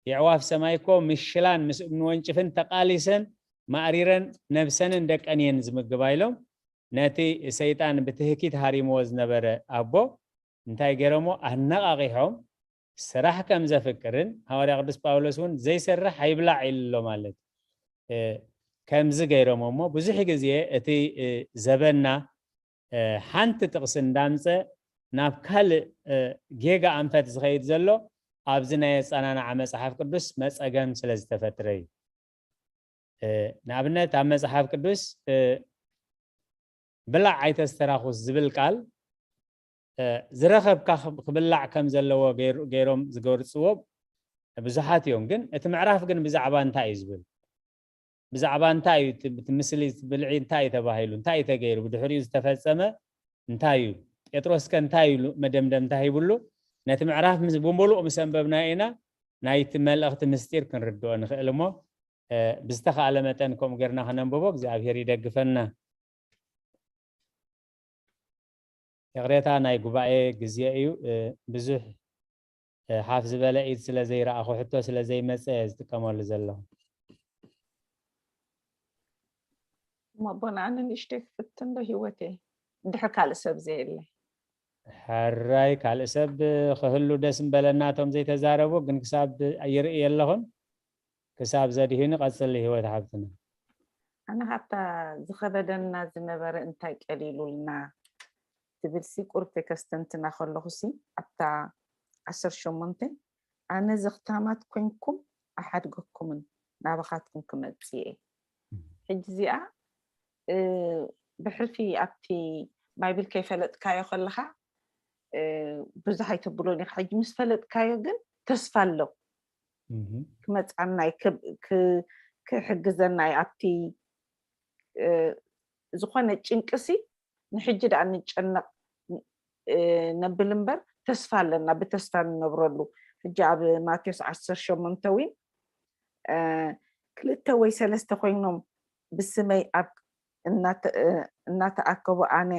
የዕዋፍ ሰማይ እኮ ምሽላን ምስ እምኒ ወንጭፍን ተቃሊሰን ማእሪረን ነብሰንን ደቀን እየን ዝምግባ ኢሎም ነቲ ሰይጣን ብትህኪት ሃሪምዎ ዝነበረ ኣቦ እንታይ ገይሮሞ? ኣነቓቒሖም ስራሕ ከም ዘፍቅርን ሃዋርያ ቅዱስ ጳውሎስ እውን ዘይሰርሕ ኣይብላዕ ኢሉ ኣሎ ማለት፣ እ፣ ከምዚ ገይሮሞ እሞ ብዙሕ ግዜ እቲ፣ እ፣ ዘበና፣ እ፣ ሓንቲ ጥቕሲ እንዳምጸ ናብ ካልእ፣ እ፣ ጌጋ ኣንፈት ዝኸይድ ዘሎ ኣብዚ ናይ ኣጸናንዓ መጽሓፍ ቅዱስ መጸገም ስለ ዝተፈጥረ እዩ። እ፣ ንኣብነት ኣብ መጽሓፍ ቅዱስ፣ እ፣ "ብላዕ ኣይተስተራኹስ" ዝብል ቃል፣ እ፣ ዝረኸብካ ክብ-፣ ክብላዕ ከም ዘለዎ ገይሩ-፣ ገይሮም ዝገልጽዎ ብዙሓት እዮም። ግን እቲ ምዕራፍ ግን ብዛዕባ እንታይ እዩ ዝብል? ብዛዕባ እንታይ እዩ እቲ፣ እቲ ምስሊ፣ እቲ ብልዒ እንታይ እዩ ተባሂሉ? እንታይ እዩ ተገይሩ? ብድሕሪኡ ዝተፈጸመ እንታይ እዩ? ጴጥሮስ ከ እንታይ ኢሉ መደምደምታ ሂብሉ? ነቲ ምዕራፍ ምስ፣ ብምሉእ ምስ ኣንበብናዮ ኢና ናይቲ መልእኽቲ ምስጢር ክንርድኦ ንኽእል እሞ፣ እ፣ ብዝተኻእለ መጠን ከምኡ ጌርና ከነንብቦ እግዚኣብሔር ይደግፈና። ይቕሬታ፣ ናይ ጉባኤ ግዜ እዩ። እ፣ ብዙሕ፣ እ፣ ሓፍ ዝበለ ኢድ ስለ ዘይረኣኹ፣ ሕቶ ስለ ዘይመጸ እየ ዝጥቀመሉ ዘለኹ። እሞ ኣቦና፣ ኣነ ንእሽተይ ክፍትን ዶ ህይወተይ፣ እንድሕር ካልእ ሰብ ዘየለ? ሕራይ፣ ካልእ ሰብ ክህሉ ደስ ምበለና፣ እቶም ዘይተዛረቡ ግን ክሳብ ይርኢ የለኹን። ክሳብ ዘድህኑ ቀጽሊ ህይወት ሓብትና። ኣነ ካብታ ዝኸበደና ዝነበረ እንታይ ቀሊሉልና ትብል ሲ ቁርብ ከስተንትና ከለኹ ሲ ኣብታ ዓሰርተ ሸሞንተ ኣነ ዘኽታማት ኮንኩም ኣሓድገኩምን ናባኻትኩም ክመጽእ እየ። ሕጂ እዚኣ፣ እ፣ ብሕልፊ ኣብቲ ባይብል ከይፈለጥካዮ ከለኻ፣ እ፣ ብዙሕ ኣይተብሎን ኢኻ። ሕጂ ምስ ፈለጥካዮ ግን ተስፋ ኣሎ። እህ። ክመጽኣና እዩ፣ ክብ-፣ ክ-፣ ክሕግዘና እዩ። ኣብቲ፣ እ፣ ዝኾነ ጭንቅሲ ንሕጂ ደኣ ንጨነቕ፣ እ፣ ነብል እምበር ተስፋ ኣለና፣ ብተስፋ ንነብረሉ። ሕጂ ኣብ ማቴዎስ ዓሰርተ ሸሞንተ እውን፣ እ፣ ክልተ ወይ ሰለስተ ኮይኖም ብስመይ ኣብ እናተ-፣ እ፣ እናተኣከቡ ኣነ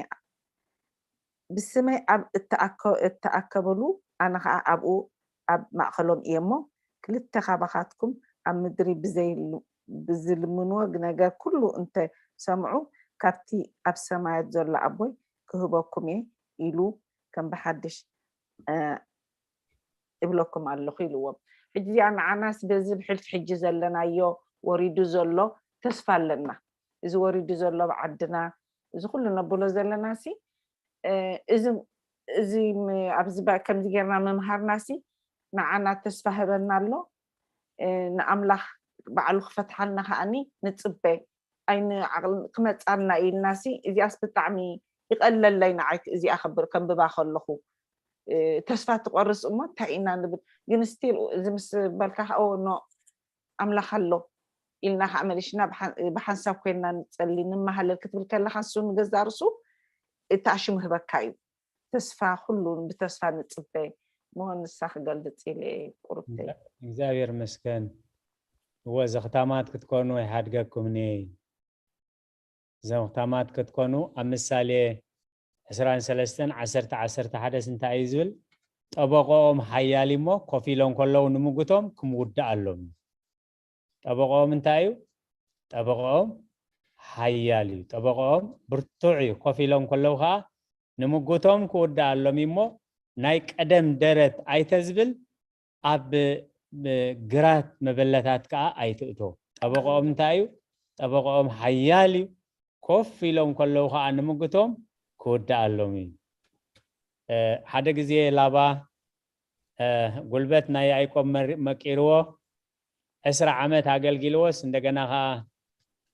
ብስመይ ኣብ እተኣከ-፣ እተኣከበሉ ኣነ ኸዓ ኣብኡ ኣብ ማእከሎም እየ እሞ፣ ክልተ ካባኻትኩም ኣብ ምድሪ ብዘይል-፣ ብዝልምንዎ ነገር ኩሉ እንተ ሰምዑ፣ ካብቲ ኣብ ሰማያት ዘሎ ኣቦይ ክህበኩም እየ ኢሉ ከም ብሓድሽ፣ እ፣ እብለኩም ኣለኹ ኢልዎም። ሕጂ እዚኣ ንዓናስ በዚ ብሕልፊ ሕጂ ዘለናዮ ወሪዱ ዘሎ ተስፋ ኣለና። እዚ ወሪዱ ዘሎ ኣብ ዓድና፣ እዚ ኩሉ ነብሎ ዘለና ሲ፣ እ፣ እዚ፣ እዚ ም-፣ ኣብዚ ባ-፣ ከምዚ ጌርና ምምሃርና ሲ ንዓና ተስፋ ህበና ኣሎ። እ፣ ንኣምላኽ ባዕሉ ክፈትሓልና ከኣኒ ንጽበ። ኣይንዓቕል-፣ ክመጻልና ኢልና ሲ፣ እዚኣስ ብጣዕሚ ይቐለለይ ንዓይ እዚኣ ከብ-፣ ከንብባ ከለኹ። እ፣ ተስፋ ትቆርጽ እሞ እንታይ ኢና ንብል? ግን ስቲል እዚ ምስ በልካ ከኣ፣ ኦ፣ ኖ፣ ኣምላኽ ኣሎ ኢልና ከኣ መሊሽና ብሓን-፣ ብሓንሳብ ኮይንና ንጸሊ፣ ንመሃለል ክትብል ከለኻ፣ ንሱ ንገዛእ ርእሱ እቲ ኣሽሙ ህበካ እዩ። ተስፋ፣ ኩሉ ብተስፋ ንጽበ። እሞ ንሳ ክገልጽ ኢለ እየ፣ ቁርብተይ። እግዚኣብሔር ይመስገን። እወ፣ ዘኽታማት ክትኮኑ ኣይሓድገኩምን እየ። ዘኽታማት ክትኮኑ ኣብ ምሳሌ ዕስራን ሰለስተን ዓሰርተ ዓሰርተ ሓደስ እንታይ እዩ ዝብል? ጠበቆኦም ሓያል እሞ ኮፍ ኢሎም ከለዉ ንምጉቶም ክምውዳእ ኣሎም። ጠበቆኦም እንታይ እዩ? ጠበቆኦም ሓያል እዩ። ጠበቆኦም ብርቱዕ እዩ። ኮፍ ኢሎም ከለዉ ከዓ ንምጉቶም ክውዳእ ኣሎም እሞ ናይ ቀደም ደረት ኣይተዝብል፣ ኣብ ብ-፣ ግራት መበለታት ከዓ ኣይትእቶ። ጠበቆኦም እንታይ እዩ? ጠበቆኦም ሓያል እዩ። ኮፍ ኢሎም ከለዉ ከዓ ንምጉቶም ክውዳእ ኣሎም እዩ። እ፣ ሓደ ግዜ ላባ፣ እ፣ ጉልበት ናይ ያዕቆብ መሪ-፣ መቂርዎ፣ ዕስራ ዓመት ኣገልጊልዎስ እንደገና ከዓ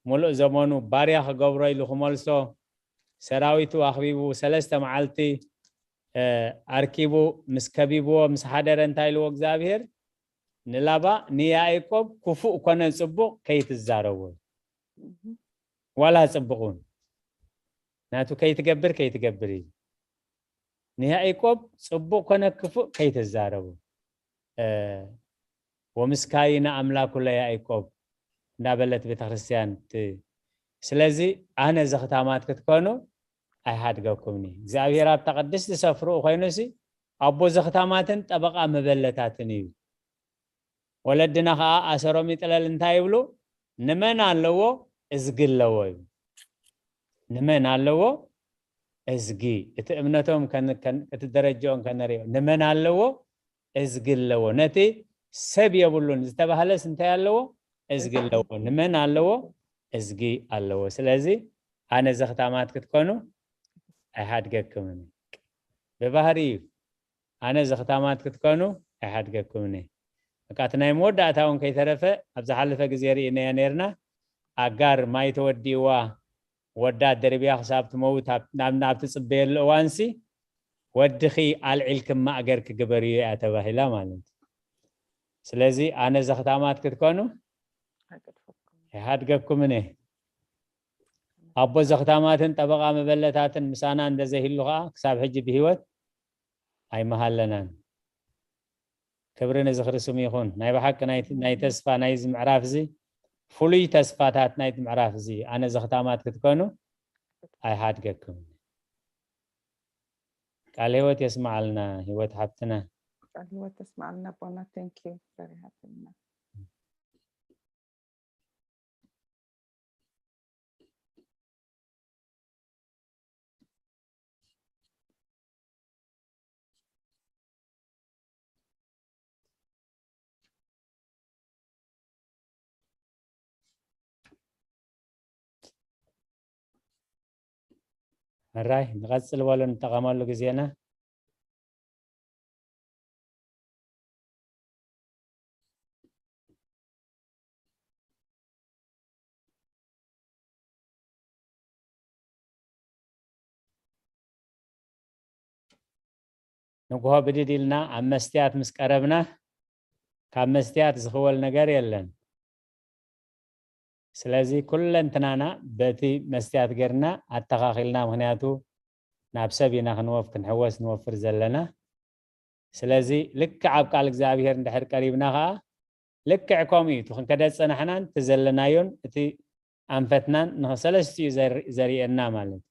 ሙሉእ ዘመኑ ባርያ ክገብሮ ኢሉ ክመልሶ፣ ሰራዊቱ ኣኽቢቡ ሰለስተ መዓልቲ፣ እ፣ ኣርኪቡ ምስ ከቢብዎ ምስ ሓደረ እንታይ ኢልዎ እግዚኣብሔር? ንላባ ንያዕቆብ ክፉእ ኮነ ጽቡቕ ከይትዛረቦ። እህ። ዋላ ጽቡቕ እውን ናቱ ከይትገብር፣ ከይትገብር እዩ። ንያዕቆብ ጽቡቕ ኮነ ክፉእ ከይትዛረቡ። እ፣ "ወምስካይነ ኣምላኩ ለያዕቆብ" እንዳበለት ቤተክርስትያን ት-፣ ስለዚ ኣነ ዘኽታማት ክትኮኑ ኣይሓድገኩምኒ። እግዚኣብሔር ኣብታ ቅድስቲ ሰፍርኡ ኮይኑሲ ኣቦ ዘኽታማትን ጠበቃ መበለታትን እዩ። ወለድና ኸዓ ኣሰሮም ይጥለል እንታይ ይብሉ? "ንመን ኣለዎ እዝጊ ኣለዎ" ይብሉ። ንመን ኣለዎ እዝጊ፣ እቲ እምነቶም ከን-፣ ከን-፣ እቲ ደረጃኦም ከነርእዮ። ንመን ኣለዎ እዝጊ ኣለዎ። ነቲ ሰብ የብሉን ዝተባህለስ እንታይ ኣለዎ? እዝጊ ኣለዎ። ንመን ኣለዎ? እዝጊ ኣለዎ። ስለዚ ኣነ ዘኽታማት ክትኮኑ ኣይሓድገኩምን። ብባህሪ እዩ። ኣነ ዘኽታማት ክትኮኑ ኣይሓድገኩምን። በቃ እቲ ናይ መወዳእታ እውን ከይተረፈ ኣብ ዝሓለፈ ግዜ ርኢናዮ ነርና። ኣጋር ማይ ተወዲእዋ ወዳ ደርብያ ክሳብ ትመውት ኣብ-፣ ናብ፣ ናብ ትጽበየሉ እዋንሲ፣ "ወድኺ ኣልዒልኪ ማእገርኪ ግበርዮ" እያ ተባሂላ ማለት እዩ። ስለዚ ኣነ ዘኽታማት ክትኮኑ ኣይሓድገኩምን እየ። ኣቦ ዘኽታማትን ጠበቃ መበለታትን ምሳና እንደዘይህሉ ኸዓ ክሳብ ሕጂ ብህይወት ኣይመሃለናን። ክብሪ ንዝኽሪ ስሙ ይኹን። ናይ ብሓቂ ናይ፣ ናይ ተስፋ ናይዚ ምዕራፍ እዚ ፍሉይ ተስፋታት ናይቲ ምዕራፍ እዚ ኣነ ዘኽታማት ክትኮኑ ኣይሓድገኩም። ቃል ህይወት የስመዓልና ህይወት ሓብትና። ቃል ህይወት የስመዓልና ኣቦና። Thank you very ሓብትና። ሕራይ ንቐጽል በሉ፣ ንጠቐመሉ ግዜና። ንግሆ ብድድ ኢልና ኣብ መስትያት ምስ ቀረብና፣ ካብ መስትያት ዝኽወል ነገር የለን። ስለዚ ኩለንትናና በቲ መስትያት ጌርና ኣተኻኺልና፣ ምኽንያቱ ናብ ሰብ ኢና ክንወፍ-፣ ክንሕወስ ንወፍር ዘለና። ስለዚ ልክዕ ኣብ ቃል እግዚኣብሔር እንድሕር ቀሪብና ኸዓ፣ ልክዕ ከምኡ እዩ። እቲ ክንከደ ዝጸናሕናን እቲ ዘለናዮን እቲ ኣንፈትናን ንሰለስቲኡ ዘር-፣ ዘርእየና ማለት እዩ።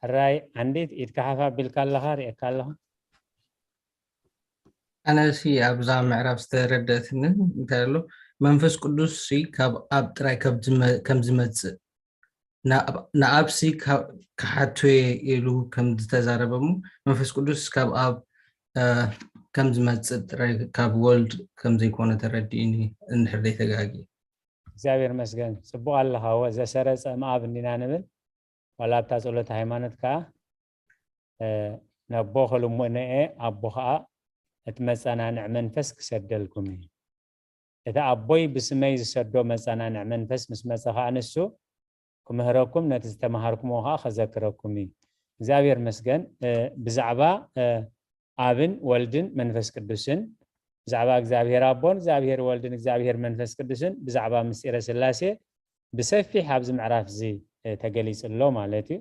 ሕራይ ዓንዲት ኢድካ ሓፍ ኣቢልካ ኣለኻ፣ ርእየካ ኣለኹ። ኣነሲ ኣብዛ ምዕራፍ ዝተረደትኒ እንታይ ኣሎ፣ መንፈስ ቅዱስ ሲ ካብ ኣብ ጥራይ ከም ዝመ- ከም ዝመጽእ፣ ናብ- ንኣብሲ ካብ- ክሓትወ ኢሉ ከም ዝተዛረበ እሞ፣ መንፈስ ቅዱስ ካብ ኣብ እ፣ ከም ዝመጽእ ጥራይ ካብ ወልድ ከም ዘይኮነ ተረዲእኒ፣ እንድሕር ዘይተጋጊ። እግዚኣብሔር መስገን፣ ጽቡቕ ኣለኻ። ወ ዘሰረጸ እምኣብ እንዲና ንብል። ዋላ ኣብታ ጸሎተ ሃይማኖት ከኣ፣ እ፣ ነቦ ክልምኖ እየ፣ ኣቦ ከኣ እቲ መጸናንዕ መንፈስ ክሰደልኩም እዩ። እቲ ኣቦይ ብስመይ ዝሰዶ መጸናንዕ መንፈስ ምስ መጸ ከኣ ንሱ ክምህረኩም፣ ነቲ ዝተማሃርኩምዎ ከኣ ከዘክረኩም እዩ። እግዚኣብሔር መስገን። እ፣ ብዛዕባ፣ እ፣ ኣብን ወልድን መንፈስ ቅዱስን፣ ብዛዕባ እግዚኣብሔር ኣቦን እግዚኣብሔር ወልድን እግዚኣብሔር መንፈስ ቅዱስን፣ ብዛዕባ ምስጢረ ስላሴ ብሰፊሕ ኣብዚ ምዕራፍ እዚ፣ እ፣ ተገሊጹ ኣሎ ማለት እዩ።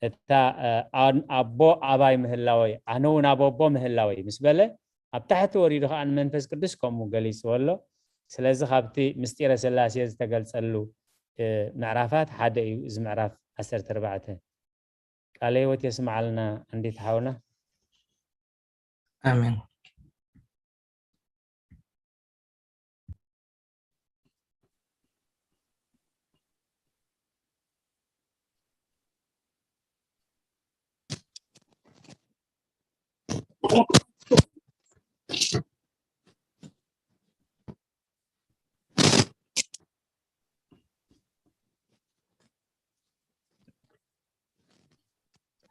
እታ፣ እ፣ ኣን- ኣቦ ኣባይ ምህላወይ፣ ኣነ እውን ኣብ ኣቦ ምህላወይ ምስ በለ፣ ኣብ ታሕቲ ወሪዱ ከኣ ንመንፈስ ቅዱስ ከምኡ ገሊጽዎ ኣሎ። ስለዚ ካብቲ ምስጢረ ስላሴ ዝተገልጸሉ፣ እ፣ ምዕራፋት ሓደ እዩ እዚ ምዕራፍ ዓሰርተ ኣርባዕተ። ቃለ ህይወት የስምዓልና እንዴት ሓውና። ኣሜን።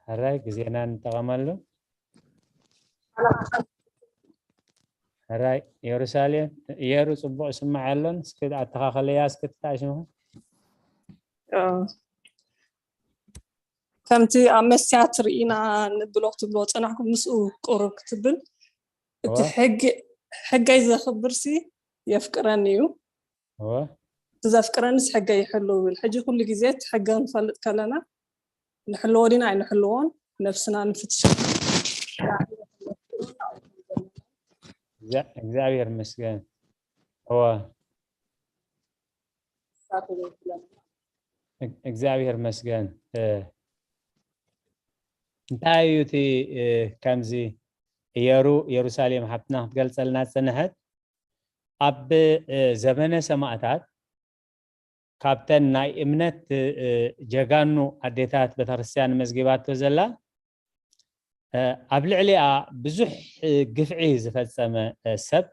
ሕራይ ግዜና ንጠቐመሉ። ሕራይ ኢየሩሳሌም፣ ኢየሩ ጽቡቕ ይስማዕ ኣሎን፣ እስኪ ኣተኻኸለያ እስኪ ትተኣሽምኹ። እ፣ ከምቲ ኣብ መስትያት ርኢና ንብሎ ክትብሎ ጸናሕኩም ምስኡ ቁሩብ ክትብል፣ እቲ እወ። ሕጊ- ሕገይ ዘኽብርሲ የፍቅረኒ እዩ። እወ። እቲ ዘፍቅረንስ ሕገይ ይሕልው ይብል። ሕጂ ኩሉ ግዜ እቲ ሕገ ክንፈልጥ ከለና ንሕልዎ ዲና ኣይንሕልዎን፣ ነብስና ንፍትሽ። እዛ- እግዚኣብሔር መስገን። እወ። እግ- እግዚኣብሔር መስገን። እ፣ እንታይ እዩ እቲ፣ እ፣ ከምዚ እየሩ ኢየሩሳሌም ሓብትና ክትገልጸልና ዝጸንሐት? ኣብ፣ እ፣ ዘመነ ሰማእታት ካብተን ናይ እምነት፣ እ፣ ጀጋኑ ኣዴታት ቤተክርስትያን መዝጊባቶ ዘላ፣ እ፣ ኣብ ልዕሊኣ ብዙሕ፣ እ፣ ግፍዒ ዝፈጸመ፣ እ፣ ሰብ፣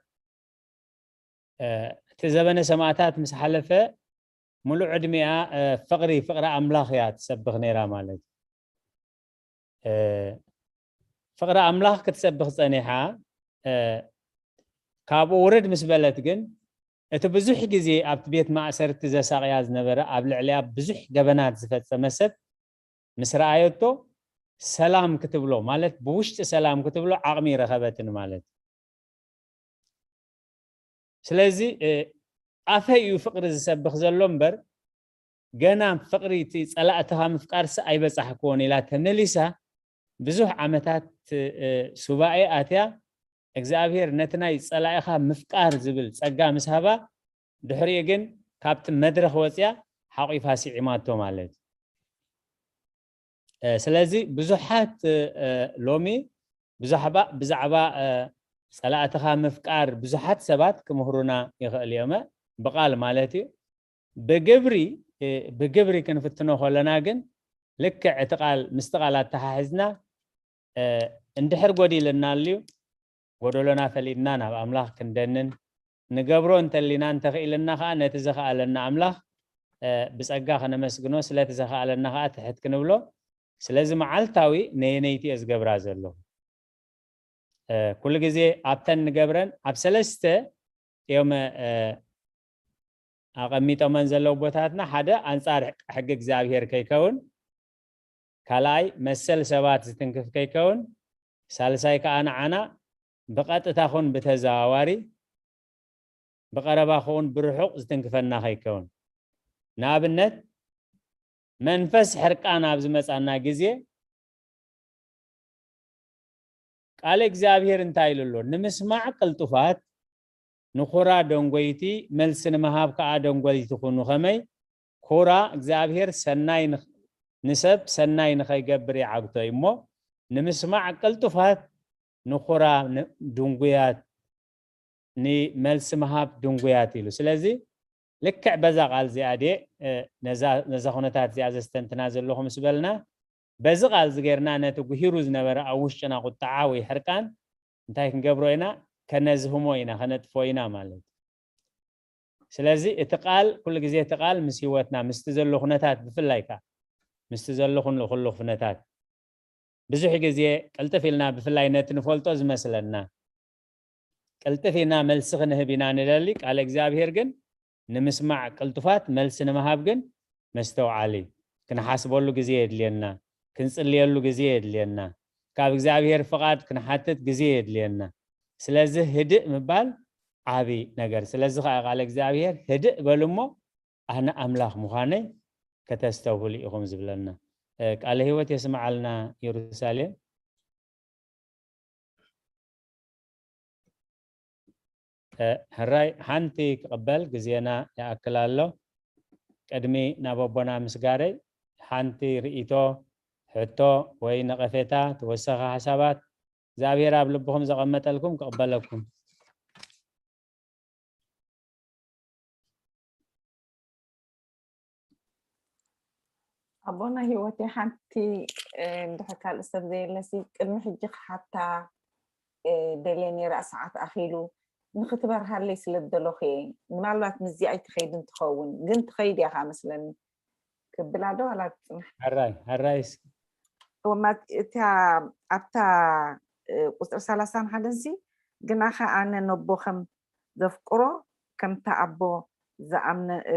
እ፣ እቲ ዘበነ ሰማእታት ምስ ሓለፈ፣ ሙሉእ ዕድሚኣ፣ እ፣ ፍቕሪ፣ ፍቕሪ ኣምላኽ እያ ትሰብኽ ነይራ ማለት እዩ። እ፣ ፍቕሪ ኣምላኽ ክትሰብኽ ጸኒሓ፣ እ፣ ካብኡ ውርድ ምስ በለት ግን፣ እቲ ብዙሕ ግዜ ኣብቲ ቤት ማእሰርቲ ዘሳቕያ ዝነበረ፣ ኣብ ልዕሊኣ ብዙሕ ገበናት ዝፈጸመ ሰብ ምስ ረኣየቶ፣ ሰላም ክትብሎ፣ ማለት ብውሽጢ ሰላም ክትብሎ ዓቕሚ ረኸበትን ማለት። ስለዚ፣ እ፣ ኣፈይ እዩ ፍቕሪ ዝሰብኽ ዘሎ እምበር፣ ገና ፍቕሪ እቲ ጸላእትኻ ምፍቃርስ ኣይበጻሕክዎን ኢላ ተመሊሳ፣ ብዙሕ ዓመታት፣ እ፣ ሱባኤ ኣትያ፣ እግዚኣብሔር ነቲ ናይ ጸላኢኻ ምፍቃር ዝብል ጸጋ ምስ ሃባ፣ ድሕሪኡ ግን ካብቲ መድረኽ ወጽያ ሓቒፋ ስዒማቶ ማለት እዩ። እ፣ ስለዚ ብዙሓት፣ እ፣ ሎሚ ብዛዕባ ብዛዕባ፣ እ፣ ጸላእትኻ ምፍቃር ብዙሓት ሰባት ክምህሩና ይኽእል እዮም፣ ብቓል ማለት እዩ። ብግብሪ፣ እ፣ ብግብሪ ክንፍትኖ ከለና ግን ልክዕ እቲ ቃል ምስቲ ቃል ኣተሓሒዝና፣ እ፣ እንድሕር ጎዲልና ኣልዩ፣ ጎደሎና ፈሊጥና ናብ ኣምላኽ ክንደንን፣ ንገብሮ እንተሊና እንተኽኢልና ከኣ ነቲ ዘኽኣለና ኣምላኽ፣ እ፣ ብጸጋ ከነመስግኖ፣ ስለቲ ዘኽኣለና ከኣ ትሕት ክንብሎ። ስለዚ መዓልታዊ ነየነይቲ እየ ዝገብራ ዘለኹ? እ፣ ኩሉ ግዜ ኣብተን ንገብረን ኣብ ሰለስተ እዮም፣ እ፣ ኣቐሚጦመን ዘለዉ ቦታትና፣ ሓደ ኣንጻር ሕጊ እግዚኣብሔር ከይከውን፣ ካልኣይ መሰል ሰባት ዝትንክፍ ከይከውን፣ ሳልሳይ ከኣ ንዓና ብቐጥታ ኹን ብተዘዋዋሪ፣ ብቐረባ ኹን ብርሑቕ ዝትንክፈና ከይከውን። ንኣብነት መንፈስ ሕርቃን ኣብ ዝመጻና ግዜ ቃል እግዚኣብሔር እንታይ ኢሉ ኣሎ? ንምስማዕ ቅልጡፋት፣ ንኹራ ደንጎይቲ፣ መልሲ ንምሃብ ከኣ ደንጎይቲ ኩኑ። ከመይ? ኩራ እግዚኣብሔር ሰናይ ንኽ- ንሰብ ሰናይ ንኸይገብር ይዓግቶ እዩ እሞ፣ ንምስማዕ ቅልጡፋት፣ ንኹራ ን-፣ ድንጉያት፣ ንመልሲ ምሃብ ድንጉያት ኢሉ። ስለዚ ልክዕ በዛ ቃል እዚኣ ድየ፣ እ፣ ነዛ፣ ነዛ ኩነታት እዚኣ ዘስተንትና ዘለኹ ምስ በልና፣ በዚ ቃል እዚ ጌርና ነቲ ጉሂሩ ዝነበረ ኣብ ውሽጥና ቁጥዓ ወይ ሕርቃን እንታይ ክንገብሮ ኢና? ከነዝህሞ ኢና፣ ከነጥፎ ኢና ማለት እዩ። ስለዚ እቲ ቃል፣ ኩሉ ግዜ እቲ ቃል ምስ ህይወትና፣ ምስቲ ዘሎ ኩነታት፣ ብፍላይ ከኣ ምስቲ ዘሎ ኩሉ፣ ኩሉ ኩነታት፣ ብዙሕ ግዜ ቅልጥፍ ኢልና፣ ብፍላይ ነቲ ንፈልጦ ዝመስለና፣ ቅልጥፍ ኢልና መልሲ ክንህብ ኢና ንደሊ። ቃል እግዚኣብሔር ግን ንምስማዕ ቅልጡፋት፣ መልሲ ንምሃብ ግን መስተውዓሊ። ክንሓስበሉ ግዜ የድልየና፣ ክንጽልየሉ ግዜ የድልየና፣ ካብ እግዚኣብሔር ፍቓድ ክንሓትት ግዜ የድልየና። ስለዚ ህድእ ምባል ዓቢ ነገር። ስለዚ ከኣ ቃል እግዚኣብሔር "ህድእ በሉ እሞ ኣነ ኣምላኽ ምዃነይ ከተስተውህሉ ኢኹም" ዝብለና። እ፣ ቃለ ህይወት የስምዓልና ኢየሩሳሌም። እ፣ ሕራይ ሓንቲ ክቕበል ግዜና ይኣክል ኣሎ። ቅድሚ ናብ ኣቦና ምስጋረይ ሓንቲ ርእይቶ፣ ሕቶ ወይ ነቐፌታ፣ ተወሳኺ ሓሳባት እግዚኣብሔር ኣብ ልብኹም ዘቐመጠልኩም ክቕበለኩም። ኣቦና ህይወተይ ሓንቲ፣ እ፣ እንድሕር ካልእ ሰብ ዘየለሲ ቅድሚ ሕጂ ክሓታ፣ እ፣ ደልየ ነይረ፣ ሰዓት ኣኺሉ ንኽትበርሃለይ ስለ ዝደለኹ እየ። ምናልባት ምስዚ ኣይትኸይድን ትኸውን፣ ግን ትኸይድ እያ ከኣ መስለኒ። ክብላ ዶ ዋላ ትጽንሕ? ሕራይ፣ ሕራይ እስኪ። እወ፣ ማት-፣ እታ ኣብታ፣ እ፣ ቁጽሪ ሰላሳን ሓደን ሲ፣ "ግናኸ ኣነ ነቦ ከም ዘፍቅሮ፣ ከምታ ኣቦ ዝኣምነ-፣ እ፣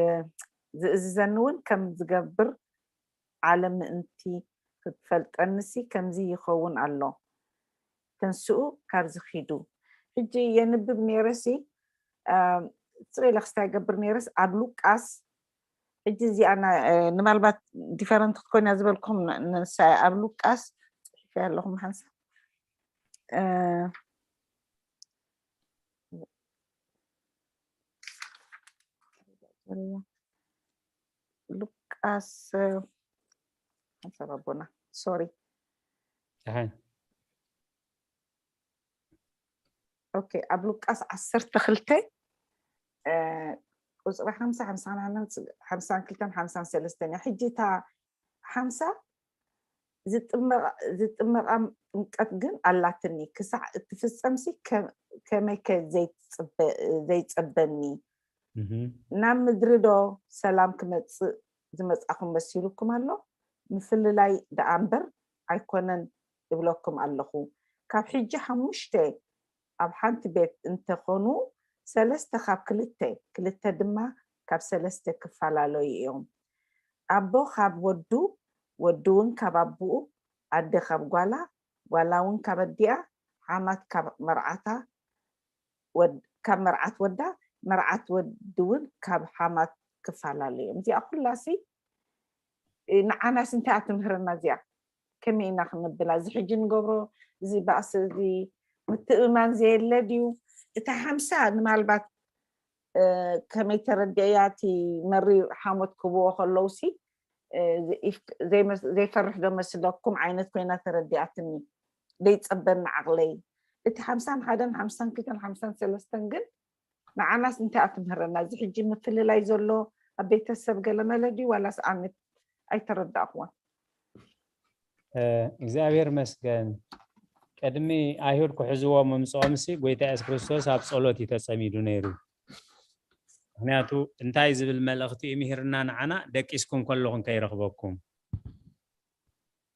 ዝእዝዘኒ እውን ከም ዝገብር ዓለም ምእንቲ ክትፈልጠኒ ሲ ከምዚ ይኸውን ኣሎ። ተንስኡ፣ ካብዚ ኪዱ።" ሕጂ የንብብ ነይረ ሲ፣ እ፣ ስቕ ኢለ ክስታይ ገብር ነይረስ ኣብ ሉቃስ፣ ሕጂ እዚኣ ና-፣ እ፣ ንማልባት ዲፈረንት ክትኮን እያ ዝበልኩም ን-፣ ንሳ እያ። ኣብ ሉቃስ ጽሒፈ ኣለኹም ሓንሳብ። እ፣ ሉቃስ፣ እ፣ ሓንሳብ ኣቦና፣ ሶሪ። ደሓን። ኦኬ፣ ኣብ ሉቃስ ዓሰርተ ክልተ፣ እ፣ ቁጽሪ ሓምሳ፣ ሓምሳ ክልተን ሓምሳን ሰለስተን እያ። ሕጂ እታ ሓምሳ ዝጥመቓ-፣ ዝጥመቓ ጥምቀት ግን ኣላትኒ፣ ክሳዕ እትፍጸምሲ ከ-፣ ከመይከ ዘይትጽበ-፣ ዘይጸበኒ? እህ። ናብ ምድሪ ዶ ሰላም ክመጽእ ዝመጻኹም መሲሉኩም ኣሎ? ምፍልላይ ደኣ እምበር ኣይኮነን እብለኩም ኣለኹ። ካብ ሕጂ ሓሙሽተ ኣብ ሓንቲ ቤት እንተኾኑ፣ ሰለስተ ካብ ክልተ፣ ክልተ ድማ ካብ ሰለስተ ክፈላለዩ እዮም። ኣቦ ካብ ወዱ፣ ወዱ እውን ካብ ኣቦኡ፣ ኣደ ካብ ጓላ፣ ጓላ እውን ካብ ኣዲኣ፣ ሓማት ካብ መርዓታ፣ ወድ-፣ ካብ መርዓት ወዳ፣ መርዓት ወዲ እውን ካብ ሓማት ክፈላለዩ እዮም። እዚኣ ኩላሲ፣ እ፣ ንዓናስ እንታይ እያ ትምህረና እዚኣ? ከመይ ኢና ክንብላ? እዚ ሕጂ ንገብሮ፣ እዚ ባእሲ፣ እዚ ምትእምማን ዘየለ ድዩ? እታ ሓምሳ ንማልባት፣ እ፣ ከመይ ተረዲእያ? እቲ መሪር ሓሞት ክብዎ ከለውሲ፣ እ፣ ዘይፍ-፣ ዘይመስ-፣ ዘይፈርሕ ዶ መስለኩም ዓይነት ኮይና ተረዲኣትኒ። ዘይጸበኒ ዓቕለይ። እቲ ሓምሳን ሓደን፣ ሓምሳን ክልተን፣ ሓምሳን ሰለስተን ግን ንዓናስ እንታይ እያ ትምህረና? እዚ ሕጂ ምፍልላይ ዘሎ ኣብ ቤተሰብ ገለመለ ድዩ ዋላስ ኣነ ኣይተረዳእኩዎን? እ፣ እግዚኣብሔር መስገን። ቅድሚ ኣይሁድ ክሕዝዎ ምምፅኦምሲ ጎይታ የሱስ ክርስቶስ ኣብ ጸሎት እዩ ተጸሚዱ ነይሩ። ምኽንያቱ እንታይ ዝብል መልእኽቲ እዩ ምሂርና ንዓና? "ደቂስኩም ከለኹም ከይረኽበኩም፣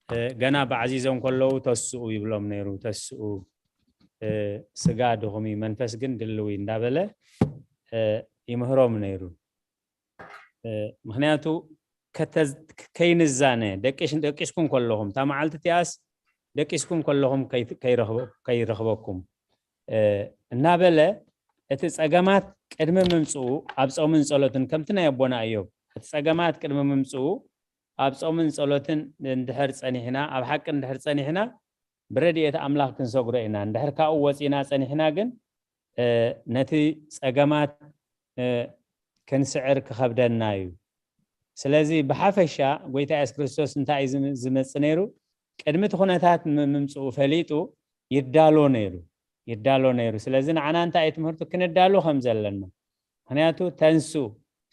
እ፣ ገና ባዕዚዞም ከለዉ ተስኡ" ይብሎም ነይሩ። "ተስኡ፣ እ፣ ስጋ ድኹም እዩ፣ መንፈስ ግን ድልው እዩ" እንዳበለ፣ እ፣ ይምህሮም ነይሩ። እ፣ ምኽንያቱ ከተዝ-፣ ከይንዛነ፣ ደቂስ-፣ ደቂስኩም ከለኹም፣ እታ መዓልቲ እቲኣስ ደቂስኩም ከለኹም ከይት-፣ ከይረኽበ-፣ ከይረኽበኩም፣ እ፣ እናበለ እቲ ጸገማት ቅድሚ ምምጽኡ ኣብ ጾምን ጸሎትን ከምቲ ናይ ኣቦና እዮብ፣ እቲ ጸገማት ቅድሚ ምምጽኡ ኣብ ጾምን ጸሎትን እንድሕር ጸኒሕና፣ ኣብ ሓቂ እንድሕር ጸኒሕና፣ ብረድኤት ኣምላኽ ክንሰግሮ ኢና። እንድሕር ካብኡ ወጺና ጸኒሕና ግን፣ እ፣ ነቲ ጸገማት፣ እ፣ ክንስዕር ክኸብደና እዩ። ስለዚ ብሓፈሻ ጎይታ የሱስ ክርስቶስ እንታይ እዩ ዝም- ዝመጽእ ነይሩ? ቅድሚ እቲ ኩነታት ም- ምምጽኡ ፈሊጡ ይዳሎ ነይሩ፣ ይዳሎ ነይሩ። ስለዚ ንዓና እንታይ እዩ ትምህርቱ? ክንዳሎ ከም ዘለና። ምኽንያቱ ተንሱ፣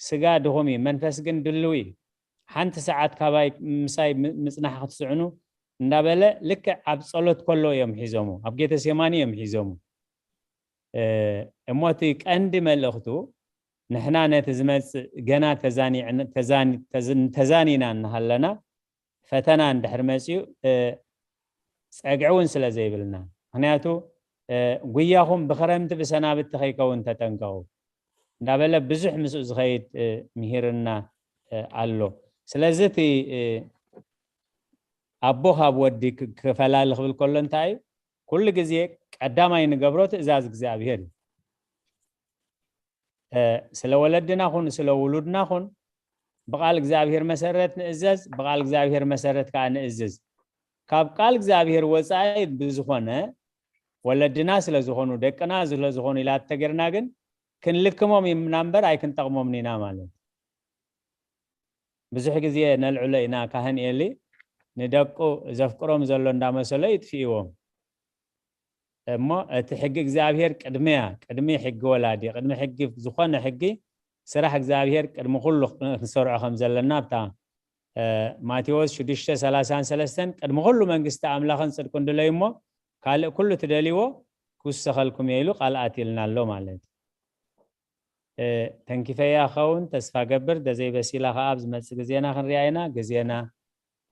ስጋ ድኹም እዩ፣ መንፈስ ግን ድልው እዩ። ሓንቲ ሰዓት ካባይ ምሳይ ም- ምጽናሕ ክትስዕኑ እንዳበለ ልክዕ ኣብ ጸሎት ከሎ እዮም ሒዞሙ፣ ኣብ ጌተሴማኒ እዮም ሒዞሙ። እ፣ እሞ እቲ ቀንዲ መልእኽቱ ንሕና ነቲ ዝመጽእ ገና ተዛኒዕን- ተዛኒ- ተዝ- ተዛኒና እናሃለና ፈተና እንድሕር መጺኡ፣ እ፣ ጸግዒ እውን ስለ ዘይብልና። ምኽንያቱ፣ እ፣ ጉያኹም ብኽረምቲ ብሰናብቲ ከይከውን ተጠንቀቑ እንዳበለ ብዙሕ ምስኡ ዝኸይድ፣ እ፣ ምሂርና፣ እ፣ ኣሎ። ስለዚ እቲ፣ እ፣ ኣቦ ካብ ወዲ ክ- ክፈላሊ ክብል ከሎ እንታይ እዩ? ኩሉ ግዜ ቀዳማይ ንገብሮ ትእዛዝ እግዚኣብሔር እዩ። እ፣ ስለ ወለድና ኹን ስለ ውሉድና ኹን ብቃል እግዚኣብሔር መሰረት ንእዘዝ፣ ብቃል እግዚኣብሔር መሰረት ከዓ ንእዝዝ። ካብ ቃል እግዚኣብሔር ወፃኢ ብዝኾነ ወለድና ስለ ዝኾኑ ደቅና ስለ ዝኾኑ ኢላ ተገርና ግን ክንልክሞም ኢና እምበር ኣይክንጠቕሞምን ኢና ማለት። ብዙሕ ግዜ ነልዕሎ ኢና፣ ካህን ኤሊ ንደቁ ዘፍቅሮም ዘሎ እንዳመሰሎ ይጥፍእዎም። እሞ እቲ ሕጊ እግዚኣብሔር ቅድሚያ፣ ቅድሚ ሕጊ ወላዲ፣ ቅድሚ ሕጊ ዝኾነ ሕጊ ስራሕ እግዚኣብሔር ቅድሚ ኩሉ ክንሰርዖ ከም ዘለና ኣብታ፣ እ፣ ማቴዎስ ሽዱሽተ ሰላሳን ሰለስተን ቅድሚ ኩሉ መንግስቲ ኣምላኽን ጽድቁን ድለዩ እሞ ካልእ ኩሉ ትደልይዎ ክውሰኸልኩም እየ ኢሉ ቃል ኣትልና ኣሎ ማለት እዩ። እ፣ ተንኪፈያ ኸውን ተስፋ ገብር፣ ደዘይበሲላ ኸዓ ኣብ ዝመጽእ ግዜና ክንሪኣ ኢና። ግዜና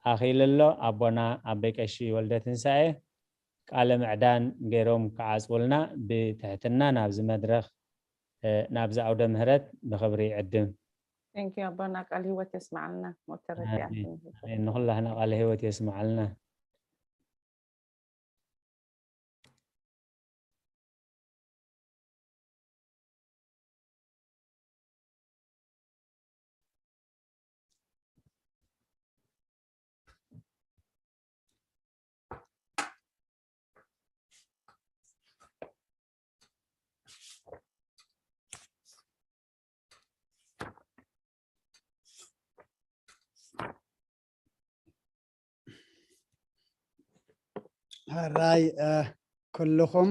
ኣኺሉ ኣሎ። ኣቦና ኣበይ ቀሺ ወልደ ትንሳኤ ቃለ ምዕዳን ገይሮም ክዓጽውልና ብትሕትና ናብዚ መድረኽ፣ እ፣ ናብዚ ኣውደ ምህረት ብኽብሪ ይዕድም። Thank you ኣቦና፣ ቃል ህይወት የስምዓልና። ሞተረዲኣ ኣሜን። ኣሜን። ንኹላህና ቃለ ህይወት የስምዓልና። ሕራይ፣ እ፣ ኩልኹም።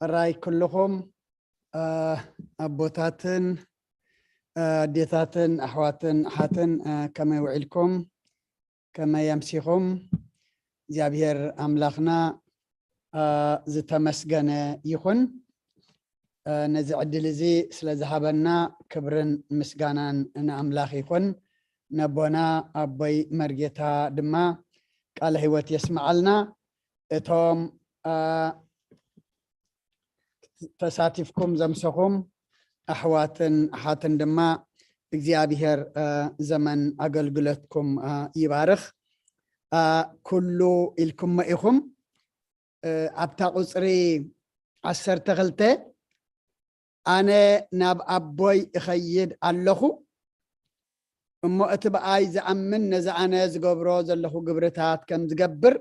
ሕራይ ኩልኹም፣ እ፣ ኣቦታትን፣ እ፣ ኣዴታትን ኣሕዋትን ኣሓትን፣ እ፣ ከመይ ውዒልኩም? ከመይ ኣምሲኹም? እግዚኣብሔር ኣምላኽና፣ እ፣ ዝተመስገነ ይኹን። እ፣ ነዚ ዕድል እዚ ስለ ዝሃበና ክብርን ምስጋናን ንኣምላኽ ይኹን። ነቦና ኣቦይ መርጌታ ድማ ቃለ ህይወት የስምዓልና። እቶም፣ እ፣ ተሳቲፍኩም ዘምሰኹም ኣሕዋትን ኣሓትን ድማ እግዚኣብሔር፣ እ፣ ዘመን ኣገልግሎትኩም፣ እ፣ ይባርኽ። እ፣ ኩሉ ኢልኩሞ ኢኹም። እ፣ ኣብታ ቁጽሪ ዓሰርተ ክልተ ኣነ ናብ ኣቦይ እኸይድ ኣለኹ፣ እሞ እቲ ብኣይ ዝኣምን ነዚ ኣነ ዝገብሮ ዘለኹ ግብርታት ከም ዝገብር፣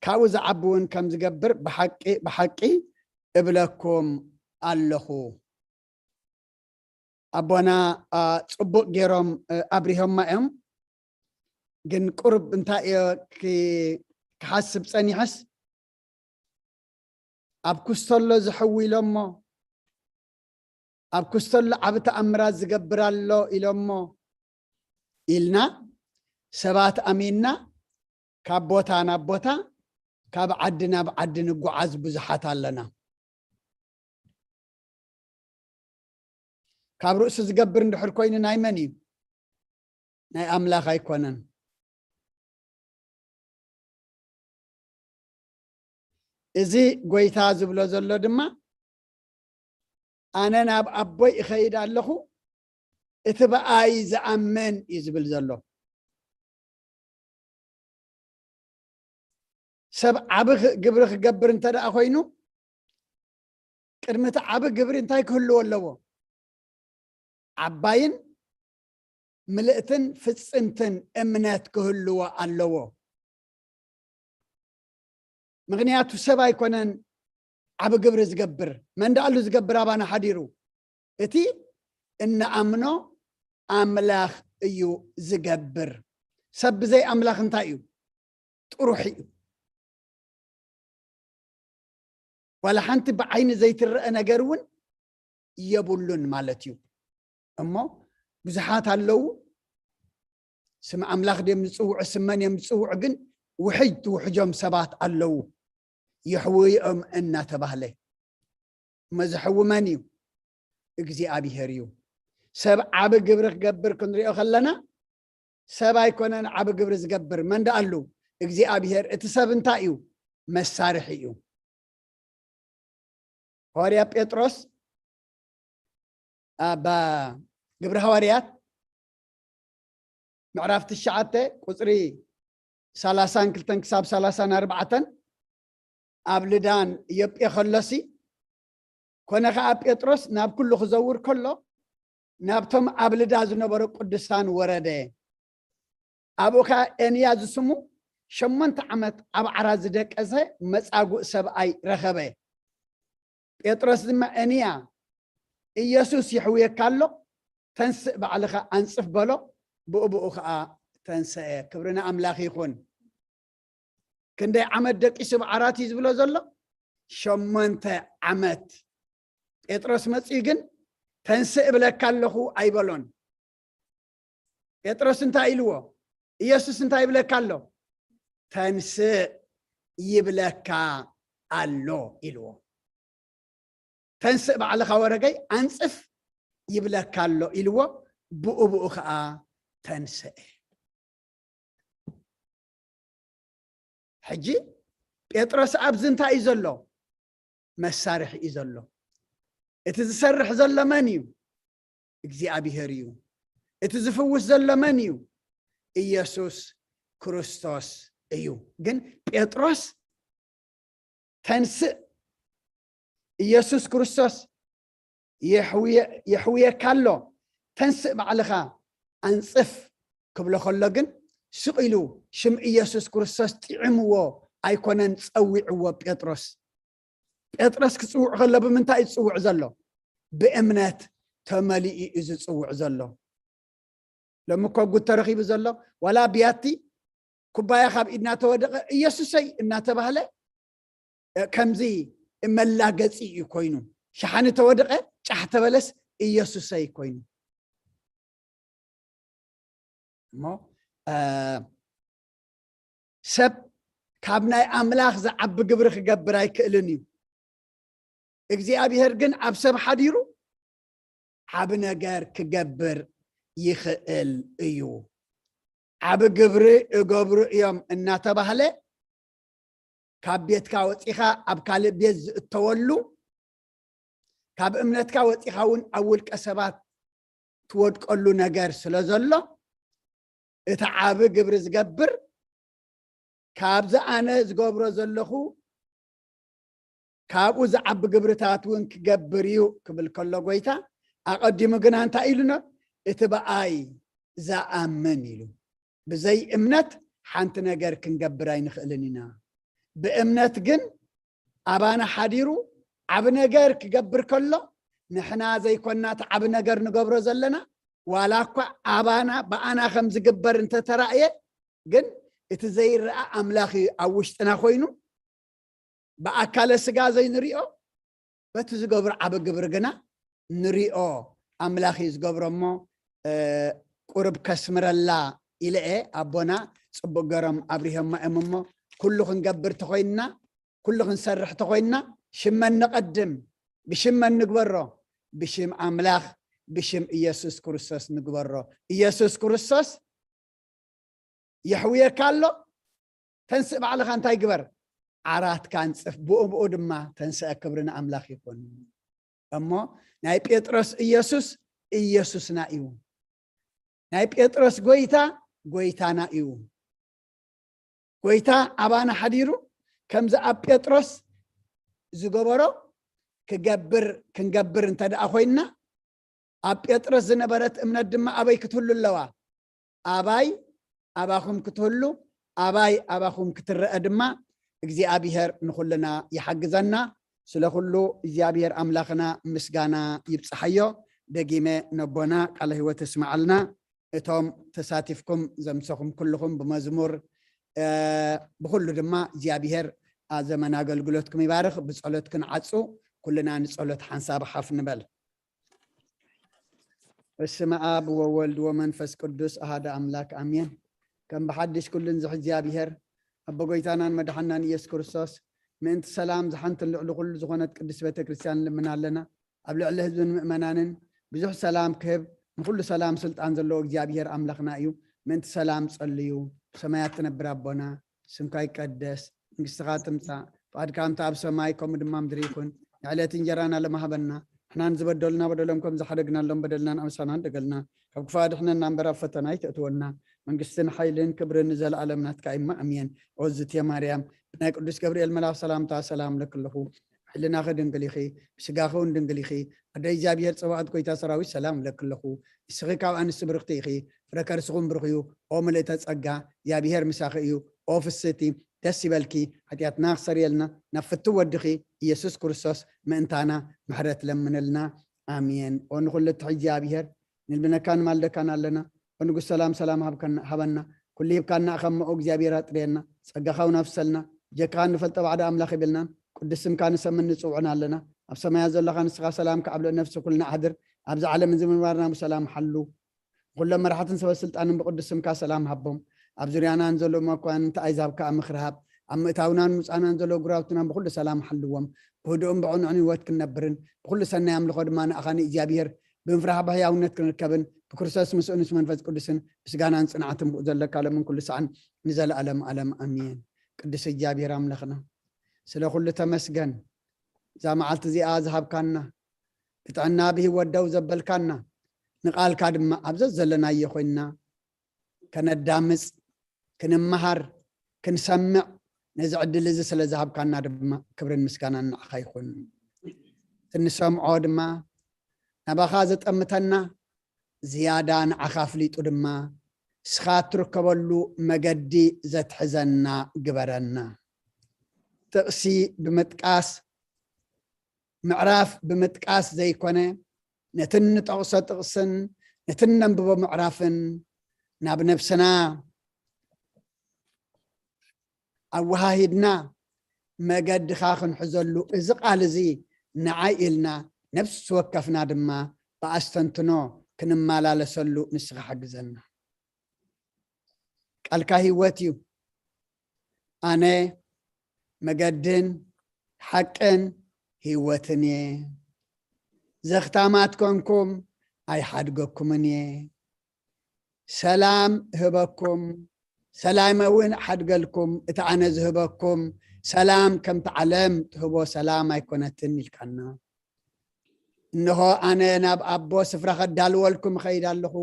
ካብኡ ዝዓቢ እውን ከም ዝገብር ብሓቂ፣ ብሓቂ እብለኩም ኣለኹ። ኣቦና፣ አ፣ ጽቡቕ ገይሮም፣ እ፣ ኣብሪሆማ እዮም። ግን ቁሩብ እንታይ እየ ክ-፣ ክሓስብ ጸኒሐስ፣ ኣብ ኩስተሎ ዝሕዊ ኢሎሞ፣ ኣብ ኩስተሎ ዓቢ ተኣምራት ዝገብር ኣሎ ኢሎሞ ኢልና ሰባት ኣሚንና ካብ ቦታ ናብ ቦታ፣ ካብ ዓዲ ናብ ዓዲ ንጓዓዝ ብዙሓት ኣለና። ካብ ርእሱ ዝገብር እንድሕር ኮይኑ ናይ መን እዩ? ናይ ኣምላኽ ኣይኮነን። እዚ ጎይታ ዝብሎ ዘሎ ድማ፣ ኣነ ናብ ኣቦይ እኸይድ ኣለኹ፣ እቲ ብኣይ ዝኣምን እዩ ዝብል ዘሎ። ሰብ ዓቢ ኽ-፣ ግብሪ ክገብር እንተ ደኣ ኮይኑ፣ ቅድሚ እቲ ዓቢ ግብሪ እንታይ ክህልዎ ኣለዎ? ዓባይን ምልእትን ፍጽምትን እምነት ክህልዎ ኣለዎ። ምኽንያቱ ሰብ ኣይኮነን ዓቢ ግብሪ ዝገብር። መን ደኣሉ ዝገብር ኣባና ሓዲሩ? እቲ እንኣምኖ ኣምላኽ እዩ ዝገብር። ሰብ ብዘይ ኣምላኽ እንታይ እዩ? ጥሩሕ እዩ። ዋላ ሓንቲ ብዓይኒ ዘይትረአ ነገር እውን የብሉን ማለት እዩ። እሞ ብዙሓት ኣለዉ፣ ስም ኣምላኽ ድዮም ዝጽውዑ፣ ስም መን እዮም ዝጽውዑ፣ ግን ውሕጅ ትውሕጆም ሰባት ኣለዉ። የሕውዮም እናተባህለ። እሞ ዘሕዊ መን እዩ? እግዚኣብሄር እዩ። ሰብ ዓቢ ግብሪ ክገብር ክንሪኦ ከለና፣ ሰብ ኣይኮነን ዓቢ ግብሪ ዝገብር፣ መን ደኣሉ? እግዚኣብሄር። እቲ ሰብ እንታይ እዩ? መሳርሒ እዩ። ሃዋርያ ጴጥሮስ ኣብ ግብሪ ሃዋርያት ምዕራፍ ትሽዓተ ቁጽሪ ሰላሳን ክልተን ክሳብ ሰላሳን ኣርባዕተን፣ ኣብ ልዳን ዮጴ ከሎሲ፣ ኮነ ኸኣ ጴጥሮስ ናብ ኩሉ ክዘውር ከሎ፣ ናብቶም ኣብ ልዳ ዝነበሩ ቅዱሳን ወረደ። ኣብኡ ኸኣ ኤንያ ዝስሙ ሸሞንተ ዓመት ኣብ ዓራት ዝደቀሰ መጻጉእ ሰብኣይ ረኸበ። ጴጥሮስ ድማ፣ ኤንያ፣ ኢየሱስ ይሕውየካ ኣሎ፣ ተንስእ፣ ባዕልኻ ኣንጽፍ፣ በሎ። ብኡ ብኡ ኸኣ ተንስአ። ክብሪ ንኣምላኽ ይኹን። ክንደይ ዓመት ደቂሱ ብዓራት እዩ ዝብሎ ዘሎ? ሸሞንተ ዓመት። ጴጥሮስ መጺኡ ግን፣ ተንስእ እብለካ ኣለኹ ኣይበሎን። ጴጥሮስ እንታይ ኢልዎ? ኢየሱስ እንታይ ይብለካ ኣሎ? ተንስእ ይብለካ ኣሎ ኢልዎ። ተንስእ፣ ባዕልኻ ወረገይ ኣንጽፍ ይብለካ ኣሎ ኢልዎ። ብኡ ብኡ ኸኣ ተንስአ። ሕጂ ጴጥሮስ ኣብዚ እንታይ እዩ ዘሎ? መሳርሒ እዩ ዘሎ። እቲ ዝሰርሕ ዘሎ መን እዩ? እግዚኣብሄር እዩ። እቲ ዝፍውስ ዘሎ መን እዩ? ኢየሱስ ክርስቶስ እዩ። ግን ጴጥሮስ፣ ተንስእ፣ ኢየሱስ ክርስቶስ የሕውየ-፣ የሕውየካ ኣሎ፣ ተንስእ፣ ባዕልኻ ኣንጽፍ ክብሎ ከሎ ግን፣ ስቕ ኢሉ ሽም ኢየሱስ ክርስቶስ ጥዒምዎ ኣይኮነን ጸዊዕዎ ጴጥሮስ። ጴጥሮስ ክጽውዕ ከሎ ብምንታይ እዩ ዝጽውዕ ዘሎ? ብእምነት ተመሊኡ እዩ ዝጽውዕ ዘሎ። ሎሚ እኮ ጉድ ተረኺቡ ዘሎ፣ ዋላ ብያቲ ኩባያ ካብ ኢድና ተወደቐ፣ "ኢየሱሰይ" እናተባህለ፣ እ፣ ከምዚ መላገጺ እዩ ኮይኑ። ሸሓኒ ተወደቐ፣ ጫሕ ተበለስ፣ "ኢየሱሰይ" ኮይኑ። እሞ፣ እ፣ ሰብ ካብ ናይ ኣምላኽ ዝዓቢ ግብሪ ክገብር ኣይክእልን እዩ። እግዚኣብሄር ግን ኣብ ሰብ ሓዲሩ ዓቢ ነገር ክገብር ይኽእል እዩ። ዓቢ ግብሪ እገብሩ እዮም እናተባህለ፣ ካብ ቤትካ ወጺኻ ኣብ ካልእ ቤት ዝእተወሉ፣ ካብ እምነትካ ወጺኻ እውን ኣብ ውልቀ ሰባት ትወድቀሉ ነገር ስለ ዘሎ፣ እቲ ዓቢ ግብሪ ዝገብር፣ ካብዚ ኣነ ዝገብሮ ዘለኹ ካብኡ ዝዓቢ ግብርታት እውን ክገብር እዩ ክብል ከሎ፣ ጎይታ ኣቐዲሙ ግና እንታይ ኢሉና? "እቲ ብኣይ ዝኣምን" ኢሉ። ብዘይ እምነት ሓንቲ ነገር ክንገብር ኣይንኽእልን ኢና። ብእምነት ግን ኣባና ሓዲሩ ዓቢ ነገር ክገብር ከሎ፣ ንሕና ዘይኮንና እቲ ዓቢ ነገር ንገብሮ ዘለና፣ ዋላ እኳ ኣባና፣ ብኣና ከም ዝግበር እንተተራእየ፣ ግን እቲ ዘይረኣ ኣምላኽ እዩ ኣብ ውሽጥና ኮይኑ፣ ብኣካለ ስጋ ዘይንሪኦ፣ በቲ ዝገብሮ ዓቢ ግብሪ ግና ንሪኦ ኣምላኽ እዩ ዝገብሮ እሞ፣ እ፣ ቁሩብ ከስምረላ ኢለ እየ። ኣቦና ጽቡቕ ገሮም ኣብሪሆማ እዮም እሞ፣ ኩሉ ክንገብር ተኾይንና፣ ኩሉ ክንሰርሕ ተኾይንና፣ ሽም መን ንቐድም? ብሽም መን ንግበሮ? ብሽም ኣምላኽ፣ ብሽም ኢየሱስ ክርስቶስ ንግበሮ። ኢየሱስ ክርስቶስ የሕውየካ ኣሎ። ተንስእ፣ ባዕልኻ እንታይ ግበር? ዓራትካ ኣንጽፍ፣ ብኡ ብኡ ድማ ተንስአ። ክብሪ ንኣምላኽ ይኹን። እሞ ናይ ጴጥሮስ ኢየሱስ ኢየሱስና እዩ። ናይ ጴጥሮስ ጎይታ ጎይታና እዩ። ጎይታ ኣባና ሓዲሩ ከምዚ ኣብ ጴጥሮስ ዝገበሮ ክገብር፣ ክንገብር እንተ ደኣ ኮይንና፣ ኣብ ጴጥሮስ ዝነበረት እምነት ድማ ኣበይ ክትህሉ ኣለዋ? ኣባይ ኣባኹም ክትህሉ፣ ኣባይ ኣባኹም ክትረአ ድማ እግዚኣብሔር ንኹልና ይሓግዘና። ስለ ኩሉ እግዚኣብሔር ኣምላኽና ምስጋና ይብጽሓዮ። ደጊመ ነቦና ቃለ ህይወት እስመዓልና። እቶም ተሳቲፍኩም ዘምሰኹም ኩልኹም ብመዝሙር፣ እ፣ ብኹሉ ድማ እግዚኣብሔር፣ ኣ፣ ዘመን ኣገልግሎትኩም ይባርኽ። ብጸሎት ክንዓጹ ኩልና ንጸሎት ሓንሳብ ሓፍ ንበል። በስመ ኣብ ወወልድ ወመንፈስ ቅዱስ ኣሃደ ኣምላክ ኣሜን። ከም ብሓድሽ ኩሉ ንዝሕ እግዚኣብሔር ኣቦ ጎይታናን መድሓናን ኢየሱስ ክርስቶስ ምእንቲ ሰላም ዝሓንትን ልዕሊ ኩሉ ዝኾነት ቅድስት ቤተ ክርስቲያን ንልምን ኣለና። ኣብ ልዕሊ ህዝብን ምእመናንን ብዙሕ ሰላም ክህብ ንኩሉ ሰላም ስልጣን ዘለዎ እግዚኣብሔር ኣምላኽና እዩ። ምእንቲ ሰላም ጸልዩ። ብሰማያት ትነብር ኣቦና፣ ስምካ ይቀደስ፣ መንግስትኻ ትምጻእ፣ ፍቓድካ ከምቲ ኣብ ሰማይ ከምኡ ድማ ምድሪ ይኹን። ንዕለት እንጀራና ሎሚ ሃበና፣ ንሕና ንዝበደሉና በደሎም ከም ዝሓደግናሎም በደልና ንኣምሳና ንደገልና፣ ካብ ክፉእ ኣድሕነና እምበር ኣብ ፈተና ኣይተእትወና። መንግስትን ሓይልን ክብርን ንዘለኣለም ናትካ እማ ኣሜን። ኦዝቴ ማርያም ብናይ ቅዱስ ገብርኤል መልኣኽ ሰላምታ ሰላም ለክለኹ። ሕልናኺ ድንግል ኢኺ፣ ብስጋኺ እውን ድንግል ኢኺ። ኣደ እግዚኣብሔር ጸባኦት ጎይታ ሰራዊት ሰላም እብለኪ ኣለኹ። ንስኺ ካብ ኣንስቲ ብርኽቲ ኢኺ፣ ፍረ ከርስኹም ብሩኽ እዩ። ኦ ምልእተ ጸጋ፣ እግዚኣብሔር ምሳኺ እዩ። ኦ ፍስቲ፣ ደስ ይበልኪ፣ ሓጢኣትና ክሰርየልና ናብ ፍትው ወድኺ ኢየሱስ ክርስቶስ ምእንታና ምሕረት ለምንልና። ኣሜን። ኦ ንኹሉ እትሕዝ እግዚኣብሔር፣ ንልምነካን ንማልደካን ኣለና። ኦ ንጉስ ሰላም፣ ሰላም ሃብከና፣ ሃበና። ኩሉ ሂብካና፣ እኸ እሞ እግዚኣብሔር ኣጥርየና። ጸጋኻ እውን ኣፍሰልና። ብጀካኻ ንፈልጦ ባዕዲ ኣምላኽ የብልናን። ቅዱስ ስምካ ንሰምን ንጽውዕን ኣለና። ኣብ ሰማያት ዘለኻ ንስኻ ሰላምካ ኣብ ልዕሊ ነፍሲ ኩልና ኣሕድር። ኣብዚ ዓለም እዚ ምንባርና ብሰላም ሓሉ። ኩሎም መራሕትን ሰበ ስልጣንን ብቅዱስ ስምካ ሰላም ሃቦም። ኣብ ዙርያና ንዘለዉ መኳንንቲ ኣሕዛብ ከኣ ምኽሪ ሃብ። ኣብ ምእታውናን ምውጻእናን ዘለዉ ጉራውትና ብኹሉ ሰላም ሓልዎም። ብህዱእን ብቕኑዕን ህይወት ክንነብርን ብኹሉ ሰናይ ኣምልኾ ድማ ንኣኻ ንእግዚኣብሔር ብምፍራሕ ብሕያውነት ክንርከብን ብክርስቶስ ምስኡ ምስ መንፈስ ቅዱስን ምስጋናን ጽንዓትን ብኡ ዘለካ ለምን ኩሉ ሰዓን ንዘለኣለም ኣለም ኣሜን። ቅዱስ እግዚኣብሔር ኣምላኽና ስለ ኩሉ ተመስገን። እዛ መዓልቲ እዚኣ ዝሃብካና ብጥዕና ብህይወት ደው ዘበልካና ንቃልካ ድማ ኣብ ዘዘለናዮ ኮይንና ከነዳምጽ፣ ክንመሃር፣ ክንሰምዕ ነዚ ዕድል እዚ ስለ ዝሃብካና ድማ ክብርን ምስጋናን ንዓኻ ይኹን። እንሰምዖ ድማ ናባኻ ዘጠምተና ዝያዳ ንዓኻ ኣፍሊጡ ድማ ንስኻ እትርከበሉ መገዲ ዘትሕዘና ግበረና። ጥቕሲ ብምጥቃስ ምዕራፍ ብምጥቃስ ዘይኮነ ነቲ እንጠቕሶ ጥቕስን ነቲ እነንብቦ ምዕራፍን ናብ ነብስና ኣወሃሂድና መገድኻ ክንሕዘሉ እዚ ቃል እዚ ንዓይ ኢልና ነፍሲ ወከፍና ድማ ብኣስተንትኖ ክንመላለሰሉ ንስኻ ሓግዘና። ቃልካ ህይወት እዩ። ኣነ መገድን ሓቅን ህይወትን እየ። ዘኽታማት ኮንኩም ኣይሓድገኩምን እየ። ሰላም እህበኩም፣ ሰላም እውን እሓድገልኩም። እቲ ኣነ ዝህበኩም ሰላም ከምቲ ዓለም ትህቦ ሰላም ኣይኮነትን ኢልካና። እንሆ ኣነ ናብ ኣቦ ስፍራ ከዳልወልኩም እኸይድ ኣለኹ፣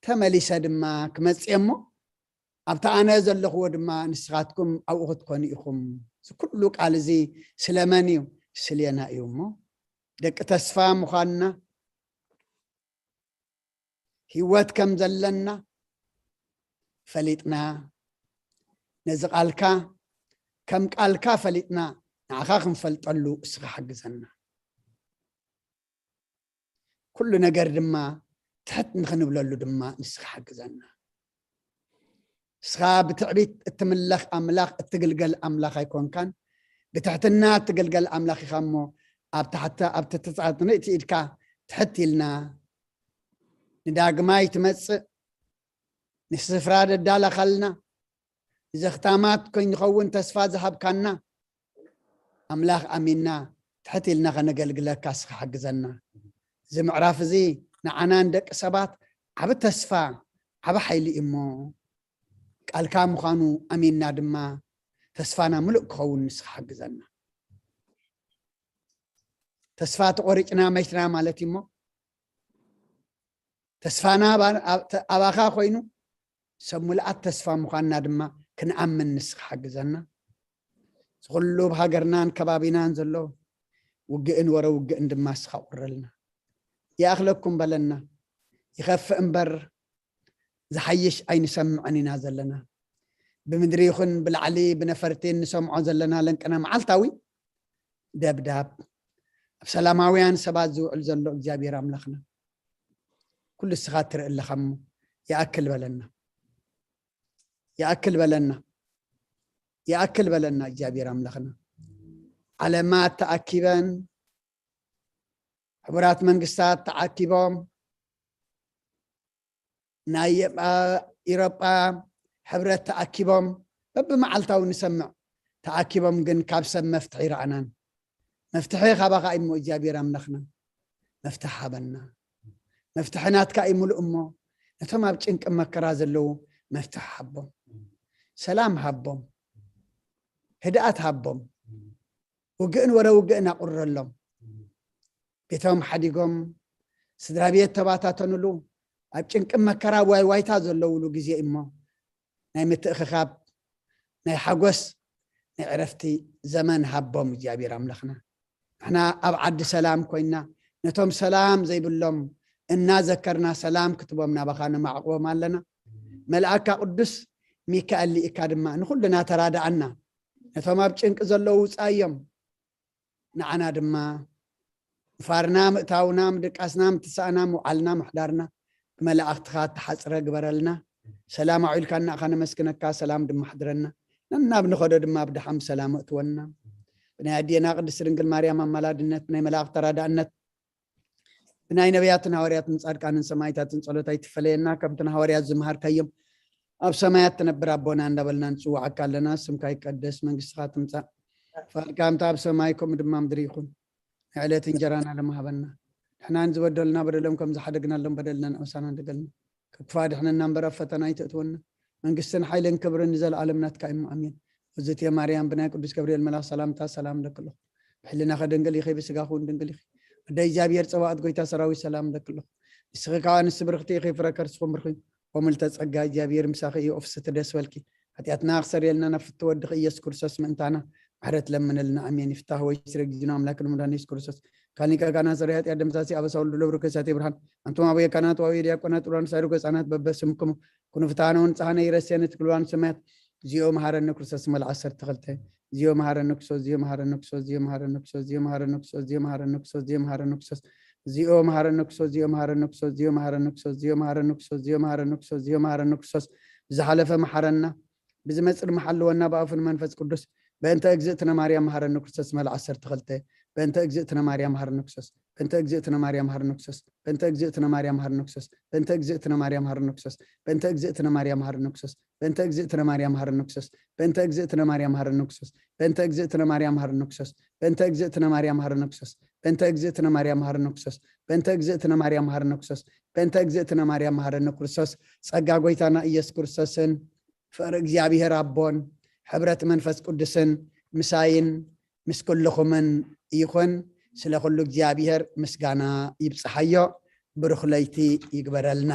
ተመሊሰ ድማ ክመጽእ እየ እሞ ኣብቲ ኣነ ዘለኽዎ ድማ ንስኻትኩም ኣብኡ ክትኮኑ ኢኹም። እዚ ኩሉ ቃል እዚ ስለ መን እዩ? ስሌና እዩ እሞ ደቂ ተስፋ ምዃንና ህይወት ከም ዘለና ፈሊጥና ነዚ ቃልካ ከም ቃልካ ፈሊጥና ንዓኻ ክንፈልጠሉ እስኻ ሓግዘና። ኩሉ ነገር ድማ ትሕት ንኽንብለሉ ድማ ንስኻ ሓግዘና። ንስኻ ብትዕቢት እትምለኽ ኣምላኽ እትግልገል ኣምላኽ ኣይኮንካን። ብትሕትና እትግልገል ኣምላኽ ኢኻ እሞ ኣብ ታሕቲ ኣብ ትትጻት ንእቲ ኢድካ ትሕት ኢልና ንዳግማይ ትመጽእ ንስፍራ ደዳለኻልና ንዘኽታማት ኮይንኸውን ተስፋ ዝሃብካና ኣምላኽ ኣሚንና ትሕት ኢልና ከነገልግለካ እስኻ ሓግዘና። እዚ ምዕራፍ እዚ ንዓናን ደቂ ሰባት ዓቢ ተስፋ ዓቢ ሓይሊ እዩ እሞ ቃልካ ምዃኑ ኣሚንና ድማ ተስፋና ምሉእ ክኸውን ንስኻ ሓግዘና። ተስፋ ተቆሪጭና መሽና ማለት እዩ እሞ ተስፋና ኣባኻ ኮይኑ ሰብ ሙሉኣት ተስፋ ምዃንና ድማ ክንኣምን ንስኻ ሓግዘና። ዝኩሉ ብሃገርናን ከባቢናን ዘሎ ውግእን ወረ ውግእን ድማ እስኻ ቁረልና። ይኣኽለኩም በለና። ይኸፍእ እምበር ዝሓይሽ ኣይንሰምዕን ኢና ዘለና። ብምድሪ ይኹን ብላዕሊ ብነፈርቲ እንሰምዖ ዘለና ለንቅና መዓልታዊ ደብዳብ ኣብ ሰላማውያን ሰባት ዝውዕል ዘሎ እግዚኣብሔር ኣምላኽና ኩሉ እስኻ ትርኢ ኣለኻ እሞ ይኣክል በለና። ይኣክል በለና። ይኣክል በለና እግዚኣብሔር ኣምላኽና። ዓለማት ተኣኪበን፣ ሕቡራት መንግስታት ተኣኪቦም፣ ናይ ኢሮጳ ሕብረት ተኣኪቦም፣ በብመዓልታዊ ንሰምዕ። ተኣኪቦም ግን ካብ ሰብ መፍትሒ ይረኣናን። መፍትሒ ካባኻ እዩ እሞ እግዚኣብሔር ኣምላኽና። መፍትሒ ሃበና። መፍትሒ ናትካ እዩ ምሉእ እሞ፣ ነቶም ኣብ ጭንቂ መከራ ዘለዉ መፍትሒ ሃቦም። ሰላም ሃቦም። ህድኣት ሃቦም። ውግእን ወረ ውግእን ኣቑረሎም። ቤቶም ሓዲጎም፣ ስድራ ቤት ተባታተኑሉ፣ ኣብ ጭንቂ መከራ ዋይ ዋይታ ዘለውሉ ግዜ እሞ፣ ናይ ምትእኽኻብ፣ ናይ ሓጎስ፣ ናይ ዕረፍቲ ዘመን ሃቦም እግዚኣብሔር ኣምላኽና። ንሕና ኣብ ዓዲ ሰላም ኮይና፣ ነቶም ሰላም ዘይብሎም እናዘከርና ሰላም ክትቦም ናባኻ ነማዕቕቦም ኣለና። መልኣካ ቅዱስ ሚካኤል ልኢካ ድማ ንኹልና ተራድኣና። ነቶም ኣብ ጭንቂ ዘለዉ ውጻዮም፣ ንዓና ድማ ምፋርና፣ ምእታውና፣ ምድቃስና፣ ምትሳእና፣ ምውዓልና፣ ምሕዳርና ብመላእኽትኻ እተሓጽረ ግበረልና። ሰላም ኣውዒልካና ኢኻ ነመስግነካ፣ ሰላም ድማ ኣሕድረና። ነናብ ንኸዶ ድማ ብድሓን ብሰላም እእትወና። ብናይ ኣዴና ቅድስቲ ድንግል ማርያም ኣማላድነት፣ ብናይ መላእኽቲ ተራዳእነት፣ ብናይ ነቢያትን ሃዋርያትን ጻድቃንን ሰማዕታትን ጸሎት ኣይትፈለየና። ከምቲ ንሃዋርያት ዝመሃርካዮም ኣብ ሰማያት ትነብር ኣቦና እንዳበልና ንጽውዓካ ኣለና። ስምካ ይቀደስ፣ መንግስትኻ ትምጻእ፣ ፍቓድካ ከምቲ ኣብ ሰማይ ከምኡ ድማ ምድሪ ይኹን። ናይ ዕለት እንጀራና ሎሚ ሃበና። ንሕና ንዝበደሉና በደሎም ከም ዝሓደግናሎም በደልና ንዕውሳና ንደገልና። ካብ ክፋ ድሕነና እምበር ኣብ ፈተና ኣይተእትወና። መንግስትን ሓይልን ክብርን ንዘለኣለም ናትካ እዩ። ኣሜን። እዝእትየ ማርያም ብናይ ቅዱስ ገብርኤል መልኣኽ ሰላምታ ሰላም እለኪ ኣለኹ። ብሕልናኺ ድንግል ኢኺ፣ ብስጋኺ እውን ድንግል ኢኺ። ወደ እግዚኣብሔር ጸባኦት ጎይታ ሰራዊት ሰላም እለኪ ኣለኹ። ንስኺ ከኣ ኣንስቲ ብርኽቲ ኢኺ፣ ፍረ ከርስኹም ብርኽ እዩ። ወምልተ ጸጋ እግዚኣብሔር ምሳኺ እዩ፣ ኦፍስቲ ደስ በልኪ። ሓጢኣትና ክሰርየልና ናብ ፍትወ ወድኺ ኢየሱስ ክርስቶስ ምእንታና ምሕረት ለምንልና። ኣሜን። ይፍታህ ወይ ስረ ጊዜና ኣምላክ ንምዳን ኢየሱስ ክርስቶስ ካሊቀ ካህናት ሰሪ ሓጢኣት ደምሳሲ ኣበሳ ወልዱ ለብሩ ከሳቴ ብርሃን። ኣንቱም ኣበየ ካህናት ወኣበየ ዲያቆናት ጥሩዋን ሳይሩ ገጻናት በበስምኩም ኩኑ ፍትሃነ ወንጽሃነ ይረስየነ ትክልዋን ሰማያት። እዚኦ መሃረነ ክርስቶስ መልዓ ዓሰርተ ክልተ። እዚኦ መሃረነ ክርስቶስ፣ እዚኦ መሃረነ ክርስቶስ፣ እዚኦ መሃረነ ክርስቶስ፣ እዚኦ መሃረነ ክርስቶስ፣ እዚኦ መሃረነ ክርስቶስ፣ እዚኦ መሃረነ ክርስቶስ፣ እዚኦ መሃረነ ክርስቶስ፣ እዚኦ መሃረነ ክርስቶስ፣ እዚኦ መሃረነ ክርስቶስ፣ እዚኦ መሃረነ ክርስቶስ፣ እዚኦ መሃረነ ክርስቶስ። ብዝሓለፈ መሓረና፣ ብዝመጽእ ድማ ሓልወና ብኣፉን መንፈስ ቅዱስ። በእንተ እግዝእትነ ማርያም መሃረነ ክርስቶስ መልዓ ዓሰርተ ክልተ። በእንተ እግዝእትነ ማርያም መሃረነ ክርስቶስ። በእንተ እግዝእትነ ማርያም መሃረነ ክርስቶስ። በእንተ እግዝእትነ ማርያም መሃረነ ክርስቶስ። በእንተ እግዝእትነ ማርያም መሃረነ ክርስቶስ። በእንተ እግዝእትነ ማርያም መሃረነ ክርስቶስ። በእንተ እግዝእትነ ማርያም መሃረነ ክርስቶስ። በእንተ እግዝእትነ ማርያም መሃረነ ክርስቶስ። በእንተ እግዝእትነ ማርያም መሃረነ ክርስቶስ። በእንተ እግዝእትነ ማርያም መሃረነ ክርስቶስ። በእንተ እግዝእትነ ማርያም መሃረነ ክርስቶስ። በእንተ እግዝእትነ ማርያም መሃረነ ክርስቶስ። በእንተ እግዝእትነ ማርያም መሃረነ ክርስቶስ። ጸጋ ጎይታና ኢየሱስ ክርስቶስን ፍቕሪ እግዚኣብሔር ኣቦን ሕብረት መንፈስ ቅዱስን ምሳይን ምስ ኩልኹምን ይኹን። ስለ ኩሉ እግዚኣብሔር ምስጋና ይብጽሓዮ። ብሩኽ ለይቲ ይግበረልና።